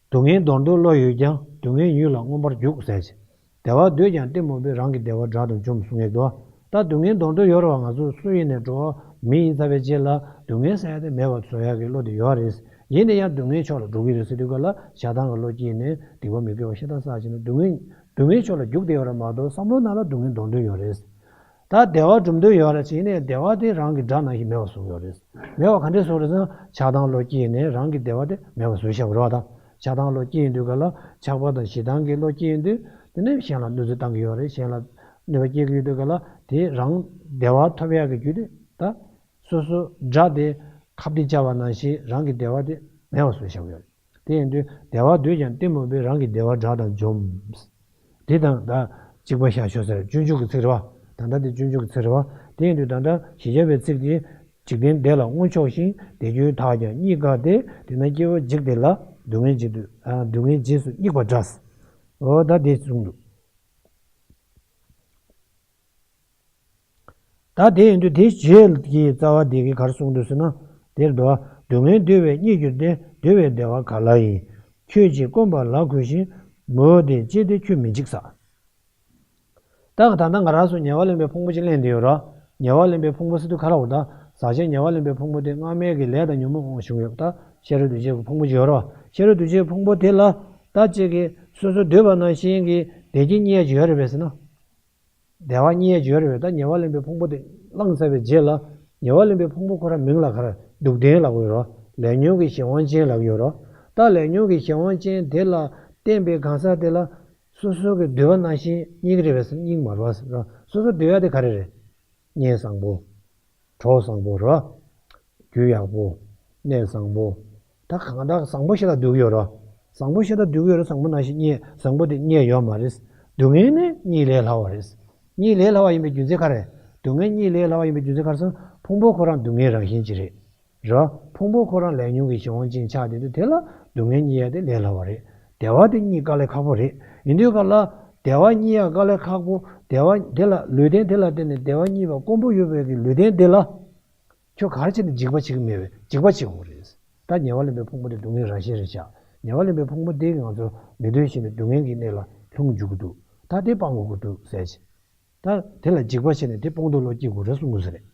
སྡུག་བསྔལ་འདོར་འདོད་བློ་ཡོད་ཀྱང་། སྡུག་བསྔལ་ཡུལ་ལ་མངོན་པར་རྒྱུག་ཟེར་ཅིག་བདེ་བ་འདོད་ཀྱང་གཏི་མུག་པས། རང་གི་བདེ་བ་དགྲ་དང་འཇོམས་གསུང་ཡས་འདུག་ད་སྡུག་བསྔལ་འདོར་འདོད་ཡོད་རེད་བ། ང་ཚོ་སུ་ཡིན་ནའི་འགྲོ་བ་མི་ཡིན་ཚར་བའི་རྗེས་ལ་སྡུག་བསྔལ་ཟེར་ཡ་དེ་མེད་པ་བཟོ་ཡག་གི་བློ་དེ་ཡོད་རེད། ཡིན་ན་ཡང་སྡུག་བསྔལ་ཕྱོགས་ལ་འགྲོ་གི་རེད་ཟེར་དུས་ག་ལ་ཞེ་སྡང་གི་བློ་སྐྱེས་ནས་སྡིག་པ་མི་དགེ་བ་ཤ་སྟག་བསགས་བྱས་ནས་སྡུག་བསྔལ་སྡུག་བསྔལ་ཕྱོགས་ལ་རྒྱུག་བསྡད་ཡོད་རེད་མ་གཏོགས་བསམ་བློ་ནང་ལ་སྡུག་བསྔལ་འདོར་འདོད་ཡོད་རེད། ད་བདེ་བ་སྒྲུབ་འདོད་ཡོད་རེད་ཟེར་ནས་བདེ་བ་དེ་རང་གི་དགྲ་ནང་བཞིན་མེད་པ་བཟོ་གི་ཡོད་རེད། མེད་པ་ག་འདྲས་བཟོ་རེད་ཟེར་ན། ཆགས་སྡང་བློ་སྐྱེས་ནས་རང་གི་བདེ་བ་དེ་མེད་པ་བཟོ་བཞག་པ་རེད་བ། ད་ཆགས་སྡང་བློ་སྐྱེས་ཡོང་དུས་ག་ལ་ཆགས་པ་དང་ཞེ་སྡང་གི་བློ་སྐྱེས་ཡོང་དུས། དེ་ནས་གཞན་ལ་གནོད་འཚེ་བཏང་གི་ཡོད་རེད། གཞན་ལ་གནོད་པ་སྐྱེལ་གྱི་ཡོད་དུས་ག་ལ་དེ་རང་བདེ་བ་ཐོབ་ཡག་གི་རྒྱུ་དེ་ད་སོ་སོ་དགྲ་དེ་ཁ་གཏད་བཅག་པ་ནང་བཞིན་རང་གི་བདེ་བ་དེ་མེད་པ་བཟོ་བཞག་ཡོད་རེད། དེ་ཡིན་དུས་བདེ་བ་འདོད་ཀྱང་གཏི་མུག་པས། རང་གི་བདེ་བ་དགྲ་དང་འཇོམས། འདི་དང་ད་གཅིག་པ་བཞག་ཆོག་ཟེར། སྤྱོད་འཇུག་གི་ཚིག་རེད་བ། ད་ལྟ་འདི་སྤྱོད་འཇུག་གི་ཚིག་རེད་བ། དེ་ཡིན་དུས་ད་ལྟ་གཞི་བྱ་བའི་ཚིག་དེ། འཇིག་རྟེན་བདེ་ལ་མངོན་ཕྱོགས་ཤིང་། བདེ་འགྱུར་དག་ཀྱང་རྙེད་དཀའ་སྟེ། དེས་ན་སྐྱེ་བོ་འཇིག་དེ་ལ། སྡུག་བསྔལ་རྗེས་སུ་ཨ་སྡུག་བསྔལ་རྗེས་སུ་སྙེག་པ་འདྲ། འོ་ད་དེ་གསུངས་འདུག་ད་དེ་ཡིན་དུས་དེའི་རྗེས་ཀྱི་རྩ་བ་དེ་གིས་ག་རེ་གསུངས་འདུག་ཟེར་ན། དེར་འདུག་བ། སྡུག་བསྔལ་འདུལ་བས་རྙེད་གྱུར་ཏེ། འདུལ་བའི་བདེ་བ་ག་ལ་ཡིན། ཁྱོད་ཀྱིས་བསྒོམས་པ་ལ་གུས་ཤིང་། མོས་ཏེ་སྤྱད་དེ་ཁྱོད་མི་འཇིགས་ས། ད་ད་ལྟ་ང་རང་ཚོ་ཉེ་བར་ལེན་པའི་ཕུང་པོ་ཅིག་ལེན་བསྡད་ཡོད་ར། ཉེ་བར་ལེན་པའི་ཕུང་པོ་ཟེར་དུས་ག་རེ་རེད། ད་ཟག་བཅས་ཉེ་བར་ལེན་པའི་ཕུང་པོ་དེ་སྔ་མའི་གི་ལས་དང་ཉོན་མོངས་དབང་བྱུང་ཡོད། ད་ཤེས་རབ་འདུ་བྱེད་ཀྱི་ཕུང་པོ་ཅིག་ཡོད་ར། ཤེས་རབ་འདུ་བྱེད་ཀྱི་ཕུང་པོ་དེ་ལ་ད་ཅིག་གིས་སོ་སོ་འདོད་པ་ནང་བཞིན་གྱི་བདེ་སྐྱིད་རྙེད་ཡ་ཅིག་ཡོད་རེད་པས་ཟེར་ན། བདེ་བ་རྙེད་ཡ་ཅིག་ཡོད་རེད་པས། ད་ཉེ་བར་ལེན་པའི་ཕུང་པོ་དེ་བླངས་ཚར་བའི་རྗེས་ལ། ཉེ་བར་ལེན་པའི་ཕུང་པོ་ཁོ་རང་མིང་ལ་ག་རེ། སྡུག་བདེན་ལབ་ཀྱི་ཡོད་ར། ལས་ཉོན་གྱི་གཞན་དབང་ཅན་ལབ་ཀྱི་ཡོད་ར། ད་ལས་ཉོན་གྱི་གཞན་དབང་ཅན་དེ་ལ་བརྟེན་པའི་གང་ཟག་དེ་ལ། སོ་སོ་གི་འདོད་པ་ནང་བཞིན་རྙེད་ཀྱི་རེད་པས་ཟེར་ན་རྙེད་ཀྱི་མ་རེད་པས་ཟེར་ར། སོ་སོ་འདོད་ཡ་དེ་ག་རེ་རེད། གཉེན་བཟང་པོ། གྲོགས་བཟང་པོ་རེད་པ། རྒྱུ་ཡག་པོ། གནས་བཟང་པོ། ད་གང་ལྟར་བཟང་པོ་ཞེ་དྲག་འདོད་ཀྱི་ཡོད་རེད་པ། བཟང་པོ་ཞེ་དྲག་འདོད་ཀྱི་ཡོད་རེད། བཟང་པོ་ནང་བཞིན་རྙེད་བཟང་པོ་དེ་རྙེད་ཡོད་མ་རེད། སྡུག་བསྔལ་ནི་རྙེད་ལས་སླ་བ་རེད། རྙེད་ལས་སླ་བ་ཡིན་པའི་རྒྱུ་མཚན་ག་རེ། སྡུག་བསྔལ་རྙེད་ལས་སླ་བ་ཡིན་པའི་རྒྱུ་མཚན་ག་རེ་ཟེར་ན། ཕུང་པོ་ཁོ་རང་སྡུག་བསྔལ་རང་བཞིན་ཅིག་རེད། རེད་པ། ཕུང་པོ་ཁོ་རང་ལས་ཉོན་གྱི་གཞན་དབང་ཅན་ཆགས་བསྡད་དུས་དེ་ལ་སྡུག་བསྔལ་རྙེད་ཡ་དེ་ལས་སླ་བ་རེད། བདེ་བ་དེ་རྙེད་དཀའ་ལས་ཁག་པོ་རེད། ཡིན་དུས་ག་ལ་བདེ་བ་རྙེད་ཡ་དཀའ་ལས་ཁག་པོ། བདེ་བ་དེ་ལ་ལུས་རྟེན་དེ་ལ་བརྟེན་ནས་བདེ་བ་རྙེད་པ་དཀོན་པོ་ཡོད་པའི་གི་ལུས་རྟེན་དེ་ལ། ཁྱོད་ག་རེ་བྱས་ནས་འཇིགས་པ་བྱེད་ཀྱི་མེད་པས། འཇིགས་པ་བྱེད་དགོས་རེད། ད་ཉེ་བར་ལེན་པའི་ཕུང་པོ་དེ་སྡུག་བསྔལ་རང་བཞིན་རེད་ཤག་ཉེ་བར་ལེན་པའི་ཕུང་པོ་དེ་གིས་ང་ཚོ་མི་འདོད་བཞིན་དུ་སྡུག་བསྔལ་གྱི་གནས་ལ་ལྷུང་འཇུག་གི་འདུག་ད་དེ་སྤང་དགོས་ཀྱི་འདུག་ཟེར་བྱས། ད་དེ་ལ་འཇིགས་པ་བྱས་ནས་དེ་སྤོང་འདོད་བློ་སྐྱེ་དགོས་རེད་གསུང་གི་ཟེར་རེད།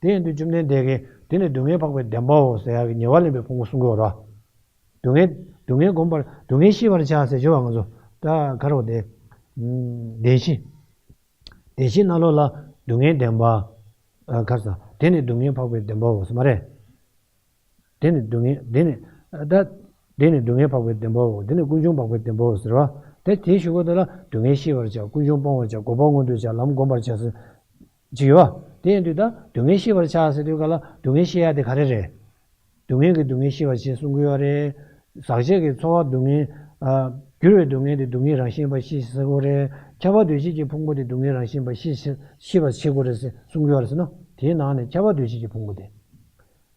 དེ་ཡིན་དུས་བཅོམ་ལྡན་འདས་ཀྱིས་དེ་ནི་སྡུག་བསྔལ་འཕགས་པའི་བདེན་པའོ་ཟེར་ཡག་གི་ཉེ་བར་ལེན་པའི་ཕུང་པོ་གསུང་གི་ཡོད་རེད་པ། སྡུག་བསྔལ་སྡུག་བསྔལ་བསྒོམ་པར་སྡུག་བསྔལ་ཤེས་པར་བྱ་ཟེར་བྱས་པ་ང་ཚོ་ད་ག་རེ་རེད་དེ། བདེན་བཞི། བདེན་བཞིའི་ནང་ལོགས་ལ་སྡུག་བསྔལ་བདེན་པ། ཨ་ག་རེ་ཟེར། དེ་ནི་སྡུག་བསྔལ་འཕགས་པའི་བདེན་པའོ་ཟེར་མ་རེད། དེ་ནི་སྡུག་བསྔལ་དེ་ནི་ད། དེ་ནི་སྡུག་བསྔལ་འཕགས་པའི་བདེན་པའོ། དེ་ནི་ཀུན་འབྱུང་འཕགས་པའི་བདེན་པའོ་ཟེར་བ། དེ་དེའི་གཞུག་གུ་དེ་ལ་སྡུག་བསྔལ་ཤེས་པར་བྱ། ཀུན་འབྱུང་སྤོང་བར་བྱ། གོ་འཕང་མངོན་དུ་བྱ། ལམ་བསྒོམ་པར་བྱ་ཟེར་ཅིག་ཡོད་པ། དེ་ཡིན་དུས་ད་སྡུག་བསྔལ་ཤེས་པར་བྱ་ཟེར་དུས་ག་ལ་སྡུག་བསྔལ་ཤེས་ཡ་དེ་ག་རེ་རེད། སྡུག་བསྔལ་གྱི་སྡུག་བསྔལ་ཤེས་པར་བྱེད་གསུང་གི་ཡོད་རེད། ཟག་བཅས་ཀྱི་ཚོར་བ་སྡུག་བསྔལ། ཨ་འགྱུར་བའི་སྡུག་བསྔལ་དེ་སྡུག་བསྔལ་རང་བཞིན་པ་ཤེས་ཟེར་དགོས་རེད། ཁྱབ་པ་འདུ་བྱེད་ཀྱི་ཕུང་པོ་དེ་སྡུག་བསྔལ་རང་བཞིན་པ་ཤེས་ཤེས་པར་བྱེད་དགོས་རེད་ཟེར་གསུང་གི་ཡོད་རེད་ཟེར་ན། དེའི་ནང་ནས་ཁྱབ་པ་འདུ་བྱེད་ཀྱི་ཕུང་པོ་དེ།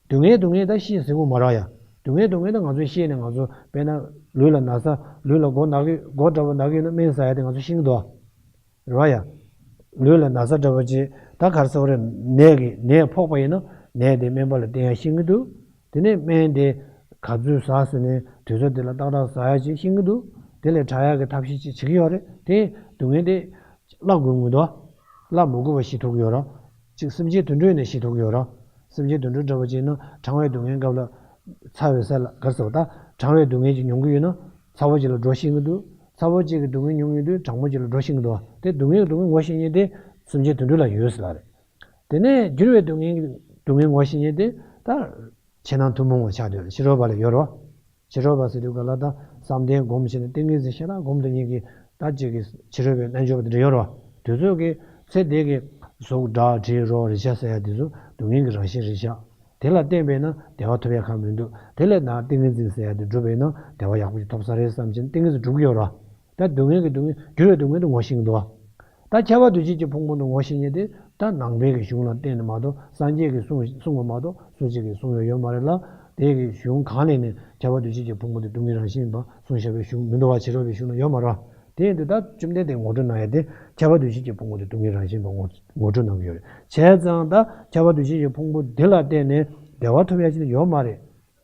སྡུག་བསྔལ་སྡུག་བསྔལ་ད་ཤེས་ཟེར་དགོས་མ་རེད་ཡ། སྡུག་བསྔལ་སྡུག་བསྔལ་ད་ང་ཚོས་ཤེས་ནས་ང་ཚོ་དཔེར་ན་ལུས་ལ་ན་ཚ། ལུས་ལ་མགོ་ན་གི་མགོ་འདྲ་པོ་ན་གི་ཡོད་ན་སྨན་ཟ་ཡ་དེ་ང་ཚོས་ཤེས་ཀྱི་འདུག་བ། རེད་བ་ཡ། ལུས་ལ་ན་ཚ་འདྲ་པོ་ཅིག་ད་ག་རེ་ཟེར་དགོས་རེད། ནད་ཀྱི་ནད་ཕོག་པ་ཡིན་ན་ནད་དེ་སྨན་པ་ལ་བསྟེན་ཡ་ཤེས་ཀྱི་འདུག་དེ་ནས་སྨན་དེ་ག་ཚོད་ཟ་ཟེར་ནས་དུས་ཚོད་དེ་ལ་ཏག་ཏག་ཟ་ཡ་ཅིག་ཤེས་ཀྱི་འདུག་དེ་ལས་དྲག་ཡག་གི་ཐབས་ཤེས་ཅིག་བྱེད་ཀྱི་ཡོད་རེད། དེ་སྡུག་བསྔལ་དེ་བརླག་དགོས་ཀྱི་འདུག་བརླག་མི་དགོས་པ་ཞིག་ཐུག་ཡོད་ར། ཅིག་སེམས་ཅན་དུད་འགྲོ་ནས་ཞིག་ཐུག་ཡོད་ར། སེམས་ཅན་དུད་འགྲོ་འདྲ་པོ་ཅིག་ན་གྲང་བའི་སྡུག་བསྔལ་སྐབས་ལ་ཚ་བའི་ས་ལ་ག་རེ་ཟེར་བ། ད་གྲང་བའི་སྡུག་བསྔལ་ཅིག་མྱོང་གི་ཡོད་ན་ཚ་བོ་ཅིག་ལ་འགྲོ་ཤེས་ཀྱི་འདུག་ཚ་བོ་ཅིག་གི་སྡུག་བསྔལ་མྱོང་ཡོད་དུས་གྲང་མོ་ཅིག་ལ་འགྲོ་ཤེས་ཀྱི་འདུག་དེ་སྡུག་བསྔལ་སྡུག་བསྔལ་ངོ་ཤེས་མཁན་དེ་ སེམས་ཅན་དོན་གྲུབ་ལ་ཡོད་ཟེར་ལ་རེད། དེ་ནས་འགྱུར་བའི་སྡུག་བསྔལ་སྡུག་བསྔལ་ངོ་ཤེས་མཁན་དེ་ད་ཕྱི་ནང་ཐུན་མོང་བ་ཆགས་བསྡད་ཡོད་རེད། ཕྱི་རོལ་པ་ལ་ཡོད་རེད་བ། ཕྱི་རོལ་པ་ཟེར་དུས་ག་ལ་ད་བསམ་གཏན་སྒོམ་བྱས་ནས་ཏིང་ངེ་འཛིན་ཤ་སྟག་སྒོམ་དུ་ཉིད་ཀྱི་ད་ཅིག་གི་ཕྱི་རོལ་པའི་རྣལ་འབྱོར་པ་དེ་འདྲ་ཡོད་རེད་བ། དེ་ཚོ་གི་ཚེ་འདས་ཀྱི་གཟུགས་སྒྲ་དྲི་རོ་རེག་བྱ་ཟེར་ཡ་དེ་ཚོ་སྡུག་བསྔལ་གྱི་རང་བཞིན་རེད་ཤག་དེ་ལ་བརྟེན་པས་ན་བདེ་བ་ཐོབ་ཡ་གང་མི་འདུག་དེ་ལས་ན་ཏིང་ངེ་འཛིན་ཟེར་ཡ་དེ་སྒྲུབ་པས་ན་བདེ་བ་ཡག་པོ་ཞིག་ཐོབ་ས་རེད་བསམ་བྱས་ན་ཏིང་ངེ་འཛིན་སྒྲུབ་ཀྱི་ཡོད་རེད་བ། ད་སྡུག་བསྔལ་གྱི་སྡུག་བསྔལ་འགྱུར་བའི་སྡུག་བསྔལ་དེ་ངོ་ཤེས་ཀྱི་འདུག་བ། ད་ཁྱབ་པ་འདུ་བྱེད་ཀྱི་ཕུང་པོ་འདི་ངོ་ཤེས་མཁན་དེ་ད་ནང་པའི་གི་གཞུང་ལ་བརྟེན་ནས་མ་གཏོགས་སངས་རྒྱས་ཀྱིས་གསུངས་གསུངས་པ་མ་གཏོགས་སུ་གཅིག་གིས་གསུངས་ཡོད་ཡོད་མ་རེད་ལ། དེ་གི་གཞུང་གང་ལས་ནས་ཁྱབ་པ་འདུ་བྱེད་ཀྱི་ཕུང་པོ་འདི་སྡུག་བསྔལ་རང་བཞིན་ཡིན་པ་གསུངས་བཞག་པའི་གཞུང་མི་འདུག་བ། ཕྱི་རོལ་པའི་གཞུང་ལ་ཡོད་མ་རེད་བ། དེ་ཡིན་དུས་ད་བཅོམ་ལྡན་འདས་ངོ་སྤྲོད་གནང་ཡ་དེ་ཁྱབ་པ་འདུ་བྱེད་ཀྱི་ཕུང་པོ་འདི་སྡུག་བསྔལ་རང་བཞིན་ཡིན་པ་ངོ་ངོ་སྤྲོད་གནང་གི་ཡོད་རེད། བྱས་ཙང་ད་ཁྱབ་པ་འདུ་བྱེད་ཀྱི་ཕུང་པོ་འདི་ལ་བརྟེན་ནས་བདེ་བ་ཐོབ་ཡ་ཅིག་ཡོད་མ་རེད།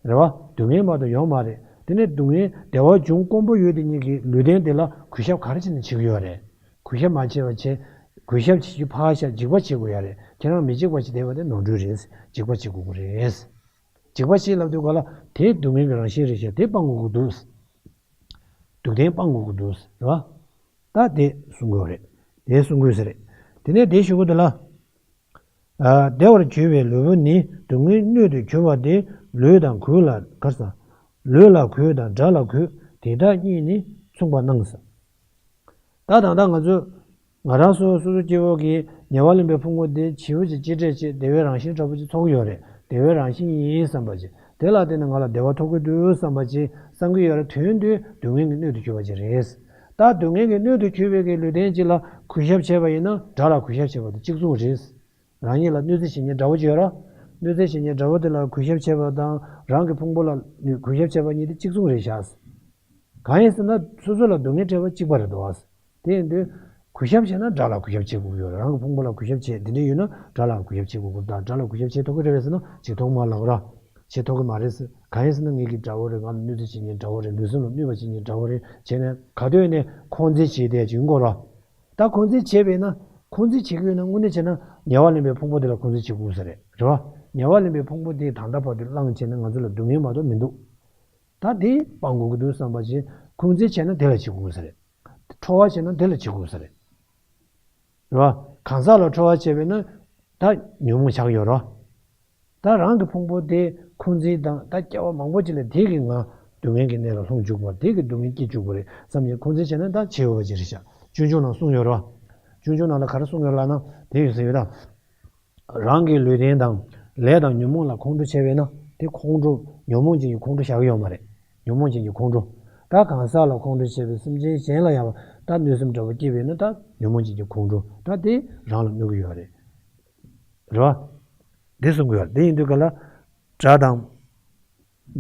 རེད་བ། སྡུག་བསྔལ་མ་གཏོགས་ཡོད་མ་རེད། དེ་ནས་སྡུག་བསྔལ་བདེ་བ་འབྱུང་དཀོན་པོ་ཡོད་དེ་ཉིད་ཀྱི་ལུས་རྟེན་དེ་ལ་གུས་ཞབས་ག་རེ་བྱས་ནས་བྱེད་ཀྱི་ཡོད་རེད། གུས་ཞབས་མ་བྱས་པ་བྱས། གུས་ཞབས་བྱེད་རྒྱུ་ཕར་བཞག་འཇིགས་པ་བྱེད་དགོས་ཡ་རེད། ཁྱེད་རང་མི་འཇིགས་པ་བྱེད་བསྡད་པ་དེ་ནོར་འཁྲུལ་རེད། འཇིགས་པ་བྱེད་དགོས་ཀྱི་རེད། འཇིགས་པ་བྱེད་ལབ་དུས་ག་ལ་དེ་སྡུག་བསྔལ་གྱི་རང་བཞིན་རེད་ཤག་དེ་སྤང་དགོས་ཀྱི་འདུག་སྡུག་བསྔལ་སྤང་དགོས་ཀྱི་འདུག་རེད་བ། ད་དེ་གསུང་དགོས་རེད། དེ་གསུང་དགོས་ས་རེད། དེ་ནས་དེ་ཞུ་གི་འདུག་ལ། བདེ་བར་གྱུར་པའི་ལུས་པོ་ནི། སྡུག་བསྔལ་སྣོད་དུ་གྱུར་པ་དེ། ལུས་དང་གོས་ལ་གར་ས། ལུས་ལ་གོས་དང་སྒྲ་ལ་གོས། དེ་དག་གཉིས་ནི་མཚུངས་པར་སྣང་ས། ད་ད་ལྟ་ང་ཚོ་ང་རང་སོ་སོ་སོ་སྐྱེ་བོ་གི་ཉེ་བར་ལེན་པའི་ཕུང་པོ་དེ་བྱིའུ་ཅིག་ཅི་སྤྲད་ཅིག་བདེ་བའི་རང་བཞིན་འདྲ་པོ་ཅིག་ཚོར་གི་ཡོད་རེད། བདེ་བའི་རང་བཞིན་ཡིན་བསམ་པ་ཅིག་དེ་ལ་བརྟེན་ནས་ང་ལ་བདེ་བ་ཐོབ་ཀྱི་འདུག་བསམ་པ་ཅིག་བསམ་གྱི་ཡོད་རེད། དོན་དུ་སྡུག་བསྔལ་གྱི་སྣོད་དུ་གྱུར་པ་ཅིག་རེད། ད་སྡུག་བསྔལ་གྱི་སྣོད་དུ་གྱུར་པའི་གི་ལུས་རྟེན་གཅིག་ལ་གུས་ཞབས་བྱས་པ་ཡིན་ན་དགྲ་ལ་གུས་ཞབས་བྱས་པ་དང་གཅིག་མཚུངས་རེད། རང་ཉིད་ལ་གནོད་འཚེ་བྱེད་མཁན་དགྲ་བོ་ཅིག་ཡོད་ར། གནོད་འཚེ་བྱེད་མཁན་དགྲ་བོ་དེ་ལ་གུས་ཞབས་བྱས་པ་དང་རང་གི་ཕུང་པོ་ལ་གུས་ཞབས་བྱས་པ་གཉིས་དེ་གཅིག་མཚུངས་རེད་ཤག་གང་ཡིན་ཟེར་ན་སོ་སོ་ལ་སྡུག་བསྔལ་སྤྲད་པ་གཅིག་པ་རེད་འདུག་ཨ། དེ་ཡིན་དུས་གུས་ཞབས་བྱས་ན་དགྲ་ལ་གུས་ཞབས་བྱེད་དགོས་ཀྱི་ཡོད་རེད། རང་གི་ཕུང་པོ་ལ་གུས་ཞབས་བྱས་དེ་འདྲ་ཡོད་ན་དགྲ་ལ་གུས་ཞབས་བྱེད་དགོས་ཀྱི་རེད། དགྲ་ལ་གུས་ཞབས་བྱེད་ཐུབ་ཀྱི་རེད་པས་ཟེར་ན་བྱེད་ཐུབ་མ་ལབ་ར། བྱེད་ཐུབ་ཀྱི་མ་རེད་ཟེར། གང་ཡིན་ཟེར་ན་ངེད་ཀྱི་དགྲ་བོ་རེད། ང་ལ་གནོད་འཚེ་བྱེད་མཁན་དགྲ་བོ་རེད། འདུག་སེམས་ལ་གནོད་པ་བྱེད་མཁན་དགྲ་བོ་རེད། བྱས་ནས་ག་དུས་ནས་འཁོན་འཛིན་བྱེད་བསྡད་ཀྱི་ཡོད་ར། ད་འཁོན་འཛིན་བྱེད་དགོས་ན་དངོས་གནས་བྱས་ན་ཉེ་བར་ལེན་པའི་ཕུང་པོ་དེ་ལ་འཁོན་འཛིན་བྱེད་དགོས་ས་རེད། རེད་བ། ཉེ་བར་ལེན་པའི་ཕུང་པོ་དེ་ད་ལྟ་བར་དུ་བླངས་བྱས་ན་ང་ཚོ་ལ་སྡུག་བསྔལ་མ་གཏོགས་མི་འདུག་ད་དེ་སྤང་དགོས་ཀྱི་འདུག་བསམ་པ་བྱས། འཁོན་འཛིན་བྱས་ན་དེ་ལ་བྱེད་དགོས་ས་རེད། ཁྲོ་བ་བྱས་ན་དེ་ལ་བྱེད་དགོས་ས་རེད། རེད་བ། གང་ཟག་ལ་ཁྲོ་བ་བྱས་པས་ན་ད་ཉོན་མོངས་ཆགས་ཡོད་རེད་བ། ད་རང་གི་ཕུང་པོ་དེ་འཁོན་འཛིན་དང་ད་སྐྱེ་བ་མང་པོ་ཅིག་ལ་དེ་གི་ང་སྡུག་བསྔལ་གྱི་གནས་ལ་ལྷུང་འཇུག་པ་དེ་གི་སྡུག་བསྔལ་སྐྱེ་འཇུག་པ་རེད་བསམ་ནས་འཁོན་འཛིན་བྱས་ན་ད་བྱེད་འོས་པ་ཅིག་རེད་ཤག་སྤྱོད་འཇུག་ནང་གསུངས་ཡོད་རེད་བ། སྤྱོད་འཇུག་ནང་ལ་ག་རེ་གསུངས་ཡོད་ལབ་ན་དེ་ཡོད་ཟེར་ཡོད་ད། རང་གི་ལུས་རྟེན་དང་ལས་དང་ཉོན་མོངས་ལ་ཁོང་ཁྲོ་བྱས་པས་ན་དེ་ཁོང་ཁྲོ་ཉོན་མོངས་ཅན་གྱི་ཁོང་ཁྲོ་བཞག་གི་ཡོད་མ་རེད། ཉོན་མོངས་ཅན་གྱི་ཁོང་ཁྲོ། ད་གང་ཟག་ལ་ཁོང་ཁྲོ་བྱས་པའི་སེམས་ཅན་གཞན་ལ་ཡང་ད་གནོད་སེམས་འདྲ་བོ་སྐྱེས་པས་ན་ད་ཉོན་མོངས་ཅན་གྱི་ཁོང་ཁྲོ་ད་དེ་རང་ལ་གནོད་ཀྱི་ཡོད་རེད། རེད་བ། འདི་གསུང་གི་ཡོད་རེད། འདི་ཡིན་དུས་ག་ལ་དགྲ་དང་།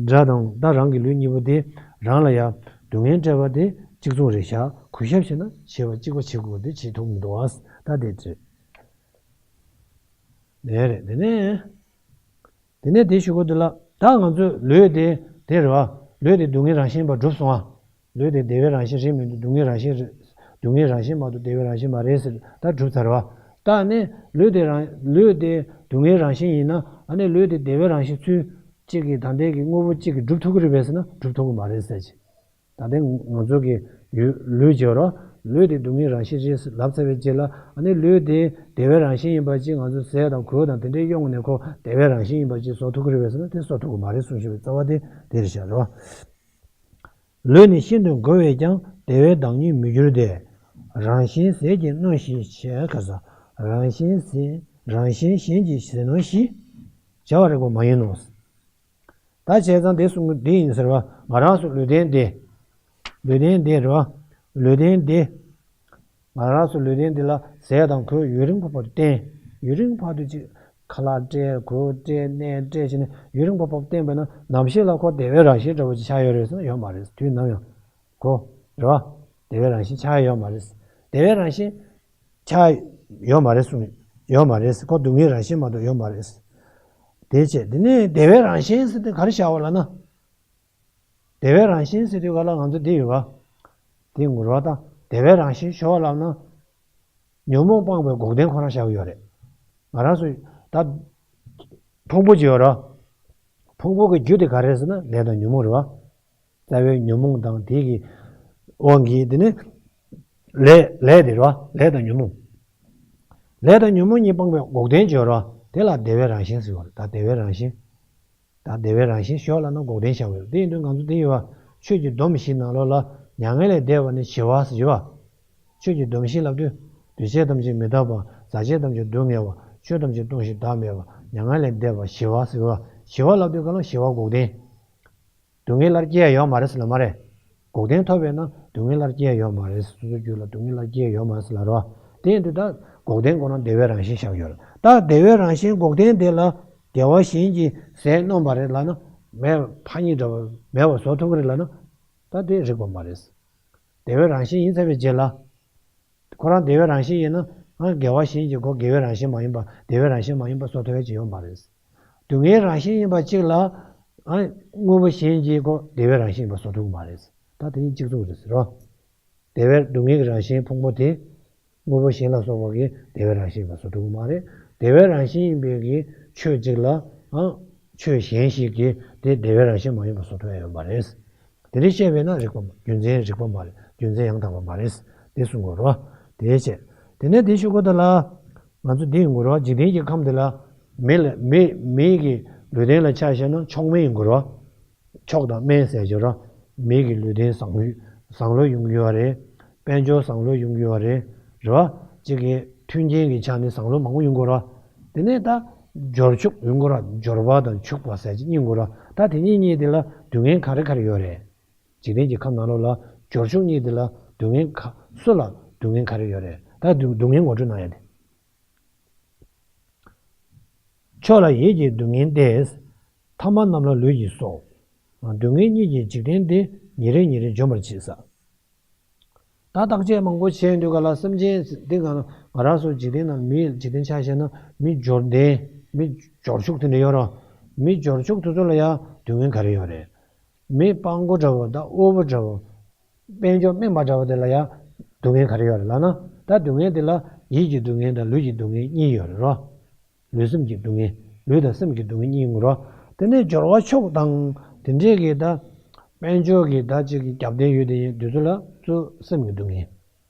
དགྲ་དང་ད་རང་གི་ལུས་གཉིས་པོ་དེ་རང་ལ་ཡང་སྡུག་བསྔལ་སྤྲད་པ་དེ་གཅིག་མཚུངས་རེད་ཤག་གུས་ཞབས་བྱས་ན་བྱས་པ་གཅིག་པ་བྱེད་དགོས་དེ་བྱེད་ཐུབ་མི་འདུག་ཨ། ད་དེ་རེད། ལན་རེད། དེ་ནས། དེ་ནས་དེ་ཞུ་གི་འདུག་ལ། ད་ང་ཚོས་ལུས་དེ་དེ་རེད་བ། ལུས་དེ་སྡུག་བསྔལ་རང་བཞིན་པ་གྲུབ་སོང་ཨ། ལུས་དེ་བདེ་བའི་རང་བཞིན་རེད་མི་འདུག་སྡུག་བསྔལ་རང་བཞིན་རེད། སྡུག་བསྔལ་རང་བཞིན་མ་གཏོགས་བདེ་བའི་རང་བཞིན་མ་རེད་ཟེར་ད་གྲུབ་ཚར་བ། ད་ནི་ལུས་དེ་རང་ལུས་དེ་སྡུག་བསྔལ་རང་བཞིན་ཡིན་ན་ཨ་ནི་ལུས་དེ་བདེ་བའི་རང་བཞིན་ཚུལ་གཅིག་གིས་ད་ལྟའི་གི་དངོས་པོ་གཅིག་གིས་གྲུབ་ཐུབ་ཀྱི་རེད་པས་ཟེར་ན་གྲུབ་ཐུབ་ཀྱི་མ་རེད་ཟེར་གྱི། ད་ལྟའི་ང་ཚོ་གི་ཡུལ་ལུས་ཀྱི་རོ། ལུས་དེ་སྡུག་བསྔལ་རང་བཞིན་རེད་ལབ་ཚར་བའི་རྗེས་ལ་ཨ་ནི་ལུས་དེ་བདེ་བའི་རང་བཞིན་ཡིན་པ་ཅིག་ང་ཚོ་ཟས་དང་གོས་དང་དེ་འདྲའི་གཡོག་ནས་ཁོ་བདེ་བའི་རང་བཞིན་ཡིན་པ་ཅིག་བཟོ་ཐུབ་ཀྱི་རེད་པས་ཟེར་ན་དེ་བཟོ་ཐུབ་ཀྱི་མ་རེད་གསུངས་ཞེས་པའི་རྩ་བ་དེ་དེ་རེད་ཤག་རོ། ལུས་ནི་ཤིན་ཏུ་མགུ་བས་ཀྱང་བདེ་བའི་བདག་ཉིད་མི་འགྱུར་ཏེ། རང་བཞིན་ཟས་ཀྱིས་གནོད་ཞི་བྱེད་ག་ས། རང་བཞིན་ཟས་རང་བཞིན་གཞན་གྱིས་ཟས་གནོད་ཞི། བྱ་བ་རིགས་པ་མ་ཡིན་ནོ། ད་བྱས་ཙང་དེ་གསུང་གི་འདི་ཡིན་ཟེར་བ་ང་རང་ཚོ་ལུས་རྟེན་འདི། ལུས་རྟེན་འདི་རེད་བ། ལུས་རྟེན་འདི། ང་རང་ཚོ་ལུས་རྟེན་འདི་ལ་ཟས་དང་གོས་ཡུན་རིང་པོ་བར་དུ་བསྟེན། ཡུན་རིང་བར་དུ་ཅིག་ཁ་ལག་སྤྲད་གོས་སྤྲད་གནས་སྤྲད་བྱས་ནས་ཡུན་རིང་པོ་བར་དུ་བསྟེན་པས་ན་ནམ་ཞིག་ལ་ཁོ་བདེ་བའི་རང་བཞིན་འདྲ་བོ་ཅིག་ཆགས་ཡོད་རེད་ཟེར་ན་ཡོད་མ་རེད། དུས་ནམ་ཡང་ཁོ་རེད་བ། བདེ་བའི་རང་བཞིན་ཆགས་ཡོད་མ་རེད། བདེ་བའི་རང་བཞིན་ཆགས་ཡོད་མ་རེད་གསུངས། ཡོད་མ་རེད། ཁོ་སྡུག་བསྔལ་རང་བཞིན་མ་གཏོགས་ཡོད་མ་རེད། དེ་བྱས་དེ་ནས་བདེ་བའི་རང་བཞིན་ཟེར་དེ་ག་རེ་བྱ་བ་ལབ་ན། བདེ་བའི་རང་བཞིན་ཟེར་དུས་ག་ལ་ང་ཚོ་འདི་ཡོད་བ། འདི་ངུར་བ་དང་བདེ་བའི་རང་བཞིན་ཤོར་བ་ལབ་ན། ཉོན་མོངས་སྤངས་པའི་འགོག་བདེན་ཁོ་རང་བཞག་གི་ཡོད་རེད། ང་རང་ཚོ་ད་ཕུང་པོ་ཅིག་ཡོད་ར། ཕུང་པོ་གི་རྒྱུ་དེ་ག་རེ་ཟེར་ན་ལས་དང་ཉོན་མོངས་རེད་བ། རྩ་བའི་ཉོན་མོངས་དང་དེ་གི་དབང་གིས་དེ་ནི་ལས་ལས་དེ་རེད་བ། ལས་དང་ཉོན་མོངས། ལས་དང་ཉོན་མོངས་གཉིས་སྤངས་པའི་འགོག་བདེན་བརྗོད་རོགས། དེ་ལ་བདེ་བའི་རང་བཞིན་ཟེར་བ་རེད། ད་བདེ་བའི་རང་བཞིན། ད་བདེ་བའི་རང་བཞིན་ཞོག་ལབ་ན་འགོག་བདེན་བཞག་པ་རེད། དེ་ཡིན་དུས་ང་ཚོ་དེ་ཡོད་པ། ཆོས་ཀྱི་སྡོམ་བཞི་ནང་ལོགས་ལ་མྱ་ངན་ལས་འདས་པ་ནི་ཞི་བ་ཟེར་གྱི་བ། ཆོས་ཀྱི་སྡོམ་བཞི་ལབ་དུས། འདུས་བྱས་ཐམས་ཅད་མི་རྟག་པ། ཟག་བཅས་ཐམས་ཅད་སྡུག་བསྔལ་བ། ཆོས་ཐམས་ཅད་སྟོང་ཞིང་བདག་མེད་པ། མྱ་ངན་ལས་འདས་པ་ཞི་བ་ཟེར་བ། ཞི་བ་ལབ་དུས་གང་ལ་ཞི་བ་འགོག་བདེན། སྡུག་བསྔལ་སླར་སྐྱེ་ཡ་ཡོད་མ་རེད་ཟེར་ལབ་མ་རེད། འགོག་བདེན་ཐོབ་པས་ན་སྡུག་བསྔལ་སླར་སྐྱེ་ཡ་ཡོད་མ་རེད། སོ་སོའི་རྒྱུད་ལ་སྡུག་བསྔལ་སླར་སྐྱེ་ཡ་ཡོད་མ་རེད་ཟེར་ལབ་རོགས། དེ་ཡིན་དུས་ད་འགོག་བདེན་ཁོ་ན་བདེ་བའི་རང་བཞིན་བཞག་ཡོད་རེད། ད་བདེ་བའི་རང་བཞིན་འགོག་བདེན་དེ་ལ་བདེ་བ་གཞན་གྱིས་ཟས་སྣོམ་པ་རེད་ལབ་ན། མེད་པ་ཕ་ཉིད་འདྲ་བ་མེད་པ་བཟོ་ཐུབ་ཀྱི་རེད་ལབ་ན། ད་དེ་རིགས་པ་མ་རེད། བདེ་བའི་རང་བཞིན་ཡིན་ཚར་བའི་རྗེས་ལ། ཁོ་རང་བདེ་བའི་རང་བཞིན་ཡིན་ན། ཨ། དགེ་བ་གཞན་གྱིས་ཁོ་དགེ་བའི་རང་བཞིན་མ་ཡིན་པ། བདེ་བའི་རང་བཞིན་མ་ཡིན་པ་བཟོ་ཐུབ་ཡ་ཅིག་ཡོད་མ་རེད། སྡུག་བསྔལ་རང་བཞིན་ཡིན་པ་གཅིག་ལ། ཨ། དངོས་པོ་གཞན་གྱིས་ཁོ་བདེ་བའི་རང་བཞིན་ཡིན་པ་བཟོ་ཐུབ་ཀྱི་མ་རེད། ད་དེ་གཉིས་གཅིག་མཚུངས་རེད་ཟེར་རོ། བདེ་བའི་སྡུག་བསྔལ་གྱི་རང་བཞིན་ཕུང་པོ་དེ། དངོས་པོ་གཞན་ལ་སོགས་པ་གིས་བདེ་བའི་རང་བཞིན་ཡིན་པ་བཟོ་ཐུབ་ཀྱི་མ་རེད། བདེ་བའི་རང་བཞིན་ཡིན་པའི་གི་ཆོས་གཅིག་ལ། ཨ། ཆོས་གཞན་ཞིག་གིས་དེ་བདེ་བའི་རང་བཞིན་མ་ཡིན་པ་བཟོ་ཐུབ་ཡ་ཡོད་མ་རེད། དེ་འདྲ་བཤད་པས་ན་རིགས་པ་མ། རྒྱུ་མཚན་རིགས་པ་མ་རེད། རྒྱུ་མཚན་ཡང་དག་པ་མ་རེད། དེ་གསུང་དགོས་རེད་བ། དེ་བྱས། དེ་ནས་དེ་ཞུ་དགོས་ད་ལ། ང་ཚོ་འདི་ཡོང་དགོས་རེད་བ། འཇིག་རྟེན་གྱི་ཁམས་འདི་ལ། མི་ལ། མི། མི་གི་ལུས་རྟེན་ལ་ཆ་བཞག་ན་མཆོག་དམན་ཡོང་དགོས་རེད་བ། མཆོག་དང་དམན་ཟེར་གྱི་རེད། མི་གི་ལུས་རྟེན་བཟང་། བཟང་ལོས་ཡོང་གི་ཡོད་རེད། དཔལ་འབྱོར་བཟང་ལོས་ཡོང་གི་ཡོད་རེད། རེད་བ། གཅིག་གི་མཐུན་རྐྱེན་གྱི་ཆ་ནས་བཟང་ལོ་མང་པོ་ཡོང་གི་ཡོད་རེད། དེ་ནས་ད་འབྱོར་ཕྱུག་ཡོང་གི་ཡོད་རེད། འབྱོར་པ་དང་ཕྱུག་པ་ཟེར་གྱི་གཉིས་ཡོང་གི་ཡོད་རེད། ད་དེ་གཉིས་གཉིས་དེ་ལ་སྡུག་བསྔལ་ག་རེ་ག་རེ་ཡོད་རེད། འཇིག་རྟེན་གྱི་ཁམས་ནང་ལོགས་ལ་འབྱོར་ཕྱུག་གཉིས་དེ་ལ་སྡུག་བསྔལ་ག། སུ་ལ་སྡུག་བསྔལ་ག་རེ་ཡོད་རེད། ད་སྡུག་སྡུག་བསྔལ་ངོ་སྤྲོད་གནང་ཡ་དེ། མཆོག་ལ་ཡིད་ཀྱི་སྡུག་བསྔལ་ཏེ། ཐ་མ་རྣམས་ལ་ལུས་ཀྱིས་སོ། སྡུག་བསྔལ་གཉིས་ཀྱི་འཇིག་རྟེན་འདི། ཉིན་རེ་ཉིན་རེ་འཇོམས་པར་བྱེད་ས། ད་བརྟག་དཔྱད་མང་པོ་བྱས་དུས་ག་ལ་སེམས་ཅན་འདི་ག་ང་རང་ཚོ་འཇིག་རྟེན་ནང་མི་འཇིག་རྟེན་ཆ་བཞག་ན་མི་འབྱོར་ལྡན། མི་འབྱོར་ཕྱུག་དེ་འདྲ་ཡོད་རེད། མི་འབྱོར་ཕྱུག་དེ་ཚོ་ལ་ཡང་སྡུག་བསྔལ་ག་རེ་ཡོད་རེད། མི་སྤྲང་པོ་འདྲ་བོ་དང་དབུལ་པོ་འདྲ་བོ། དཔལ་འབྱོར་དམན་པ་འདྲ་བོ་དེ་ལ་ཡང་སྡུག་བསྔལ་ག་རེ་ཡོད་རེད་ལབ་ན། ད་སྡུག་བསྔལ་དེ་ལ་ཡིད་ཀྱི་སྡུག་བསྔལ་དང་ལུས་ཀྱི་སྡུག་བསྔལ་གཉིས་ཡོད་རེད་རོ། ལུས་སེམས་ཀྱི་སྡུག་བསྔལ། ལུས་དང་སེམས་ཀྱི་སྡུག་བསྔལ་གཉིས་ཡོང་གི་རོ། དེ་ནས་འབྱོར་བ་ཕྱུག་དང་དེ་འདྲས་ཀྱི་ད་དཔལ་འབྱོར་གྱི་ད་ཅིག་གི་རྒྱབ་རྟེན་ཡོད་དེ་ཡིན་དུས་ཚོད་ལ་གཙོ་སེམས་ཀྱི་སྡུག་བསྔལ།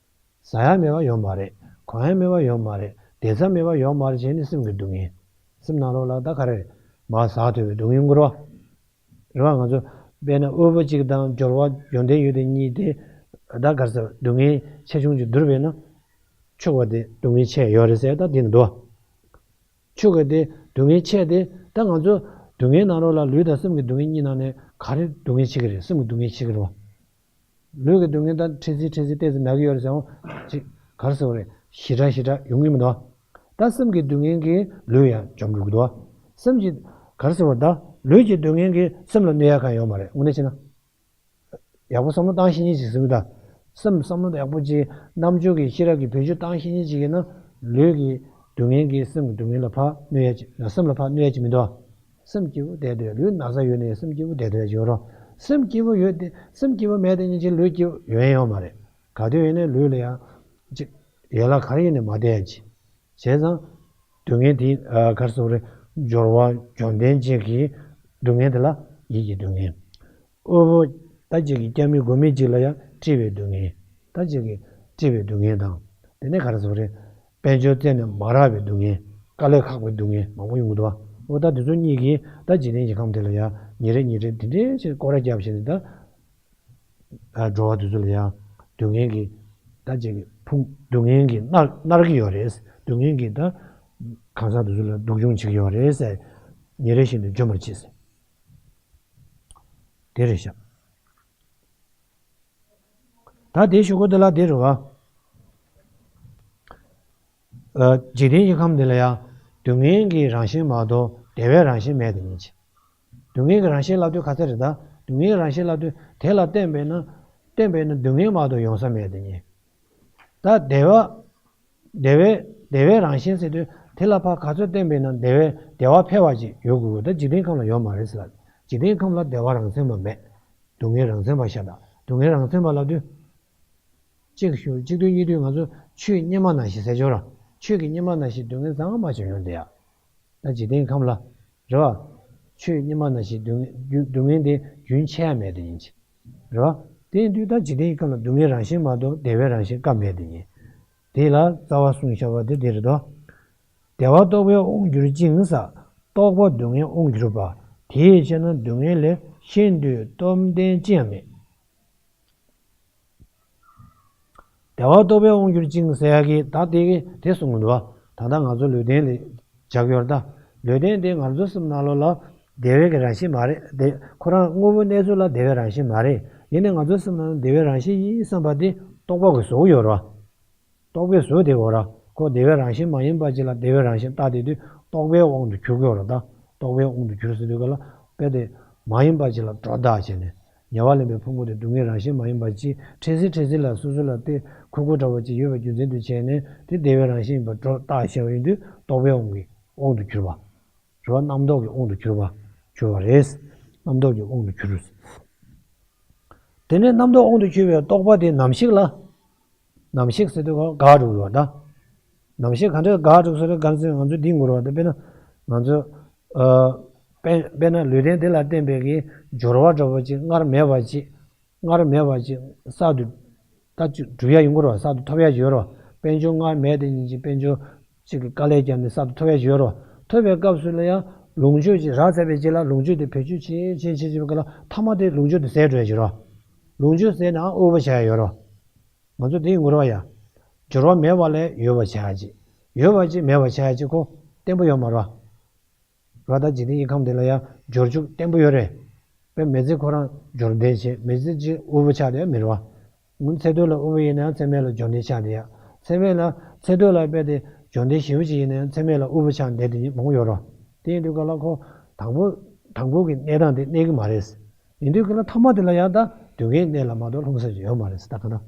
ཟ་ཡ་མེད་པ་ཡོད་མ་རེད། གོན་ཡ་མེད་པ་ཡོད་མ་རེད། བསྡད་ས་མེད་པ་ཡོད་མ་རེད་བྱས་ནས་སེམས་ཀྱི་སྡུག་བསྔལ། སེམས་ནང་ལོགས་ལ་ད་ག་རེ་རེད། མར་ཟག་འགྲོ་བའི་སྡུག་བསྔལ་ཡོང་གི་རོ། རེད་བ། ང་ཚོ་དཔེར་ན་དབུལ་པོ་གཅིག་དང་འབྱོར་བ་ཡོན་ཏན་ཡོད་དེ་གཉིས་དེ། ད་ག་རེ་ཟེར། སྡུག་བསྔལ་ཆེ་ཆུང་གཅིག་བསྡུར་བས་ན། ཕྱུག་པ་དེ་སྡུག་བསྔལ་ཆེ་ཡོད་རེད་ཟེར། ད་འདི་ནི་འདུག་ཕྱུག་པ་དེ་སྡུག་བསྔལ་ཆེ་དེ། ད་ང་ཚོ་སྡུག་བསྔལ་ནང་ལོགས་ལ་ལུས་དང་སེམས་ཀྱི་སྡུག་བསྔལ་གཉིས་ནང་ནས་ག་རེ་སྡུག་བསྔལ་ཆེ་གི་རེད། སེམས་ཀྱི་སྡུག་བསྔལ་ཆེ་གི་རེད་བ། ལུས་ཀྱི་སྡུག་བསྔལ་ད་ཁྲིག་ཁྲིག་ཁྲིག་ཁྲིག་ཏོག་ཙམ་ན་གི་ཡོད་རེད་ཟེར་འོང་། ཅིག་ག་རེ་ཟེར་བ་རེད། ཞེ་དྲག་ཞེ་དྲག་ཡོང་གི་མི་འདུག་ད་སེམས་ཀྱི་སྡུག་བསྔལ་གྱིས་ལུས་ཡང་འཇོམས་འགྲོ་གི་འདུག་སེམས་ཀྱི། ག་རེ་ཟེར་བ་རེད། ད་ལུས་ཀྱི་སྡུག་བསྔལ་གྱིས་སེམས་ལ་གནོད་ཡ་གང་ཡོད་མ་རེད། དངོས་གནས་བྱས་ན། ཡག་པོ་བསམ་བློ་བཏང་ཤེས་མཁན་ཅིག་ཟེར་གི་ད། སེམས་བསམ་བློ་ཡག་པོ་ཅིག་རྣམ་དཔྱོད་ཀྱི་ཤེས་རབ་ཀྱི་བེད་སྤྱོད་བཏང་ཤེས་མཁན་ཅིག་ཡིན་ན། ལུས་ཀྱི་སྡུག་བསྔལ་གྱིས་སེམས་ཀྱི་སྡུག་བསྔལ་ལ་ཕར་གནོད་ཡ་ཅིག་སེམས་ལ་ཕར་གནོད་ཡ་ཅིག་མི་འདུག་སེམས་སྐྱིད་པོ་བསྡད་སྡོད། ལུས་ན་ཚ་ཡོད་ནའི་སེམས་སྐྱིད་པོ་བསྡད་སྡོད་ཡ་ཅིག་ཡོད་རོ། སེམས་སྐྱིད་པོ་ཡོད་དེ། སེམས་སྐྱིད་པོ་མེད་དེ་ཉིན་གཅིག་ལུས་སྐྱིད་པོ་ཡོང་ཡ་ཡོད་མ་རེད། ག་དུས་ཡིན་ནའི་ལུས་ལ་ཡང་ཅིག་ཡན་ལག་ག་རེ་ཡིན་ནའི་མ་བསྡད་ཡ་ཅིག་བྱས་ཙང་། སྡུག་བསྔལ་དེ། ཨ། ག་རེ་ཟེར་བ་རེད། འབྱོར་བ་འབྱོར་ལྡན་ཅིག་གི་སྡུག་བསྔལ་དེ་ལ་ཡིད་ཀྱི་སྡུག་བསྔལ། དབུལ་པོ་ད་ཅིག་གི་སྐྱ་མིན་སྒོ་མིན་ཅིག་ལ་ཡང་བཀྲེས་པའི་སྡུག་བསྔལ། ད་ཅིག་གི་བཀྲེས་པའི་སྡུག་བསྔལ་དང་། དེ་ནས་ག་རེ་ཟེར་བ་རེད། དཔལ་འབྱོར་བཙལ་ནས་མ་རག་པའི་སྡུག་བསྔལ། དཀའ་ལས་ཁག་པའི་སྡུག་བསྔལ་མང་པོ་ཡོང་གི་འདུག་བ། འོ་ད་དེ་ཚོ་གཉིས་ཀྱིས་ད་འཇིག་རྟེན་གྱི་ཁམས་དེ་ལ་ཡང་ཉིན་རེ་ཉིན་རེ་དེ་འདྲའི་ཕྱིར་སྐོར་ར་བརྒྱབ་བྱས་ནས་ད། ཨ། འགྲོ་བ་དེ་ཚོ་ལ་ཡང་སྡུག་བསྔལ་གྱི་ད་ཅིག་ཕུང་། སྡུག་བསྔལ་གྱིས་མནར་མནར་གྱི་ཡོད་རེད། སྡུག་བསྔལ་གྱིས་ད་གང་ཟག་དེ་ཚོ་ལ་སྡུག་སྦྱོང་བྱེད་ཀྱི་ཡོད་རེད་ཟེར། ཉིན་རེ་བཞིན་དུ་འཇོམས་པར་བྱེད་ཟེར། དེ་རེད་ཤག་ད་དེ་ཞུ་དགོས་དེ་ལ་དེ་རེད་བ། ཨ། འཇིག་རྟེན་གྱི་ཁམས་འདི་ལ་ཡང་སྡུག་བསྔལ་གྱི་རང་བཞིན་མ་གཏོགས་བདེ་བའི་རང་བཞིན་མེད་དེ་ཉིད་ཅིག་སྡུག་བསྔལ་གྱི་རང་བཞིན་ལབ་དུས་ག་ཚོད་རེད་ད། སྡུག་བསྔལ་རང་བཞིན་ལབ་དུས་དེ་ལ་བརྟེན་པས་ན། བརྟེན་པས་ན་སྡུག་བསྔལ་མ་གཏོགས་ཡོང་ས་མེད་དེ་ཉིད། ད་བདེ་བ། བདེ་བའི། བདེ་བའི་རང་བཞིན་ཟེར་དུས་དེ་ལ་ཕར་ག་ཚོད་བརྟེན་པས་ན་བདེ་བའི། བདེ་བ་འཕེལ་བ་ཅིག་ཡོད་དགོས་ཀྱི། ད་འཇིག་རྟེན་ཁམས་ལ་ཡོད་མ་རེད་ཟེར་ལ། འཇིག་རྟེན་ཁམས་ལ་བདེ་བ་རང་མཚན་པ་མེད། སྡུག་བསྔལ་རང་མཚན་པ་ཤ་སྟག་སྡུག་བསྔལ་རང་མཚན་པ་ལབ་དུས། གཅིག་ཞུ། གཅིག་དུས་གཉིས་དུས་ང་ཚོ་ཆོས་སྙེ་མ་ནང་བཞིན་ཟེར་ཆོག་ར། ཆོས་ཀྱི་སྙེ་མ་ནང་བཞིན་སྡུག་བསྔལ་གཙང་མ་ཅིག་ཡོང་བསྡད་ཡ། ད་འཇིག་རྟེན་ཁམས་ལ། རེད་བ། ཆོས་སྙེ་མ་ནང་བཞིན་སྡུག་བསྔལ་རྒྱུ། སྡུག་བསྔལ་དེ་རྒྱུན་ཆད་ཡ་མེད་དེ་ཡིན་གྱི། རེད་བ། དེ་ཡིན་དུས་ད་འཇིག་རྟེན་ཁམས་ལ་སྡུག་བསྔལ་རང་བཞིན་མ་གཏོགས་བདེ་བའི་རང་བཞིན་ཀ་མེད་དེ་ཡིན། དེ་ལ་རྩ་བ་གསུངས་བཞག་པ་དེ་དེ་རེད་དོ། བདེ་བ་རྟོག་པས་དབང་གྱུར་ཅིང་ཟེར། རྟོག་པ་སྡུག་བསྔལ་དབང་གྱུར་པ། དེའི་ཕྱིར་ན་སྡུག་བསྔལ་ལས་ཤིན་ཏུ་སྟོབས་ལྡན་ཅི་ཡང་མེད། བདེ་བ་རྟོག་པས་དབང་གྱུར་ཅིང་ཟེར་ཡག་གི་ད་དེ་གི་དེ་གསུང་གི་འདུག་བ། ད་ལྟ་ང་ཚོ་ལུས་རྟེན་ལ་སྦྱར་གྱི་ཡོད་རེད་ད། ལུས་རྟེན་དེ་ང་ཚོའི་སེམས་ནང་ལོགས་ལ་བདེ་བའི་གི་རང་བཞིན་མ་རེད་དེ། ཁོ་རང་དངོས་པོའི་གནས་ཚུལ་ལ་བདེ་བའི་རང་བཞིན་མ་རེད། ཡིན་ནའི་ང་ཚོའི་སེམས་ནང་བདེ་བའི་རང་བཞིན་ཡིན་བསམ་པ་དེ་རྟོག་པ་གིས་བཟོ་གི་ཡོད་རེད་བ། རྟོག་པས་བཟོས་ཏེ་འོ་ར། ཁོ་བདེ་བའི་རང་བཞིན་མ་ཡིན་པ་ཅིག་ལ་བདེ་བའི་རང་བཞིན་བཏགས་ཏེ་དུས་རྟོག་པའི་དབང་དུ་གྱུར་གྱི་ཡོད་རེད་ད། རྟོག་པའི་དབང་དུ་གྱུར་ཟེར་དུས་ག་ལ་དཔེ་དེ་མ་ཡིན་པ་ཅིག་ལ་སྒྲོ་བཏགས་བྱས་ནས་ཉེ་བར་ལེན་པའི་ཕུང་པོ་དེ་སྡུག་བསྔལ་རང་བཞིན་མ་ཡིན་པ་ཅིག་འཕྲལ་སེལ་འཕྲལ་སེལ་ལ་སོ་སོ་ལ་དེ་ཁུར་ཁུར་འདྲ་བ་ཅིག་ཡོད་པའི་རྒྱུ་མཚན་དུ་བྱས་ནས་དེ་བདེ་བའི་རང་བཞིན་ཡིན་པ་སྒྲོ་བཏགས་བྱས་པ་ཡིན་དུས་རྟོག་པའི་དབང་གི་དབང་དུ་གྱུར་པ། རེད་བ། རྣམ་རྟོག་གི་དབང་དུ་གྱུར་པ་གྱུར་པ་རེད། རྣམ་རྟོག་གི་དབང་དུ་གྱུར། དེ་ནས་རྣམ་རྟོག་དབང་དུ་གྱུར་པའི་རྟོག་པ་དེ་ནམ་ཞིག་ལ། ནམ་ཞིག་ཟེར་དུས་ག་འགག་འགྲོ་གི་ཡོད་ད། ནམ་ཞིག་ག་འདྲ་འགག་འགྲོ་ཟེར་དུས་ག་ཚོད་ང་ཚོ་འདི་ངུ་ར་བ་ད་དཔེར་ན། ང་ཚོ། ཨ། དཔེ་དཔེར་ན་ལུས་རྟེན་འདི་ལ་བརྟེན་པའི་གི་སྦྱོར་བ་འདྲ་བ་ཅིག་སྔར་མེད་པ་ཅིག་སྔར་མེད་པ་ཅིག་གསར་དུ། ད་ཅིག་འགྲུབ་ཡ་ཡོང་གི་རེད་བ། གསར་དུ་ཐོབ་ཡ་ཅིག་ཡོད་རེད་བ། དཔལ་འབྱོར་སྔར་མེད་དེ་ཉིད་ཅིག་དཔལ་འབྱོར་ཅིག་གི་དཀའ་ལས་བརྒྱབ་ནས་གསར་དུ་ཐོབ་ཡ་ཅིག་ཡོད་རེད་བ། ཐོབ་པའི་སྐབས་སུ་ལ་ཡང་ལོངས་སྤྱོད་ཅིག་རག་ཚར་བའི་རྗེས་ལ་ལོངས་སྤྱོད་དེ་བེད་སྤྱོད་བྱེད་བྱེད་བྱེད་བྱེད་པའི་སྐབས་ལ་མཐའ་མ་དེ་ལོངས་སྤྱོད་དེ་ཟད་འགྲོ་ཡ་ཅིག་རེད་བ། ལོངས་སྤྱོད་ཟད་ནའང་དབུལ་བ་ཆགས་ཡ་ཡོད་རེད་བ། ང་ཚོ་དེ་ཡིན་དགོས་རེད་བ་ཡ། སྦྱོར་བ་མེད་པ་ལས་ཡོད་པ་ཆགས་ཡ་ཅིག་ཡོད་པ་ཅིག་མེད་པ་ཆགས་ཡ་ཅིག་ཁོ་བརྟན་པོ་ཡོད་མ་རེད་བ། ར་ད་འཇིག་རྟེན་གྱི་ཁམས་འདི་ལ་ཡང་འབྱོར་ཕྱུག་བརྟན་པོ་ཡོད་རེད། དཔེ་མི་ཚེ་ཁོ་རང་འབྱོར་ལྡན་བྱེད་མི་ཚེ་གཅིག་དབུལ་པོ་ཆགས་བསྡད་མི་རེད་བ། ངུ་ཚེ་སྟོད་ལ་དབུལ་པོ་ཡིན་ན་ཡང་ཚེ་སྨད་ལ་འབྱོར་ལྡན་ཆགས་བསྡད་ཡ། ཚེ་སྨད་ལ་ཚེ་སྟོད་ལ་དཔེ་དེ་འབྱོར་ལྡན་ཞེ་པོ་ཅིག་ཡིན་ན་ཡང་ཚེ་སྨད་ལ་དབུལ་པོ་ཆགས་བསྡད་དེ་མང་པོ་ཡོད་རེད། དེ་ཡིན་དུས་ག་ལ་ཁོ་དང་པོ་དང་པོ་གི་གནས་སྟངས་དེ་གནས་ཀྱི་མ་རེད། ཡིན་དུས་ག་ལ་མཐའ་མ་དེ་ལ་ཡང་ད་སྡུག་བསྔལ་གནས་ལ་མ་གཏོགས་ལྷུང་ས་ཅིག་ཡོད་མ་རེད་ད་ག་ན།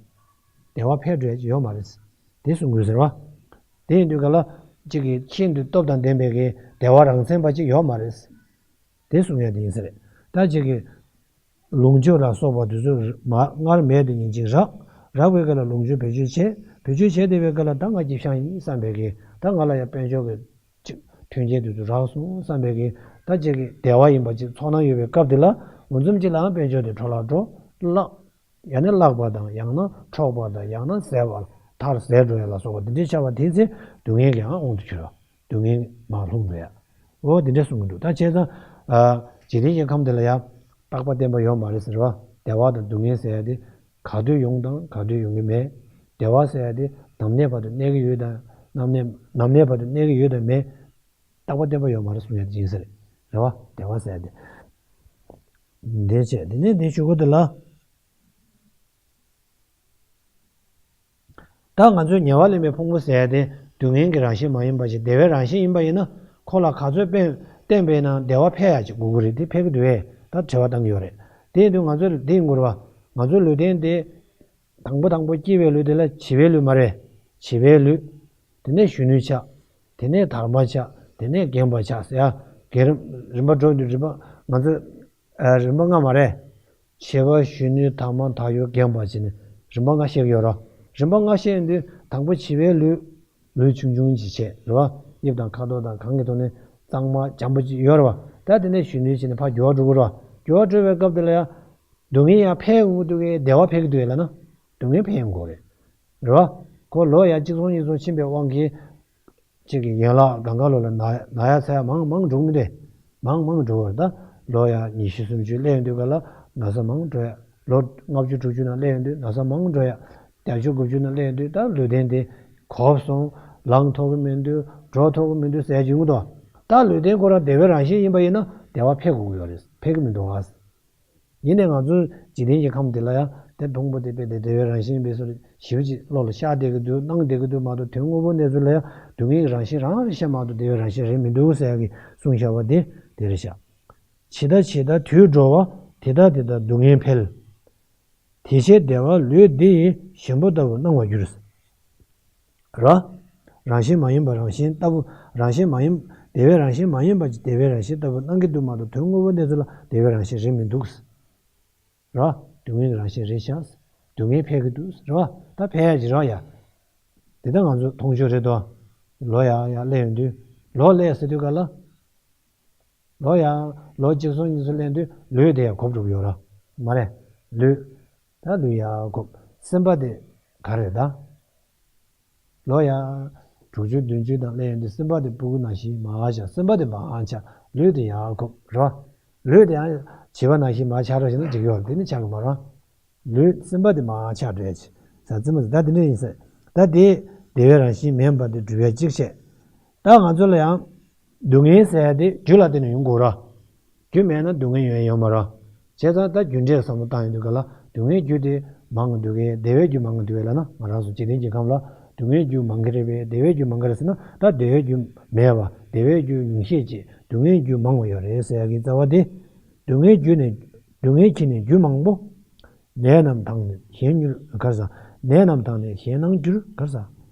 བདེ་བ་འཕེལ་འགྲོ་ཡ་ཅིག་ཡོད་མ་རེད། དེ་གསུང་དགོས་ཟེར་བ། དེ་ཡིན་དུས་ག་ལ། གཅིག་གིས་ཤིན་ཏུ་སྟོབས་དང་ལྡན་པའི་གི་བདེ་བ་རང་མཚན་པ་ཅིག་ཡོད་མ་རེད། དེ་གསུང་ཡ་དེ་ཡིན་ས་རེད། ད་གཅིག་གིས། ལོངས་སྤྱོད་ལ་སོགས་པ་དེ་ཚོ་མ་སྔར་མེད་དེ་ཉིད་ཅིག་རག་རག་པའི་སྐབས་ལ་ལོངས་སྤྱོད་བེད་སྤྱོད་བྱས། བེད་སྤྱོད་བྱས་བསྡད་པའི་སྐབས་ལ་ད་ང་སྐྱིད་ཤང་ཡིན་བསམ་པའི་གི་ད་ང་ལ་ཡ་དཔལ་འབྱོར་གི་ཅིག་མཐུན་རྐྱེན་དེ་ཚོ་རག་སོང་བསམ་པའི་གི་ད་གཅིག་གི་བདེ་བ་ཡིན་པ་ཅིག་ཚོར་སྣང་ཡོད་པའི་སྐབས་དེ་ལ་འོ་འཛོམས་ཅིག་ལའང་དཔལ་འབྱོར་དེ་འཕྲོ་བརླག་འགྲོ་བརླག་ཡང་ན་བརླག་པ་དང་ཡང་ན་འཕྲོག་པ་དང་ཡང་ན་ཟད་པ་མཐར་ཟད་འགྲོ་ཡ་ལ་སོགས་པ་འདི་འདྲའི་ཆགས་པ་དེའི་ཚེ་སྡུག་བསྔལ་གྱི་ཡང་དབང་དུ་གྱུར་བ། སྡུག་བསྔལ་མར་ལྷུང་འགྲོ་ཡ། འོ་འདི་འདྲ་གསུང་གི་འདུག་ད་བྱས་ཙང་། ཨ། འཇིག་རྟེན་གྱི་ཁམས་འདི་ལ་ཡང་རྟག་པ་བརྟན་པ་ཡོད་མ་རེད་ཟེར་བ། བདེ་བ་དང་སྡུག་བསྔལ་ཟེར་ཡ་དེ་ག་དུས་ཡོང་དང་ག་དུས་ཡོང་གི་མེད། བདེ་བ་ཟེར་ཡ་དེ་ནམ་གནས་བར་དུ་གནས་ཀྱི་ཡོད་དང་ནམ་གནས་ནམ་གནས་བར་དུ་གནས་ཀྱི་ཡོད་དང་མེད། རྟག་པ་བརྟན་པ་ཡོད་མ་རེད་གསུང་ཡ་དེ་ཡིན་ས་རེད། རེད་བ། བདེ་བ་ཟེར་ཡ་དེ། འདི་བྱས་དེ་ནས་འདི་ཞུ་གི་འདུག་ལ། ད་ང་ཚོས་ཉེ་བར་ལེན་པའི་ཕུང་པོ་ཟེར་ཡ་དེ་སྡུག་བསྔལ་གྱི་རང་བཞིན་མ་ཡིན་པ་ཞིག་བདེ་བའི་རང་བཞིན་ཡིན་པ་ཡིན་ན་ཁོ་ལ་ག་ཚོད་བརྟེན་བརྟེན་པས་ན་བདེ་བ་འཕེལ་ཡ་ཅིག་དགོས་ཀྱི་རེད། དེ་འཕེལ་གྱི་འདུག་བས་ད་དྲི་བ་བཏང་གི་ཡོད་རེད། དེ་ཡིན་དུས་ང་ཚོས་འདི་ཡིན་དགོས་རེད་བ། ང་ཚོའི་ལུས་རྟེན་དེ་དང་པོ་དང་པོ་སྐྱེས་པའི་ལུས་དེ་ལ་བྱིས་པའི་ལུས་མ་རེད། བྱིས་པའི་ལུས། དེ་ནས་གཞོན་ནུ་ཆགས། དེ་ནས་དར་མ་ཆགས། དེ་ནས་རྒན་པ་ཆགས་ཟེར་ཡ། རྒན་རིམ་རིམ་པ་འགྲོ་དུས་རིམ་པ་ང་ཚོས་ཨ་རིམ་པ་ལྔ་མ་རེད། བྱིས་པ་གཞོན་ནུ་དར་མ་དར་ཡོལ་རྒན་པ་བྱས་ནས་རིམ་པ་ལྔ་བཤད་ཀྱི་ཡོད་རེད། རིམ་པ་ལྔ་བཤད་ཡོང་དུས་དང་པོ་བྱིས་པའི་ལུས། ལུས་ཆུང་ཆུང་ཅིག་བྱས་རེད་བ། དབྱིབས་དང་ཁ་དོག་དང་གང་གི་ཐོག་ནས་གཙང་མ་འཇམ་པོ་ཅིག་ཡོད་རེད་བ། ད་དེ་ནས་གཞོན་ནུ་བྱས་ནས་ཕར་འགྱུར་བ་འགྲོ་གི་རེད་བ། འགྱུར་བ་འགྲོ་བའི་སྐབས་དེ་ལ་ཡང་། སྡུག་བསྔལ་ཡང་འཕེལ་ཡོང་གི་འདུག་གས་བདེ་བ་འཕེལ་གྱི་འདུག་གས་ལབ་ན། སྡུག་བསྔལ་འཕེལ་ཡོང་གི་རེད། རེད་བ། ཁོ་ལོ་ཡང་གཅིག་སོང་གཉིས་སོང་ཕྱིན་པའི་དབང་གིས། གཅིག་གི་ཡན་ལག་གང་ག་ལོ་ལ་ན་ན་ཡ་ཚ་ཡ་མང་མང་འགྲོ་གི་མི་འདུག་མང་མང་འགྲོ་བར་ད། ལོ་ཡ་ཉི་ཤུ་སུམ་ཅུ་སླེབས་ཡོང་དུས་ག་ལ་ན་ཚ་མང་འགྲོ་ཡ། ལོ་ལྔ་བཅུ་དྲུག་ཅུ་ནང་སླེབས་ཡོང་དུས་ན་ཚ་མང་འགྲོ་ཡ། བརྒྱད་ཅུ་དགུ་བཅུ་ནང་སླེབས་ཡོང་དུས་ད་ལུས་རྟེན་དེ་གོབ་སོང་། ལངས་ཐུབ་ཀྱི་མི་འདུག་འགྲོ་ཐུབ་ཀྱི་མི་འདུག་ཟེར་གྱི་ཡོང་གི་འདུག་ད་ལུས་རྟེན་ཁོ་རང་བདེ་བའི་རང་བཞིན་ཡིན་པ་ཡིན་ན་བདེ་བ་འཕེལ་དགོས་ཀྱི་ཡོད་རེད། འཕེལ་གྱི་མི་འདུག་ཨ། ཡིན་ནའི་ང་ཚོ་འཇིག་རྟེན་གྱི་ཁམས་འདི་ལ་ཡང་དེ་མཐོང་པོ་དེ་དཔེ་དེ་བདེ་བའི་རང་བཞིན་ཡིན་པའི་བཟོ་འདྲ་ཞེ་པོ་ཅིག་བློ་ལ་ཤར་བསྡད་ཀྱི་འདུག་སྣང་བསྡད་ཀྱི་འདུག་མ་གཏོགས་དོན་དངོས་པོ་གནས་ཚུལ་ལ་ཡང་སྡུག་བསྔལ་གྱི་རང་བཞིན་རང་རེད་ཤག་མ་གཏོགས་བདེ་བའི་རང་བཞིན་རེད་མི་འདུག་ཟེར་ཡག་གི་གསུངས་བཞག་པ་དེ་དེ་རེད་ཤག་ཇི་ལྟ་ཇི་ལྟར་དུས་འགྲོ་བ། དེ་ལྟ་དེ་ལྟར་སྡུག་བསྔལ་འཕེལ། དེ་ཕྱིར་བདེ་བ་ལུས་འདི་ཡི་ཞིང་པོ་ལྟ་བུར་སྣང་བར་འགྱུར། ར། རང་བཞིན་མ་ཡིན་པ་རང་བཞིན་ལྟ་བུ། རང་བཞིན་མ་ཡིན། བདེ་བའི་རང་བཞིན་མ་ཡིན་པ་ཅིག་བདེ་བའི་རང་བཞིན་ལྟ་བུ་སྣང་གི་འདུག་མ་གཏོགས་དོན་དངོས་པོ་གནས་ཚུལ་ལ་བདེ་བའི་རང་བཞིན་རེད་མི་འདུག་ར། སྡུག་བསྔལ་གྱི་རང་བཞིན་རེད་ཤག་སྡུག་བསྔལ་འཕེལ་གྱི་འདུག་ར། ད་འཕེལ་ཡ་ཅིག་ར་ཡ། དེ་ལྟར་ང་ཚོ་མཐོང་ཆོས་རེད་དོ། ལོ་ཡ་ཡ་སླེབས་ཡོང་དུས། ལོ་སླེབས་ཟེར་དུས་ག་ལ། ལོ་ཡ། ལོ་གཅིག་སོང་གཉིས་སོང་སླེབས་དུས་ལུས་དེ་ཡ་གོབ་འགྲོ་གི་ཡོད་ར། མ་རེད། ལུས། ད་ལུས་ཡ་གོབ། སེམས་པ་དེ་ག་རེད་ད། ལོ་ཡ། དྲུག་ཅུ་བདུན་ཅུ་དང་ལས་ཡོན་ཏེ། སེམས་པ་དེ་སྤུ་གུ་ནང་བཞིན་མར་ཆགས། སེམས་པ་དེ་མར་ཆགས། ལུས་དེ་ཡར་ཁུག་རོ། ལུས་དེ་ཡང་བྱིས་པ་ནང་བཞིན་མར་ཆགས་རོགས་བྱས་ན་འགྲིག་གི་ཡོད་རེད། དེ་ནི་ཆགས་ཀྱི་མ་རེད། ལུས་སེམས་པ་དེ་མར་ཆགས་འགྲོ་ཡ་ཆེ། ས་ཙི་མ་ཟེར་ད་དེ་འདྲ་ཡིན་ཟེར། ད་དེ་བདེ་བའི་རང་བཞིན་མིན་པ་དེ་སྒྲུབ་ཡ་གཅིག་བྱས། ད་ང་ཚོ་ལ་ཡང་སྡུག་བསྔལ་ཟེར་ཡ་དེ་རྒྱུ་ལ་བརྟེན་ནས་ཡོང་དགོས་ར། རྒྱུ་མེད་ན་སྡུག་བསྔལ་ཡོང་ཡ་ཡོད་མ་རེད། བྱས་ཙང་ད་རྒྱུ་འབྲས་བསམ་བློ་བཏང་ཡོང་དུས་ག་ལ་སྡུག་བསྔལ་རྒྱུ་དེ་མང་གི་འདུག་གས། བདེ་བའི་རྒྱུ་མང་གི་འདུག་གས་ལབ་ན། ང་རང་ཚོ་འཇིག་རྟེན་གྱི་ཁམས་ལ་སྡུག་བསྔལ་རྒྱུ་མང་གི་རེད་པས། བདེ་བའི་རྒྱུ་མང་གི་རེད་ཟེར་ན། ད་བདེ་བའི་རྒྱུ་མེད་པ། བདེ་བའི་རྒྱུ་ཉུང་ཤས་ཅིག་སྡུག་བསྔལ་རྒྱུ་མང་བ་ཡོད་རེད་ཟེར་ཡ་གི་རྩ་བ་དེ། སྡུག་བསྔལ་རྒྱུ་ནི། སྡུག་བསྔལ་གྱི་ནི་རྒྱུ་མང་པོ། ནད་རྣམས་དང་ནི་གཞན་མྱུར་གར་ཟ། ནད་རྣམས་དང་ནི་གཞན་སྣང་འགྱུར་གར་ཟ།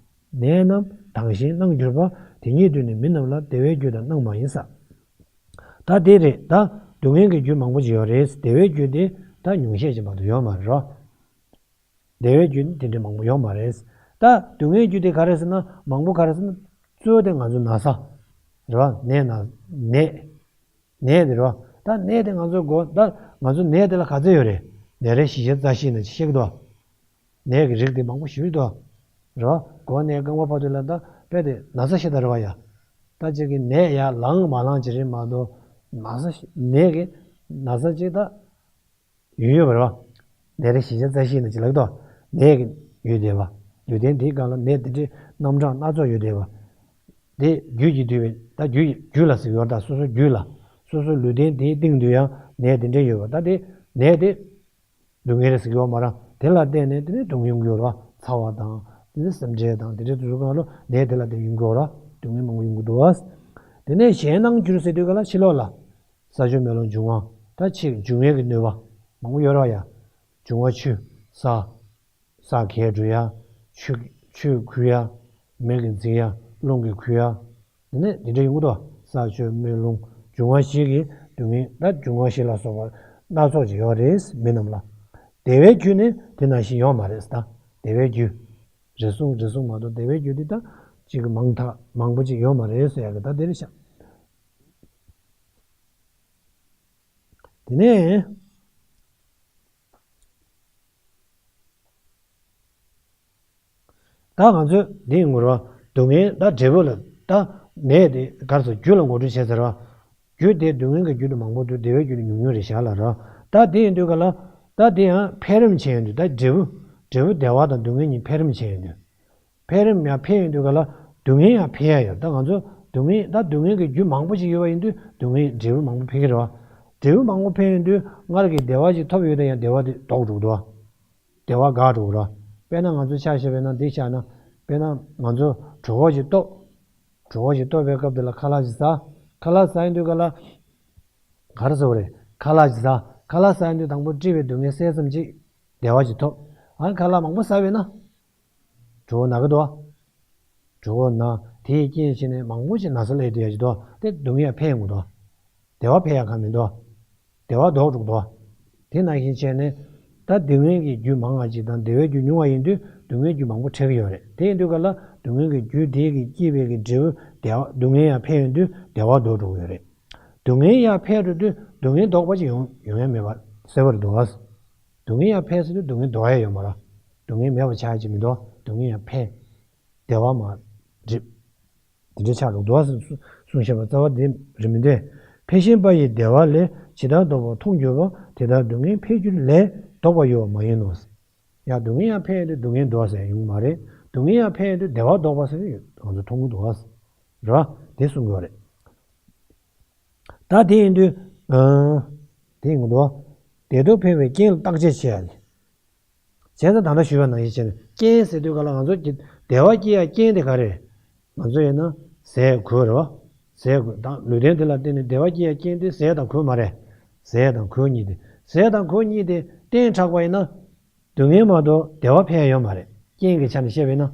ནད་རྣམས་དང་གཞན་སྣང་འགྱུར་པ། དེ་ཉིད་དུ་ནི་མི་རྣམས་ལ། བདེ་བའི་རྒྱུ་དང་སྣང་མ་ཡིན་ཟ། ད་དེ་རེད། ད་སྡུག་བསྔལ་གྱི་རྒྱུ་མང་པོ་ཅིག་ཡོད་རེད། བདེ་བའི་རྒྱུ་དེ་ད་ཉུང་ཤས་ཅིག་མ་གཏོགས་ཡོད་མ་རེད་རོ། བདེ་བའི་རྒྱུ་ནི་དེ་འདྲའི་མང་པོ་ཡོད་མ་རེད། ད་སྡུག་བསྔལ་རྒྱུ་དེ་ག་རེ་ཟེར་ན། མང་པོ་ག་རེ་ཟེར་ན། གཙོ་བོ་དེ་ང་ཚོ་ན་ཚ་རེད་བ། ནད་ན་ནད། ནད་དེ་རེད་བ། ད་ནད་དེ་ང་ཚོ་གོ་ད་ང་ཚོ་ནད་དེ་ལ་ག་ཚོད་ཡོད་རེད། ནད་རིགས་བཞི་བརྒྱ་རྩ་བཞི་ན་ཅིག་ཤེས་ཀྱི་འདུག་ནད་ཀྱི་རིགས་དེ་མང་པོ་ཞེ་པོ་འདུག་རེད་བ། མགོ་ནས་རྐང་པ་བར་དུ་ལ་ད་དཔེ་དེ་ན་ཚ་ཤ་སྟག་རེད་བ་ཡ། ད་ཅིག་གི་ནད་ཡ་ལངས་མ་ལངས་ཅིག་རེད་མ་གཏོགས། ན་ཚ་ཤ་ནད་ཀྱི་ན་ཚ་ཅིག་ད་ཡོད་ཡོད་པ་རེད་བ། ནད་རིགས་བཞི་བརྒྱ་རྩ་བཞི་ན་ཅིག་ལབ་ཀྱི་འདུག་ནད་ཀྱི་ཡོད་བསྡད་པ། ལུས་རྟེན་དེའི་སྒང་ལ་ནད་དེ་འདྲའི་རྣམ་གྲངས་སྣ་ཚོགས་ཡོད་བསྡད་པ། དེ་རྒྱུད་ཀྱིས་བསྡུས་པའི་ད་རྒྱུད་རྒྱུད་ལ་ཟེར་གྱི་ཡོད་རེད། ད་སོ་སོ་རྒྱུད་ལ། སོ་སོའི་ལུས་རྟེན་དེའི་སྟེང་དུ་ཡང་ནད་དེ་འདྲ་ཡོད་པ། ད་དེ་ནད་དེ་སྡུག་བསྔལ་རེད་ཟེར་གྱི་ཡོད་མ་རེད། དེ་ལ་བརྟེན་ནས་དེ་ནས་སྡུག་བསྔལ་ཡོང་གི་ཡོད་རེད་བ། ཚ་བ་དང་དེ་ནས་སེམས་ཁྲལ་དང་དེ་འདྲའི་དུས་ཚོད་སྒང་ལ་ནད་དེ་ལ་བརྟེན་ཡོང་གི་ཡོད་རེད་བ། སྡུག་བསྔལ་མང་པོ་ཡོང་གི་འདུག་བ། དེ་ནས་གཞན་སྣང་འགྱུར་ཟེར་དུས་ག་ལ་ཕྱི་ལོགས་ལ། ས་ཆུ་མེ་རླུང་འབྱུང་བ། ད་ཕྱིའི་འབྱུང་ཡས་ཀྱི་གནོད་པ་མང་པོ་ཡོད་རེད་བ་ཡ། འབྱུང་བ་ཆུ། ས། ས་གས་འགྲོ་ཡ། ཆུ། ཆུས་ཁུ་ཡ། མེ་གིས་འཛིང་ཡ། རླུང་གིས་ཁུ་ཡ། དེ་ནས་དེ་འདྲ་ཡོང་གི་འདུག་ས་ཆུ་མེ་རླུང་འབྱུང་བ་བཞི་གི་སྡུག་བསྔལ། ད་འབྱུང་བ་བཞི་ལ་སོགས་པ་སྣ་ཚོགས་ཅིག་ཡོད་རེད་མི་རྣམས་ལ། བདེ་བའི་རྒྱུ་ནི་དེ་ནང་བཞིན་ཡོད་མ་རེད་ད། བདེ་བའི་རྒྱུ། རེ་ཟུང་རེ་ཟུང་མ་གཏོགས་བདེ་བའི་རྒྱུ་དེ་ད་ཅིག་གི་མང་ཐག་མང་པོ་ཅིག་ཡོད་མ་རེད་ཟེར་ཡ་གི་ད་དེ་རེད་ཤག་དེ་ནས། ད་ང་ཚོས་འདི་ངོ་ར་སྡུག་བསྔལ་ད་འབྲས་བུ་ལ་ད་ནད་དེ་གར་སོ་རྒྱུ་ལ་ངོ་སྤྲོད་བྱས་ཚར་བ། རྒྱུ་དེ་སྡུག་བསྔལ་གྱི་རྒྱུ་དེ་མང་པོ་འདུག་བདེ་བའི་རྒྱུ་དེ་ཉུང་ཉུང་རེད་བཞག་ལ་ར། ད་དེ་ཡིན་དུས་ག་ལ་ད་དེ་ཡང་འཕེལ་རིམ་ཕྱིན་ཡོང་དུས། ད་འབྲས་བུ་འབྲས་བུ་བདེ་བ་དང་སྡུག་བསྔལ་གཉིས་འཕེལ་རིམ་ཕྱིན་ཡོང་དུས། འཕེལ་རིམ་ཡང་འཕེལ་ཡོང་དུས་ག་ལ་སྡུག་བསྔལ་ཡང་འཕེལ་ཡ་ཡོད། ད་ང་ཚོ་སྡུག་བསྔལ་ད་སྡུག་བསྔལ་གྱི་རྒྱུ་མང་པོ་ཞིག་ཡོད་པ་ཡིན་དུས་སྡུག་བསྔལ་འབྲས་བུ་མང་པོ་འཕེལ་གྱི་རེད་བ། འབྲས་བུ་མང་པོ་འཕེལ་ཡོང་དུས་སྔར་གྱི་བདེ་བ་ཞིག་ཐོབ་ཡོད་ན་ཡང་བདེ་བ་དེ་ལྡོག་འགྲོ་གི་འདུག་བ། བདེ་བ་འགག་འགྲོ་གི་རེད་བ། དཔེར་ན་ང་ཚོ་ཆ་བཞག་པ་ཡིན་ན་འདི་བཞག་ན། དཔེར་ན་ང་ཚོ་གྲོད་ཁོག་ཞིག་ལྟོགས། གྲོད་ཁོག་ཞིག་ལྟོགས་པའི་སྐབས་དེ་ལ་ཁ་ལག་ཞིག་ཟ། ཁ་ལག་ཟ་ཡོང་དུས་ག་ལ་ག་རེ་ཟེར་བ་རེད། ཁ་ལག་ཞིག་ཟ། ཁ་ལག་ཟ་ཡོང་དུས་དང་པོ་དཀྲིས་པའི་སྡུག་བསྔལ་སེལ་ཙམ་ཅིག་བདེ་བ་ཞིག་ཐོབ། ཨ་ཁ་ལག་མང་པོ་ཟ་བས་ན། གྲོད་ཁོག་ན་གི་འདུག་བ། གྲོད་ཁོག་ན། དེའི་རྐྱེན་བྱས་ནས་མང་པོ་ཞིག་ན་ཚ་སླེབས་བསྡད་ཡ་ཞིག་འདུག་བ། དེ་སྡུག་བསྔལ་འཕེལ་ཡོང་གི་འདུག་བ། བདེ་བ་འཕེལ་ཡ་གང་མི་འདུག་བ། བདེ་བ་ལྡོག་འགྲོ་གི་འདུག་བ། དེ་ནང་བཞིན་བྱས་ནས་ད་སྡུག་བསྔལ་གྱི་རྒྱུ་མང་བ་ཅིག་དང་བདེ་བའི་རྒྱུ་ཉུང་བ་ཡིན་དུས་སྡུག་བསྔལ་རྒྱུ་མང་པོ་འཕྲད་ཀྱི་ཡོད་རེད། དེ་ཡིན་དུས་ག་ལ་སྡུག་བསྔལ་གྱི་རྒྱུ་དེ་གིས་སྐྱེས་པའི་གི་འབྲས་བུ་བདེ་བ། སྡུག་བསྔལ་ཡང་འཕེལ་ཡོང་དུས་བདེ་བ་ལྡོག་འགྲོ་གི་ཡོད་རེད། སྡུག་བསྔལ་ཡང་འཕེལ་འགྲོ་དུས་སྡུག་བསྔལ་ལྡོག་པ་ཅིག་ཡོང་ཡོང་ཡ་མེད་པ་གསལ་པོ་རེད་འདུག་བ། སྡུག་བསྔལ་ཡང་འཕེལ་སོང་དུས་སྡུག་བསྔལ་ལྡོག་ཡ་ཡོད་མ་རེད། སྡུག་བསྔལ་མེད་པ་ཆགས་ཀྱི་མི་འདུག་སྡུག་བསྔལ་ཡང་འཕེལ། བདེ་བ་མ་འགྲིབ། དེ་འདྲའི་ཆགས་འགྲོ་འདུག་གསུངས་བཞག་པ་རྩ་བ་དེ་རེད་མི་འདུག་འཕེལ་ཞིང་པ་ཡི་བདེ་བ་ལས། ཇི་ལྟར་ལྡོག་པ་མཐོང་གྱུར་པ། དེ་ལྟར་སྡུག་བསྔལ་འཕེལ་འགྱུར་ལས། ལྡོག་པ་ཡོད་པ་མ་ཡིན་ནོ། ཡང་སྡུག་བསྔལ་ཡང་འཕེལ་ཡོང་དུས་སྡུག་བསྔལ་ལྡོག་ཟེར་ཡོང་མ་རེད། སྡུག་བསྔལ་ཡང་འཕེལ་ཡོང་དུས་བདེ་བ་ལྡོག་པ་ཟེར་ཡོད་ང་ཚོ་མཐོང་གི་འདུག་ག་རེད་བ། དེ་གསུང་གི་ཡོད་རེད། ད་དེ་ཡིན་དུས། ཨང་། དེ་ཡིན་གི་འདུག་བ། བདེ་སྡུག་འཕེལ་བའི་རྐྱེན་ལ་བརྟག་དཔྱད་བྱས་ཡ་ལས། བྱས་ཙང་ད་ལྟ་ཞུས་པ་ནང་བཞིན་བྱས་ནས་རྐྱེན་ཟེར་དུས་ག་ལ་ང་ཚོ་གི་བདེ་བ་སྐྱེ་ཡ་རྐྱེན་དེ་ག་རེ་རེད། ང་ཚོ་ཡིན་ན་ཟས་གོས་རེད་བ། ཟས་གོས་དང་ལུས་རྟེན་དེ་ལ་བརྟེན་ནས་བདེ་བ་སྐྱེ་ཡ་རྐྱེན་དེ་ཟས་དང་གོས་མ་རེད། ཟས་དང་གོས་གཉིས་དེ། ཟས་དང་གོས་གཉིས་དེ་བརྟེན་དྲགས་པ་ཡིན་ན། སྡུག་བསྔལ་མ་གཏོགས་བདེ་བ་འཕེལ་ཡ་ཡོད་མ་རེད། རྐྱེན་གྱི་ཆ་ནས་བཤད་པ་ཡིན་ན།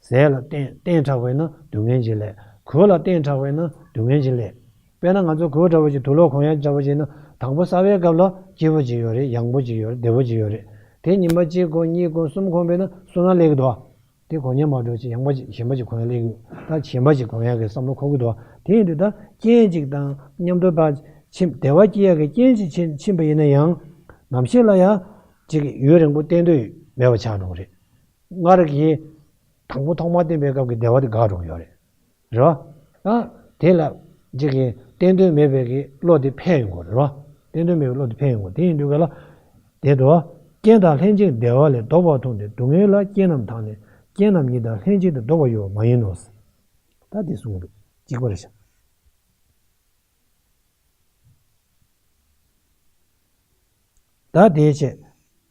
ཟས་ལ་བརྟེན་བརྟེན་དྲགས་པ་ཡིན་ན་སྡུག་བསྔལ་ཅིག་སླེབས། གོས་ལ་བརྟེན་དྲགས་པ་ཡིན་ན་སྡུག་བསྔལ་ཅིག་སླེབས། དཔེར་ན་ང་ཚོ་གོས་འདྲ་པོ་ཅིག་དུག་ལོག་གོན་ཡ་འདྲ་པོ་ཅིག་ཡིན་ན་དང་པོ་ཟ་བའི་སྐབས་ལ་སྐྱིད་པོ་ཅིག་ཡོད་རེད། ཡང་པོ་ཅིག་ཡོད་རེད། བདེ་པོ་ཅིག་ཡོད་རེད། དེ་ཉི་མ་གཅིག་གོན་གཉིས་གོན་གསུམ་གོན་པས་ན་སོ་ན་སླེབས་ཀྱི་འདུག་བ། དེ་གོན་ཡ་མ་འགྲོ་ཅིག་ཡང་པོ་ཅིག་གཞན་པ་ཅིག་གོན་ཡ་སླེབས་ཀྱི་ཡོད། ད་གཞན་པ་ཅིག་གོན་ཡ་གི་བསམ་བློ་འཁོར་གྱི་འདུག་བ། དེ་ཡིན་དུས་ད་རྐྱེན་ཅིག་དང་མཉམ་དུ་ཕར་ཕྱིན་བདེ་བ་སྐྱེ་ཡ་གི་རྐྱེན་ཅིག་ཕྱིན་ཕྱིན་པ་ཡིན་ན་ཡང་ནམ་ཞིག་ལ་ཡ་ཅིག་ཡུན་རིང་པོ་བརྟན་དུ་མེད་པ་ཆགས་འགྲོ་གི་རེད། སྔར་གྱི་ དང་པོ་ཐོག་མར་བསྟན་པའི་སྐབས་ཀྱི་བདེ་བ་དེ་འགག་འགྲོ་གི་ཡོད་རེད། རེད་བ། ཨ། དེ་ལ་ཅིག་གི་བསྟན་དོན་མེད་པའི་གི་བློ་དེ་འཕེལ་ཡོང་གི་རེད་བ། བསྟན་དོན་མེད་པའི་བློ་དེ་འཕེལ་ཡོང་གི། དེ་ཡིན་དུས་ག་ལ། དེ་དུ། རྐྱེན་དང་ལྷན་ཅིག་བདེ་བ་ལས་ལྡོག་པར་མཐོང་སྟེ། སྡུག་བསྔལ་ལ་རྐྱེན་རྣམས་དག་ནས། རྐྱེན་རྣམས་ཉིད་དང་ལྷན་ཅིག་ཏུ་ལྡོག་པ་ཡོད་པ་མ་ཡིན་ནོ། ད་དེ་གསུངས་འདུག་གཅིག་པ་རེད་ཤག་ད་དེའི་ཆེད།